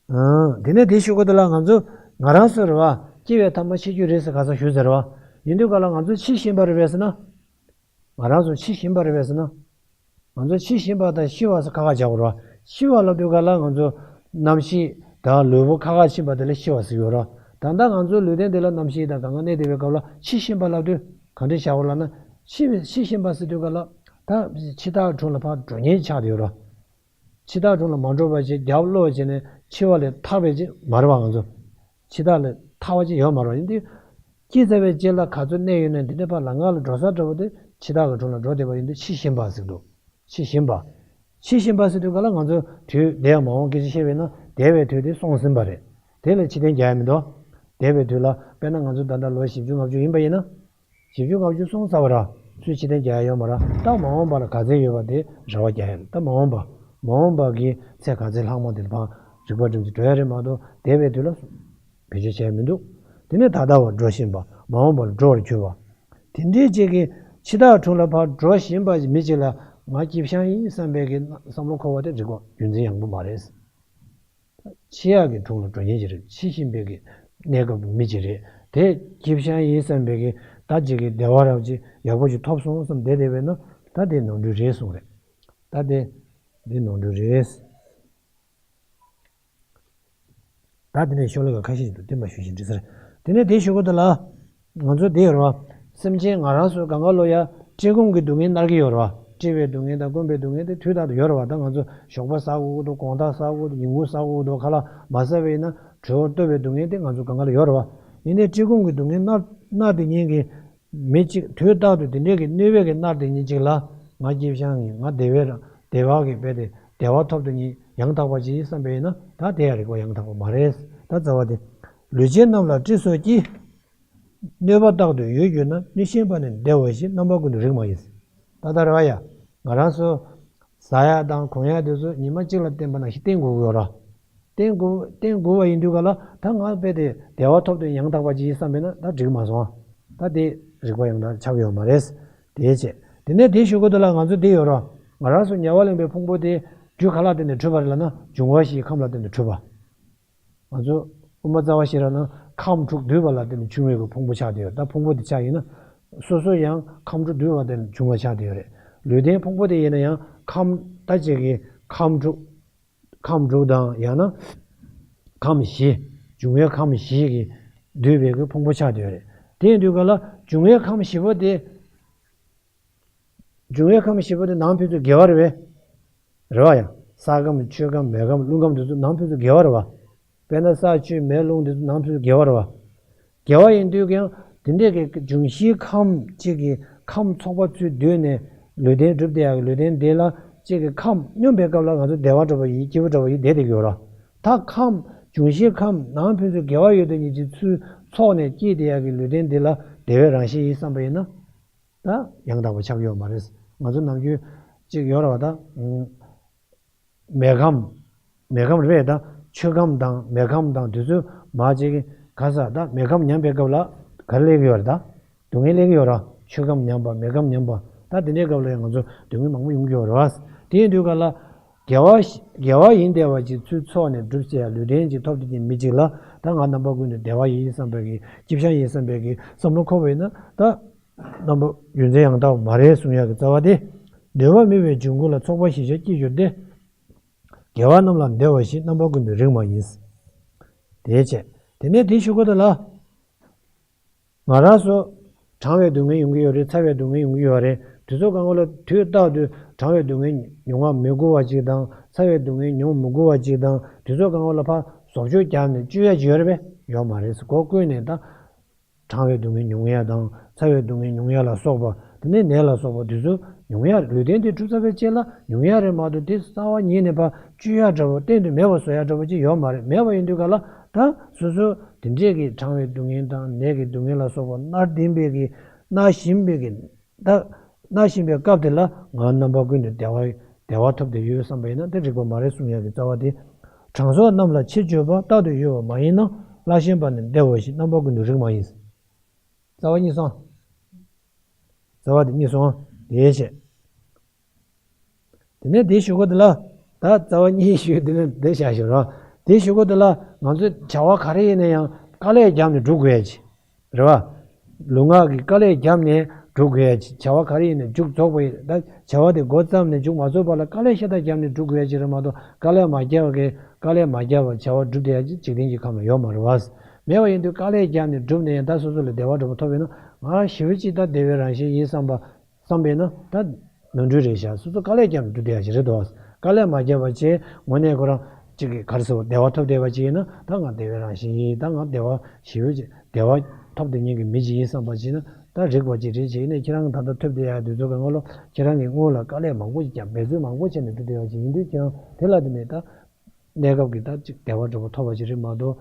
ཨང་། དེ་ནས་དེ་ཞུ་གི་འདུག་ལ། ང་ཚོ་ང་རང་ཚོ་རེད་བ། སྐྱེ་བའི་ཐ་མ་ཤི་རྒྱུ་རེད་ཟེར་ག་ས་ཞུ་ཟེར་བ། ཡིན་དུས་ག་ལ་ང་ཚོ་འཆི་བཞིན་པ་རེད་བས་ཟེར་ན། ང་རང་ཚོ་འཆི་བཞིན་པ་རེད་བས་ཟེར་ན། ང་ཚོ་འཆི་བཞིན་པ་དང་ཤི་བ་ཟེར་ཁ་ཁ་བྱ་བ་རེད་བ། ཤི་བ་ལབ་དུས་ག་ལ་ང་ཚོ་རྣམ་ཤེས་དང་ལུས་པོ་ཁ་ཁ་ཕྱིན་པ་དེ་ལ་ཤི་བ་ཟེར་ཡོད་རེད་བ། ད་ལྟ་ང་ཚོའི་ལུས་རྟེན་དེ་ལ་རྣམ་ཤེས་དང་གང་ག་གནས་བསྡད་པའི་སྐབས་ལ་འཆི་བཞིན་པ་ལབ་དུས་ག་འདྲ་བྱ་བ་ལབ་ན། འཆི་བའི་འཆི་བཞིན་པ་ཟེར་དུས་ག་ལ། ད་འཆི་བདག་དྲུང་ལ་ཕར་འགྲོ་མཁན་ཆགས་བསྡད་ཡོད་རེད་བ། འཆི་བདག་དྲུང་ལ་མ་འགྲོ་བ་ཅིག་རྒྱབ་ལོག་བྱས་ནས་འཆི་བ་ལས་ཐར་བའི་ཅིག་མ་རེད་བ། ང་ཚོ་འཆི་བདག་ལས་ཐར་བ་ཅིག་ཡོད་མ་རེད་བ། ཡིན་དུས་སྐྱེས་ཚར་བའི་རྗེས་ལ་ག་ཚོད་གནས་ཡོད་ནའི་འདི་འདྲ་ཕར་ལམ་ཁ་ལ་འགྲོ་ས་འདྲ་བོ་དེ་འཆི་བདག་གི་དྲུང་ལ་འགྲོ་བསྡད་པ་ཡིན་དུས་འཆི་བཞིན་པ་ཟེར་འདུག་འཆི་བཞིན་པ། འཆི་བཞིན་པ་ཟེར་དུས་ག་ལ་ང་ཚོ་དུས་འདས་ཡང་མ་འོངས་སྐད་ཆ་བཤད་པ་ཡིན་ན་འདས་པའི་དུས་དེ་སོང་ཟིན་པ་རེད། དེ་ལ་ཕྱིར་འཐེན་རྒྱག་ཡ་མི་འདུག་འདས་པའི་དུས་ལ་དཔེར་ན་ང་ཚོ་ད་ལྟ་ལོ་བཞི་བཅུ་ལྔ་བཅུ་ཡིན་པ་ཡིན་ན། བཞི་བཅུ་ལྔ་བཅུ་སོང་ཚར་བ་ར། ཚུར་ཕྱིར་འཐེན་རྒྱག་ཡ་ཡོད་མ་ར། ད་མ་འོངས་པ་ལ་ག་ཚད་ཡོད་པ་དེ་རེ་བ་རྒྱག་ཡ་རེད། ད་མ་འོངས་པ། མ་འོངས་པ་གི་ཚེ་ག་ཚད་ལྷག་མ་དེ་ལ་ཕར་རིག་པ་སྒྲིམ་གྱིས་འགྲོ་ཡ་རེད་མ་གཏོགས་འདས་པའི་དུས་ལ་བེད་སྤྱོད་བྱས་མི་འདུག་དེ་ནས་ད་ལྟ་བར་འགྲོ་བཞིན་པ། མ་འོངས་པ་ལ་འགྲོ་བར་གྱུར་པ། དེ་འདྲའི་ཅིག་གི་འཆི་བདག་དྲུང་ལ་ཕར་འགྲོ་བཞིན་པ་མི་ཅིག་ལ་ང་སྐྱིད་ཤང་ཡིན་བསམ་པའི་གི་བསམ་བློ་འཁོར་བ་དེ་རིག་པ་རྒྱུ་མཚན་ཡང་པོ་མ་རེད། འཆི་ཡག་གི་དྲུང་ལ་འགྲོ་མཁན་ཅིག་རེད། འཆི་བཞིན་པའི་གི་གནས་སྐབས་ཀྱི་མི་ཅིག་རེད། དེ་སྐྱིད་ཤང་ཡིན་བསམ་པའི་གི་ད་ཅིག་གི་བདེ་བ་རབ་ཅིག་ཡག་པོ་ཅིག་ཐོབ་སོང་བསམ་བསྡད་བསྡད་པས་ན། ད་དེ་ནོར་འཁྲུལ་རེད་གསུངས་རེད། ད་དེ་འདི་ནོར་འཁྲུལ་རེད། ད་དེ་ནས་ཤོ་ལོ་ཀ་ཁ་ཤས་ཤིག་འདུག་དེ་མ་ཞུ་བཞིན་འདྲི་ཟེར། དེ་ནས་དེ་ཞུ་གི་འདུག་ལ། ང་ཚོ་འདི་ཡོད་རེད་བ། སེམས་ཅན་ང་རང་ཚོ་གང་ག་ལོ་ཡ་བཀྲེས་སྐོམ་གྱི་སྡུག་བསྔལ་མནར་གྱི་ཡོད་རེད་བ། བཀྲེས་པའི་སྡུག་བསྔལ་དང་སྐོམ་པའི་སྡུག་བསྔལ་དེ་དུས་རྟག་ཏུ་ཡོད་རེད་བ། ད་ང་ཚོ་ཞོགས་པ་ཟ་དགོས་ཀྱི་འདུག་དགོང་དག་ཟ་དགོས་ཀྱི་འདུག་ཉིན་གུང་ཟ་དགོས་ཀྱི་འདུག་ཁ་ལག་མ་ཟ་བས་ན་དྲོད་ལྟོགས་པའི་སྡུག་བསྔལ་དེ་ང་ཚོ་གང་ག་ལ་ཡོད་རེད་བ། ཡིན་ནའི་བཀྲེས་སྐོམ་གྱི་སྡུག་བསྔལ་མནར་མནར་དེ་ཉིད་ཀྱི་མི་གཅིག་དུས་རྟག་ཏུ་དེ་འདྲའི་གི་གནོད་པའི་གི་མནར་དེ་ཉིད་གཅིག་ལ་ང་སྐྱིད་ཤང་ཡིན། ང་བདེ་བའི་ར་བདེ་བ་གི་དཔེ་དེ་བདེ་བ་ཐོབ་དེ་ཉིད་ཡང་དག་པ་ཅིག་ཡིན་བསམ་པས་ཡིན་ན། ད་དེ་ཡང་རིག་པ་ཡང་དག་པ་མ་རེད། ད་རྩ་བ་དེ། ལུས་ཅན་རྣམས་ལ་བཀྲེས་སོགས་ཀྱིས། གནོད་པ་རྟག་ཏུ་ཡོད་གྱུར་ན། གནོད་བཞིན་པ་ནི་བདེ་བ་ཞེས། རྣམ་པ་ཀུན་ཏུ་རིག་མ་ཡིན། ད་ལྟ་རེད་བ་ཡ། ང་རང་ཚོ་ཟ་ཡ་དང་གོན་ཡ་དེ་ཚོ་ཉི་མ་གཅིག་ལ་བརྟེན་པ་ནང་བཞིན་བརྟེན་དགོས་ཀྱི་ཡོད་ར། བརྟེན་དགོས་བརྟེན་དགོས་པ་ཡིན་དུས་ག་ལ་ད་ང་དཔེ་དེ་བདེ་བ་ཐོབ་དུས་ཡང་དག་པ་ཅིག་ཡིན་བསམ་པས་ན་ད་འགྲིག་མ་སོང་། ད་དེ་རིག་པ་ཡང་དག་ཆགས་ཀྱི་ཡོད་མ་རེད། དེའི་ཆེད་དེ་ནས་དེ་ཞུ་དགོས་འདུག་ལ། ང་ཚོ་དེ་ཡོད་ར། ང་རང་ཚོ་ཉེ་བར་ལེན་པའི་ཕུང་པོ་དེ་རྒྱུ་ག་ལ་བརྟེན་ནས་གྲུབ་པ་རེད་ལབ་ན་འབྱུང་བ་བཞིའི་ཁམས་ལ་བརྟེན་ནས་གྲུབ་པ། ང་ཚོ་དབུ་མ་རྩ་བ་ཤེས་རབ་ན་ཁམས་དྲུག་འདུས་པ་ལ་བརྟེན་ནས་བྱུང་བའི་གི་ཕུང་པོ་ཆགས་བསྡད་ཡོད། ད་ཕུང་པོ་དེ་ཆགས་ཡིན་ན་སོ་སོ་ཡང་ཁམས་དྲུག་འདུས་པ་བརྟེན་ནས་བྱུང་བ་ཆགས་བསྡད་ཡོད་རེད། ལུས་རྟེན་ཕུང་པོ་དེ་ཡིན་ན་ཡང་ཁམས་ད་ཅིག་གི་ཁམས་དྲུག་ཁམས་དྲུག་དང་ཡང་ན་ཁམས་བཞི། འབྱུང་བའི་ཁམས་བཞི་གི་འདུས་པའི་གི་ཕུང་པོ་ཆགས་བསྡད་ཡོད་རེད། དེ་ཡིན་དུས་ག་ལ་འབྱུང་བའི་ཁམས་བཞི་པོ་དེ། འབྱུང་བའི་ཁམས་བཞི་པོ་དེ་ནང་ཕན་ཚུན་དགེ་བ་རེད་པས། རེད་བ་ཡ། ས་ཁམས་ཆུ་ཁམས་མེ་ཁམས་རླུང་ཁམས་དེ་ཚོ་ནང་ཕན་ཚུན་དགེ་བ་རེད་བ། དཔེར་ན་ས་ཆུ་མེ་རླུང་དེ་ཚོ་ནང་ཕན་ཚུན་དགེ་བ་རེད་བ། དགེ་བ་ཡིན་དུས་ཀྱང་དེ་འདྲས་ཀྱི་འབྱུང་བཞིའི་ཁམས་གཅིག་གི་ཁམས་ཚོགས་པ་ཚུར་བསྡུས་ནས་ལུས་རྟེན་གྲུབ་བསྡད་ཡག་གི་ལུས་རྟེན་དེ་ལ་གཅིག་གི་ཁམས་སྙོམས་པའི་སྐབས་ལ་ང་ཚོ་བདེ་བ་འདྲ་པོ་ཡིན་སྐྱིད་པོ་འདྲ་པོ་ཡིན་བསྡད་བསྡད་ཀྱི་ཡོད་ར། ད་ཁམས་འབྱུང་བཞིའི་ཁམས་ནང་ཕན་ཚུན་དགེ་བ་ཡོད་དེ་ཉིད་ཀྱི་ཚུར་ཚོགས་ནས་སྐྱེས་བསྡད་ཡག་གི་ལུས་རྟེན་དེ་ལ་བདེ་བའི་རང་བཞིན་ཡིན་བསམ་པ་ཡིན་ན། ད་ཡང་དག་པ་ཆགས་ཀྱི་ཡོད་མ་རེད། ང་ཚོ་ནམ་རྒྱུན་གཅིག་ཡོད་རེད་བ་ད། མེ་ཁམས། མེ་ཁམས་རེད་པས་ད། ཆུ་ཁམས་དང་མེ་ཁམས་དང་དེ་ཚོ་མ་གཅིག་གི་ག་ས་ད་མེ་ཁམས་ཉམས་པའི་སྐབས་ལ་ག་རེ་སླེབས་ཀྱི་ཡོད་རེད་ད། སྡུག་བསྔལ་སླེབས་ཀྱི་ཡོད་རེད། ཆུ་ཁམས་ཉམས་པ་མེ་ཁམས་ཉམས་པ་ད་དེ་འདྲའི་སྐབས་ལ་ཡང་ང་ཚོ་སྡུག་བསྔལ་མང་པོ་ཡོང་གི་ཡོད་རེད་བ། དེ་ཡིན་དུས་ག་ལ། དགེ་བ་ཞིག་དགེ་བ་ཡིན་བསྡད་པ་ཅིག་ཚུར་ཚོགས་ནས་སྒྲུབ་བྱེད་ཡ་ལུས་རྟེན་ཅིག་ཐོབ་བསྡད་ཀྱི་མི་གཅིག་ལ་ད་ང་རྣམ་པ་ཀུན་ཏུ་བདེ་བ་ཡིན་བསམ་པའི་གི་སྐྱིད་ཤང་ཡིན་བསམ་པའི་གི་བསམ་བློ་འཁོར་བ་ཡིན་ན་ད། རྣམ་པ་རྒྱུ་མཚན་ཡང་དག་མ་རེད་གསུང་ཡག་གི་རྩ་བ་དེ། གནོད་པ་མེད་པའི་འབྱུང་ཁུངས་ལ་ཚོགས་པ་བཞི་ཆར་སྐྱེ་གྱུར་ཏེ། དགེ་བ་རྣམས་ལ་བདེ་བ་བཞི་རྣམ་པ་ཀུན་ཏུ་རིག་མ་ཡིན། དེའི་ཕྱིར་དེ་ནས་དེ་ཞུ་དགོས་ད་ལ། ང་རང་ཚོ་གྲང་བའི་སྡུག་བསྔལ་ཡོང་གི་ཡོད་རེད། ཚ་བའི་སྡུག་བསྔལ་ཡོང་གི་ཡོད་རེད། དུས་ཚོད་གང་ག་ལ་དུས་རྟག་ཏུ་གྲང་བའི་སྡུག་བསྔལ་མྱོང་བ་མི་དགོས་པ་ཅིག་དང་ཚ་བའི་སྡུག་བསྔལ་མྱོང་མི་དགོས་པ་ཅིག་དང་དུས་ཚོད་གང་ག་ལ་ཕར་ཟོག་བཅོས་རྒྱབ་ནས་བཅོས་ཡ་ཅིག་ཡོད་རེད་པས། ཡོད་མ་རེད། སྒོ་བརྐོས་ནས་ད། གྲང་བའི་སྡུག་བསྔལ་མྱོང་ཡ་དང་ཚ་བའི་སྡུག་བསྔལ་མྱོང་ཡ་ལ་སོགས་པ་དེ་ནས་ནད་ལ་སོགས་པ་དེ་ཚོ་མྱོང་ཡ་ལུས་རྟེན་དེ་གྲུབ་ཚར་བའི་རྗེས་ལ་མྱོང་ཡ་རེད་མ་གཏོགས་དེ་རྩ་བ་ཉིད་ནས་ཕར་བཅོས་ཡ་འདྲ་བོ་གཏན་དུ་མེད་པ་བཟོ་ཡ་འདྲ་བོ་ཅིག་ཡོད་མ་རེད། མེད་པ་ཡིན་དུས་ག་ལ་ད་སོ་སོ་ དེ་འདྲས་ཀྱི་གྲང་བའི་སྡུག་བསྔལ་དང་ནད་ཀྱི་སྡུག་བསྔལ་ལ་སོགས་པ་མནར་བསྡད་པའི་གི་མནར་བཞིན་པའི་གི་ད་མནར་བཞིན་པའི་སྐབས་དེ་ལ་ང་རྣམ་པ་ཀུན་ཏུ་བདེ་བ་བདེ་བ་ཐོབ་བསྡད་ཡོད་བསམ་པ་ཡིན་ན་དེ་རིགས་པ་མ་རེད་གསུང་ཡག་གི་རྩ་བ་དེ། དྲང་སྲོང་རྣམས་ལ་ཕྱིར་བཅོས་པ། རྟག་ཏུ་གཡོ་བ་མ་ཡིན་ན། བླ་ཞན་པ་ནི་བདེ་བ་བཞི། རྣམ་པ་ཀུན་ཏུ་རིགས་མ་ཡིན། རྩ་བ་གཉིས་སོང་། རྩ་བ་དེ་གཉིས་སོང་། དེའི་ཕྱིར། དེ་ནས་དེའི་གཞུག་གུ་དེ་ལ། ད་རྩ་བ་གཉིས་ཞུས་དེ་ནས་དེ་བཞག་ཞུ་རོགས། དེའི་གཞུག་གུ་དེ་ལ་ང་ཚོས་བྱ་བ་ག་རེ་ཡིན་ན་ཡང་དཀའ་ལས་བརྒྱབ་ནས་སྒྲུབ་དགོས་ཡ་ཅིག་རེད་བ། ལུས་ངག་གི་དཀའ་ལས་བརྒྱབ་ནས་སྒྲུབ་དགོས་ཡ་ཅིག་བྱ་བ་ག་རེ་ཡིན་ན་མཇུག་རྫོགས་པ་ཡིན། ད་བྱ་བ་དེ་འགོ་བརྩམས་ནས་མཇུག་མ་རྫོགས་བར་ལ་དཀའ་ལས་ཤ་སྟག་བརྒྱབ་ནས་སྒྲུབ་དགོས་ཡ་ཅིག་རེད་མ་གཏོགས། དཀའ་ལས་མ་བརྒྱབ་པ་གི་དཀའ་ལས་མ་བརྒྱབ་པ་བྱ་བ་སྒྲུབ་བསྡད་ཡ་ཅིག་འཇིག་རྟེན་གྱི་ཁམས་ལ་ཡོད་མ་རེད་བ། མེད་པ་ཡིན་དུས་དཀའ་ལས་བརྒྱབ་ནས་སྒྲུབ་ནས་ཡང་ད་སོ་སོ་ལ་བདེ་བ་འདྲ་པོ་ཐོབ་ཡོད་ན། ང་ཞེ་པོ་ཅིག་ད་བདེ་བའི་རང་བཞིན་ཡིན་བསམ་པ། བསམ་པས་ན་ད་ནོར་འཁྲུལ་རེད་ཤག་སོ་སོ་དཀའ་ལས་བརྒྱབ་ནས་སྒྲུབ་བསྡད་ཡ་ཞིག་རེད་དོ། དཀའ་ལས་མ་བརྒྱབ་པ་བྱས་དངོས་གནས་ཁོ་རང་གཅིག་གིས་ག་རེ་ཟེར་བ་བདེ་བ་ཐོབ་བསྡད་པ་ཅིག་ཡིན་ན། ད་ང་བདེ་བའི་རང་བཞིན་ཡིན། ད་ང་བདེ་བ་ཞེ་པོ་ཅིག་བདེ་བ་ཐོབ་བསྡད་མཁན་གྱི་མི་ཅིག་ཡིན་བསམ་པ་ཅིག་ན། ད་རིགས་པ་ཅིག་རེད་བྱས་ནས་ཁྱེད་རང་ད་ལྟ་ཐོབ་བསྡད་ཡ་དུས་ཚོད་ཀྱི་སྔོན་ལ་ཁྱེད་རང་གིས་སྔོན་ལ་དཀའ་ལས་མང་པོ་ཅིག་བརྒྱབ། འབད་རྩོལ་མང་པོ་བྱས་ནས་སྒྲུབ་བསྡད་ཡ་ཅིག་ཡིན་དུས། ཁྱེད་རང་དེ་ལ་དེ་ནས་ད་གནས་སྐབས་ཀྱི་ད་ཅིག་བདེ་བ་འདྲ་པོ་ཐོབ་པ་ཅིག་རེད་མ་གཏོགས།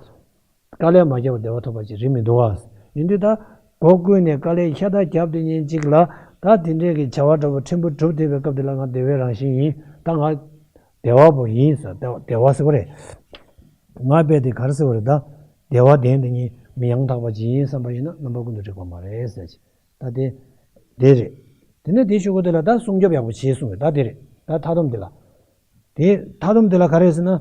དཀའ་ལས་མ་བརྒྱབ་པར་བདེ་བ་ཐོབ་པ་ཅིག་རེད་མི་འདུག་བ། ཡིན་དུས་ད་སྒོ་ཀུན་ནས་དཀའ་ལས་ཤ་སྟག་བརྒྱབ་བསྡད་མཁན་ཅིག་ལ། ད་དེ་འདྲའི་གི་བྱ་བ་འདྲ་པོ་ཕྲན་བུ་སྒྲུབ་བསྡད་པའི་སྐབས་དེ་ལ་ང་བདེ་བའི་རང་བཞིན་ཡིན། ད་ང་བདེ་བ་པོ་ཡིན་ཟེར། བདེ་བ་བདེ་བ་ཟེར་བ་རེད། ང་དཔེ་དེ་ག་རེ་ཟེར་བ་རེད། ད་བདེ་བ་ལྡན་བསྡད་མཁན་མི་ཡང་དག་པ་ཅིག་ཡིན་བསམ་པ་ཡིན་ན་རྣམ་པ་ཀུན་ཏུ་རིགས་པ་མ་རེད་ཟེར་གྱི། ད་དེ་དེ་རེད། དེ་ནས་དེའི་གཞུག་གུ་དེ་ལ་ད་སྲུང་སྐྱོབ་ཡག་པོ་བྱེད་གསུངས་རེད། ད་དེ་རེད། ད་མཐའ་སྡོམ་དེ་ལ། དེ་མཐའ་སྡོམ་དེ་ལ་ག་རེ་ཟེར་ན།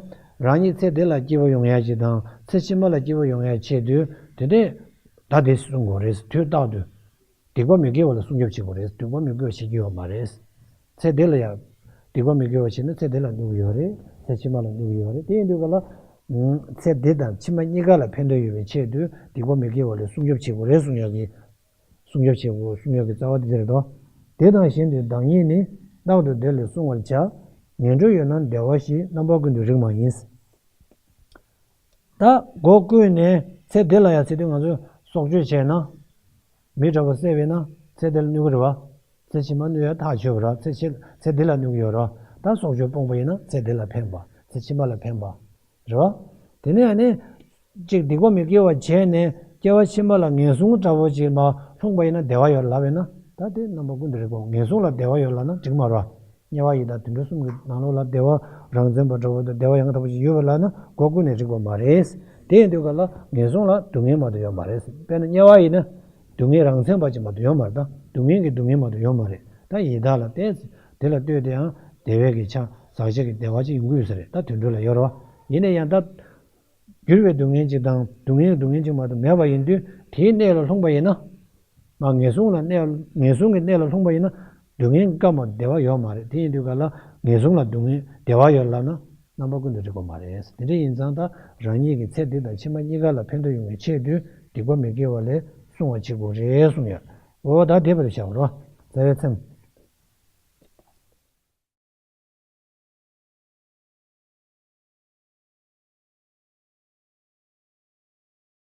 རང་ཉིད་ཚེ་འདི་ལ་སྐྱིད་པོ་ཡོང་ཡ་ཅིག་དང་ཚེ་ཕྱི་མ་ལ་སྐྱིད་པོ་ཡོང་ཡ་ཆེད་དུ་དེ་འདྲས་ད་དེ་སྲུང་དགོས་རེད། དུས་རྟག་ཏུ་སྡིག་པ་མི་དགེ་བ་ལ་སྲུང་སྐྱོབ་བྱེད་དགོས་རེད། སྡིག་པ་མི་དགེ་བ་བྱེད་ཀྱི་ཡོད་མ་རེད། ཚེ་འདི་ལ་ཡང་སྡིག་པ་མི་དགེ་བ་བྱས་ན་ཚེ་འདི་ལ་གནོད་ཀྱི་ཡོད་རེད། ཚེ་ཕྱི་མ་ལ་གནོད་ཀྱི་ཡོད་རེད། དེ་ཡིན་དུས་ག་ལ། ཚེ་འདི་དང་ཕྱི་མ་གཉིས་ཀ་ལ་ཕན་ཐོགས་ཡོད་པའི་ཆེད་དུ་སྡིག་པ་མི་དགེ་བ་ལས་སྲུང་སྐྱོབ་བྱེད་དགོས་རེད་གསུང་ཡག་གི། སྲུང་སྐྱོབ་བྱེད་དགོས་གསུང་ཡག་གི་རྩ་བ་དེ་རེད་དོ། དེ་དང་གཞན་དུ་བདག་ཉིད་ནི། རྟག་ཏུ་བདེ་ལ་བསྲུང་བར་བྱ། ངན་འགྲོ་ཡོད་ན་བདེ་བ་བཞི། རྣམ་པ་ཀུན་ཏུ་རིགས་མ་ཡིན། ད་སྒོ་ཀུན་ནས་ཚེ་འདི་ལ་ཡང་ཟེར་དུས་ང་ཚོས་སྲོག་གཅོད་བྱས་ན། མི་འདྲ་པོ་བསད་པས་ན་ཚེ་འདི་ལ་གནོད་ཀྱི་རེད་བ། ཚེ་ཕྱི་མ་གནོད་ཡ་ཐག་ཆོད་པ་རེད། ཚེ་ཕྱི་ཚེ་འདི་ལ་གནོད་ཀྱི་ཡོད་རེད་བ། ད་སྲོག་གཅོད་སྤོང་པ་ཡིན་ན་ཚེ་འདི་ལ་ཕན་པ། ཚེ་ཕྱི་མ་ལ་ཕན་པ། རེད་བ། དེ་ནས་ཨ་ནི། གཅིག་སྡིག་པ་མི་དགེ་བ་བྱས་ནས་སྐྱེ་བ་ཕྱི་མ་ལ་ངན་སོང་འདྲ་པོ་ཅིག་མར་ལྷུང་པ་ཡིན་ན་བདེ་བ་ཡོད་ལབ་ཡིན་ན། ད་དེ་རྣམ་པ་ཀུན་ཏུ་རིགས་པ་ངན་སོང་ལ་བདེ་བ་ཡོད་ལབ་ན་འགྲིག་མ་རེད། དམྱལ་བ་ཡི་དྭགས་དུད་འགྲོ་གསུམ་གྱི་ནང་ལོགས་ལ་བདེ་བ་རང་མཚན་པ་འདྲ་པོ་དང་བདེ་བ་ཡང་དག་པ་ཅིག་ཡོད་པ་ལབ་ན་སྒོ་ཀུན་ནས་རིགས་པ་མ་རེད། དེ་ཡིན་དུས་ག་ལ་ངན་སོང་ལ་སྡུག་བསྔལ་མ་གཏོགས་ཡོད་མ་རེད། དཔེར་ན་དམྱལ་བ་ཡིན་ན་སྡུག་བསྔལ་རང་མཚན་པ་ཅིག་མ་གཏོགས་ཡོད་མ་རེད། ད་སྡུག་བསྔལ་གྱི་སྡུག་བསྔལ་མ་གཏོགས་ཡོད་མ་རེད། ད་ཡི་དྭགས་ལ་བལྟས་དེ་ལ་ལྟོས་ཏེ་ཡང་བདེ་བའི་གི་ཆ་ཟག་བཅས་ཀྱི་བདེ་བ་ཅིག་ཡོང་གི་ཡོད་ས་རེད། ད་དུད་འགྲོ་ལ་ཡོད་རེད་བ། ཡིན་ན་ཡང་ད། འགྱུར་བའི་སྡུག་བསྔལ་ཅིག་དང་སྡུག་བསྔལ་སྡུག་བསྔལ་ཅིག་མ་གཏོགས་མེད་པ་ཡིན་དུས་དེའི་གནས་ལ་ལྷུང་པ་ཡིན་ན། མ་ངན་སོང་ལ་གནས་ངན་སོང་གི་གནས་ལ་ལྷུང་པ་ཡིན་ན་སྡུག་བསྔལ་གྱི་སྐབས་མ་བདེ་བ་ཡོད་མ་རེད། དེ་ཡིན་དུས་ག་ལ་ངན་སོང་ལ་སྡུག་བསྔལ་བདེ་བ་ཡོད་ལབ་ན་རྣམ་པ་ཀུན་ཏུ་རིགས་པ་མ་རེད། དེ་འདྲ་ཡིན་ཙང་ད་རང་ཉིད་ཀྱི་ཚེ་འདི་དང་ཕྱི་མ་གཉིས་ཀ་ལ་ཕན་ཐོགས་ཡོང་བའི་ཆེད་དུ་སྡིག་པ་མི་དགེ་བ་ལས་བསྲུང་བ་བྱེད་དགོས་རེད་གསུངས་ཡོད། འོ་ད་དེ་བར་བྱ་བ་རོ། རྩ་བའི་མཚན།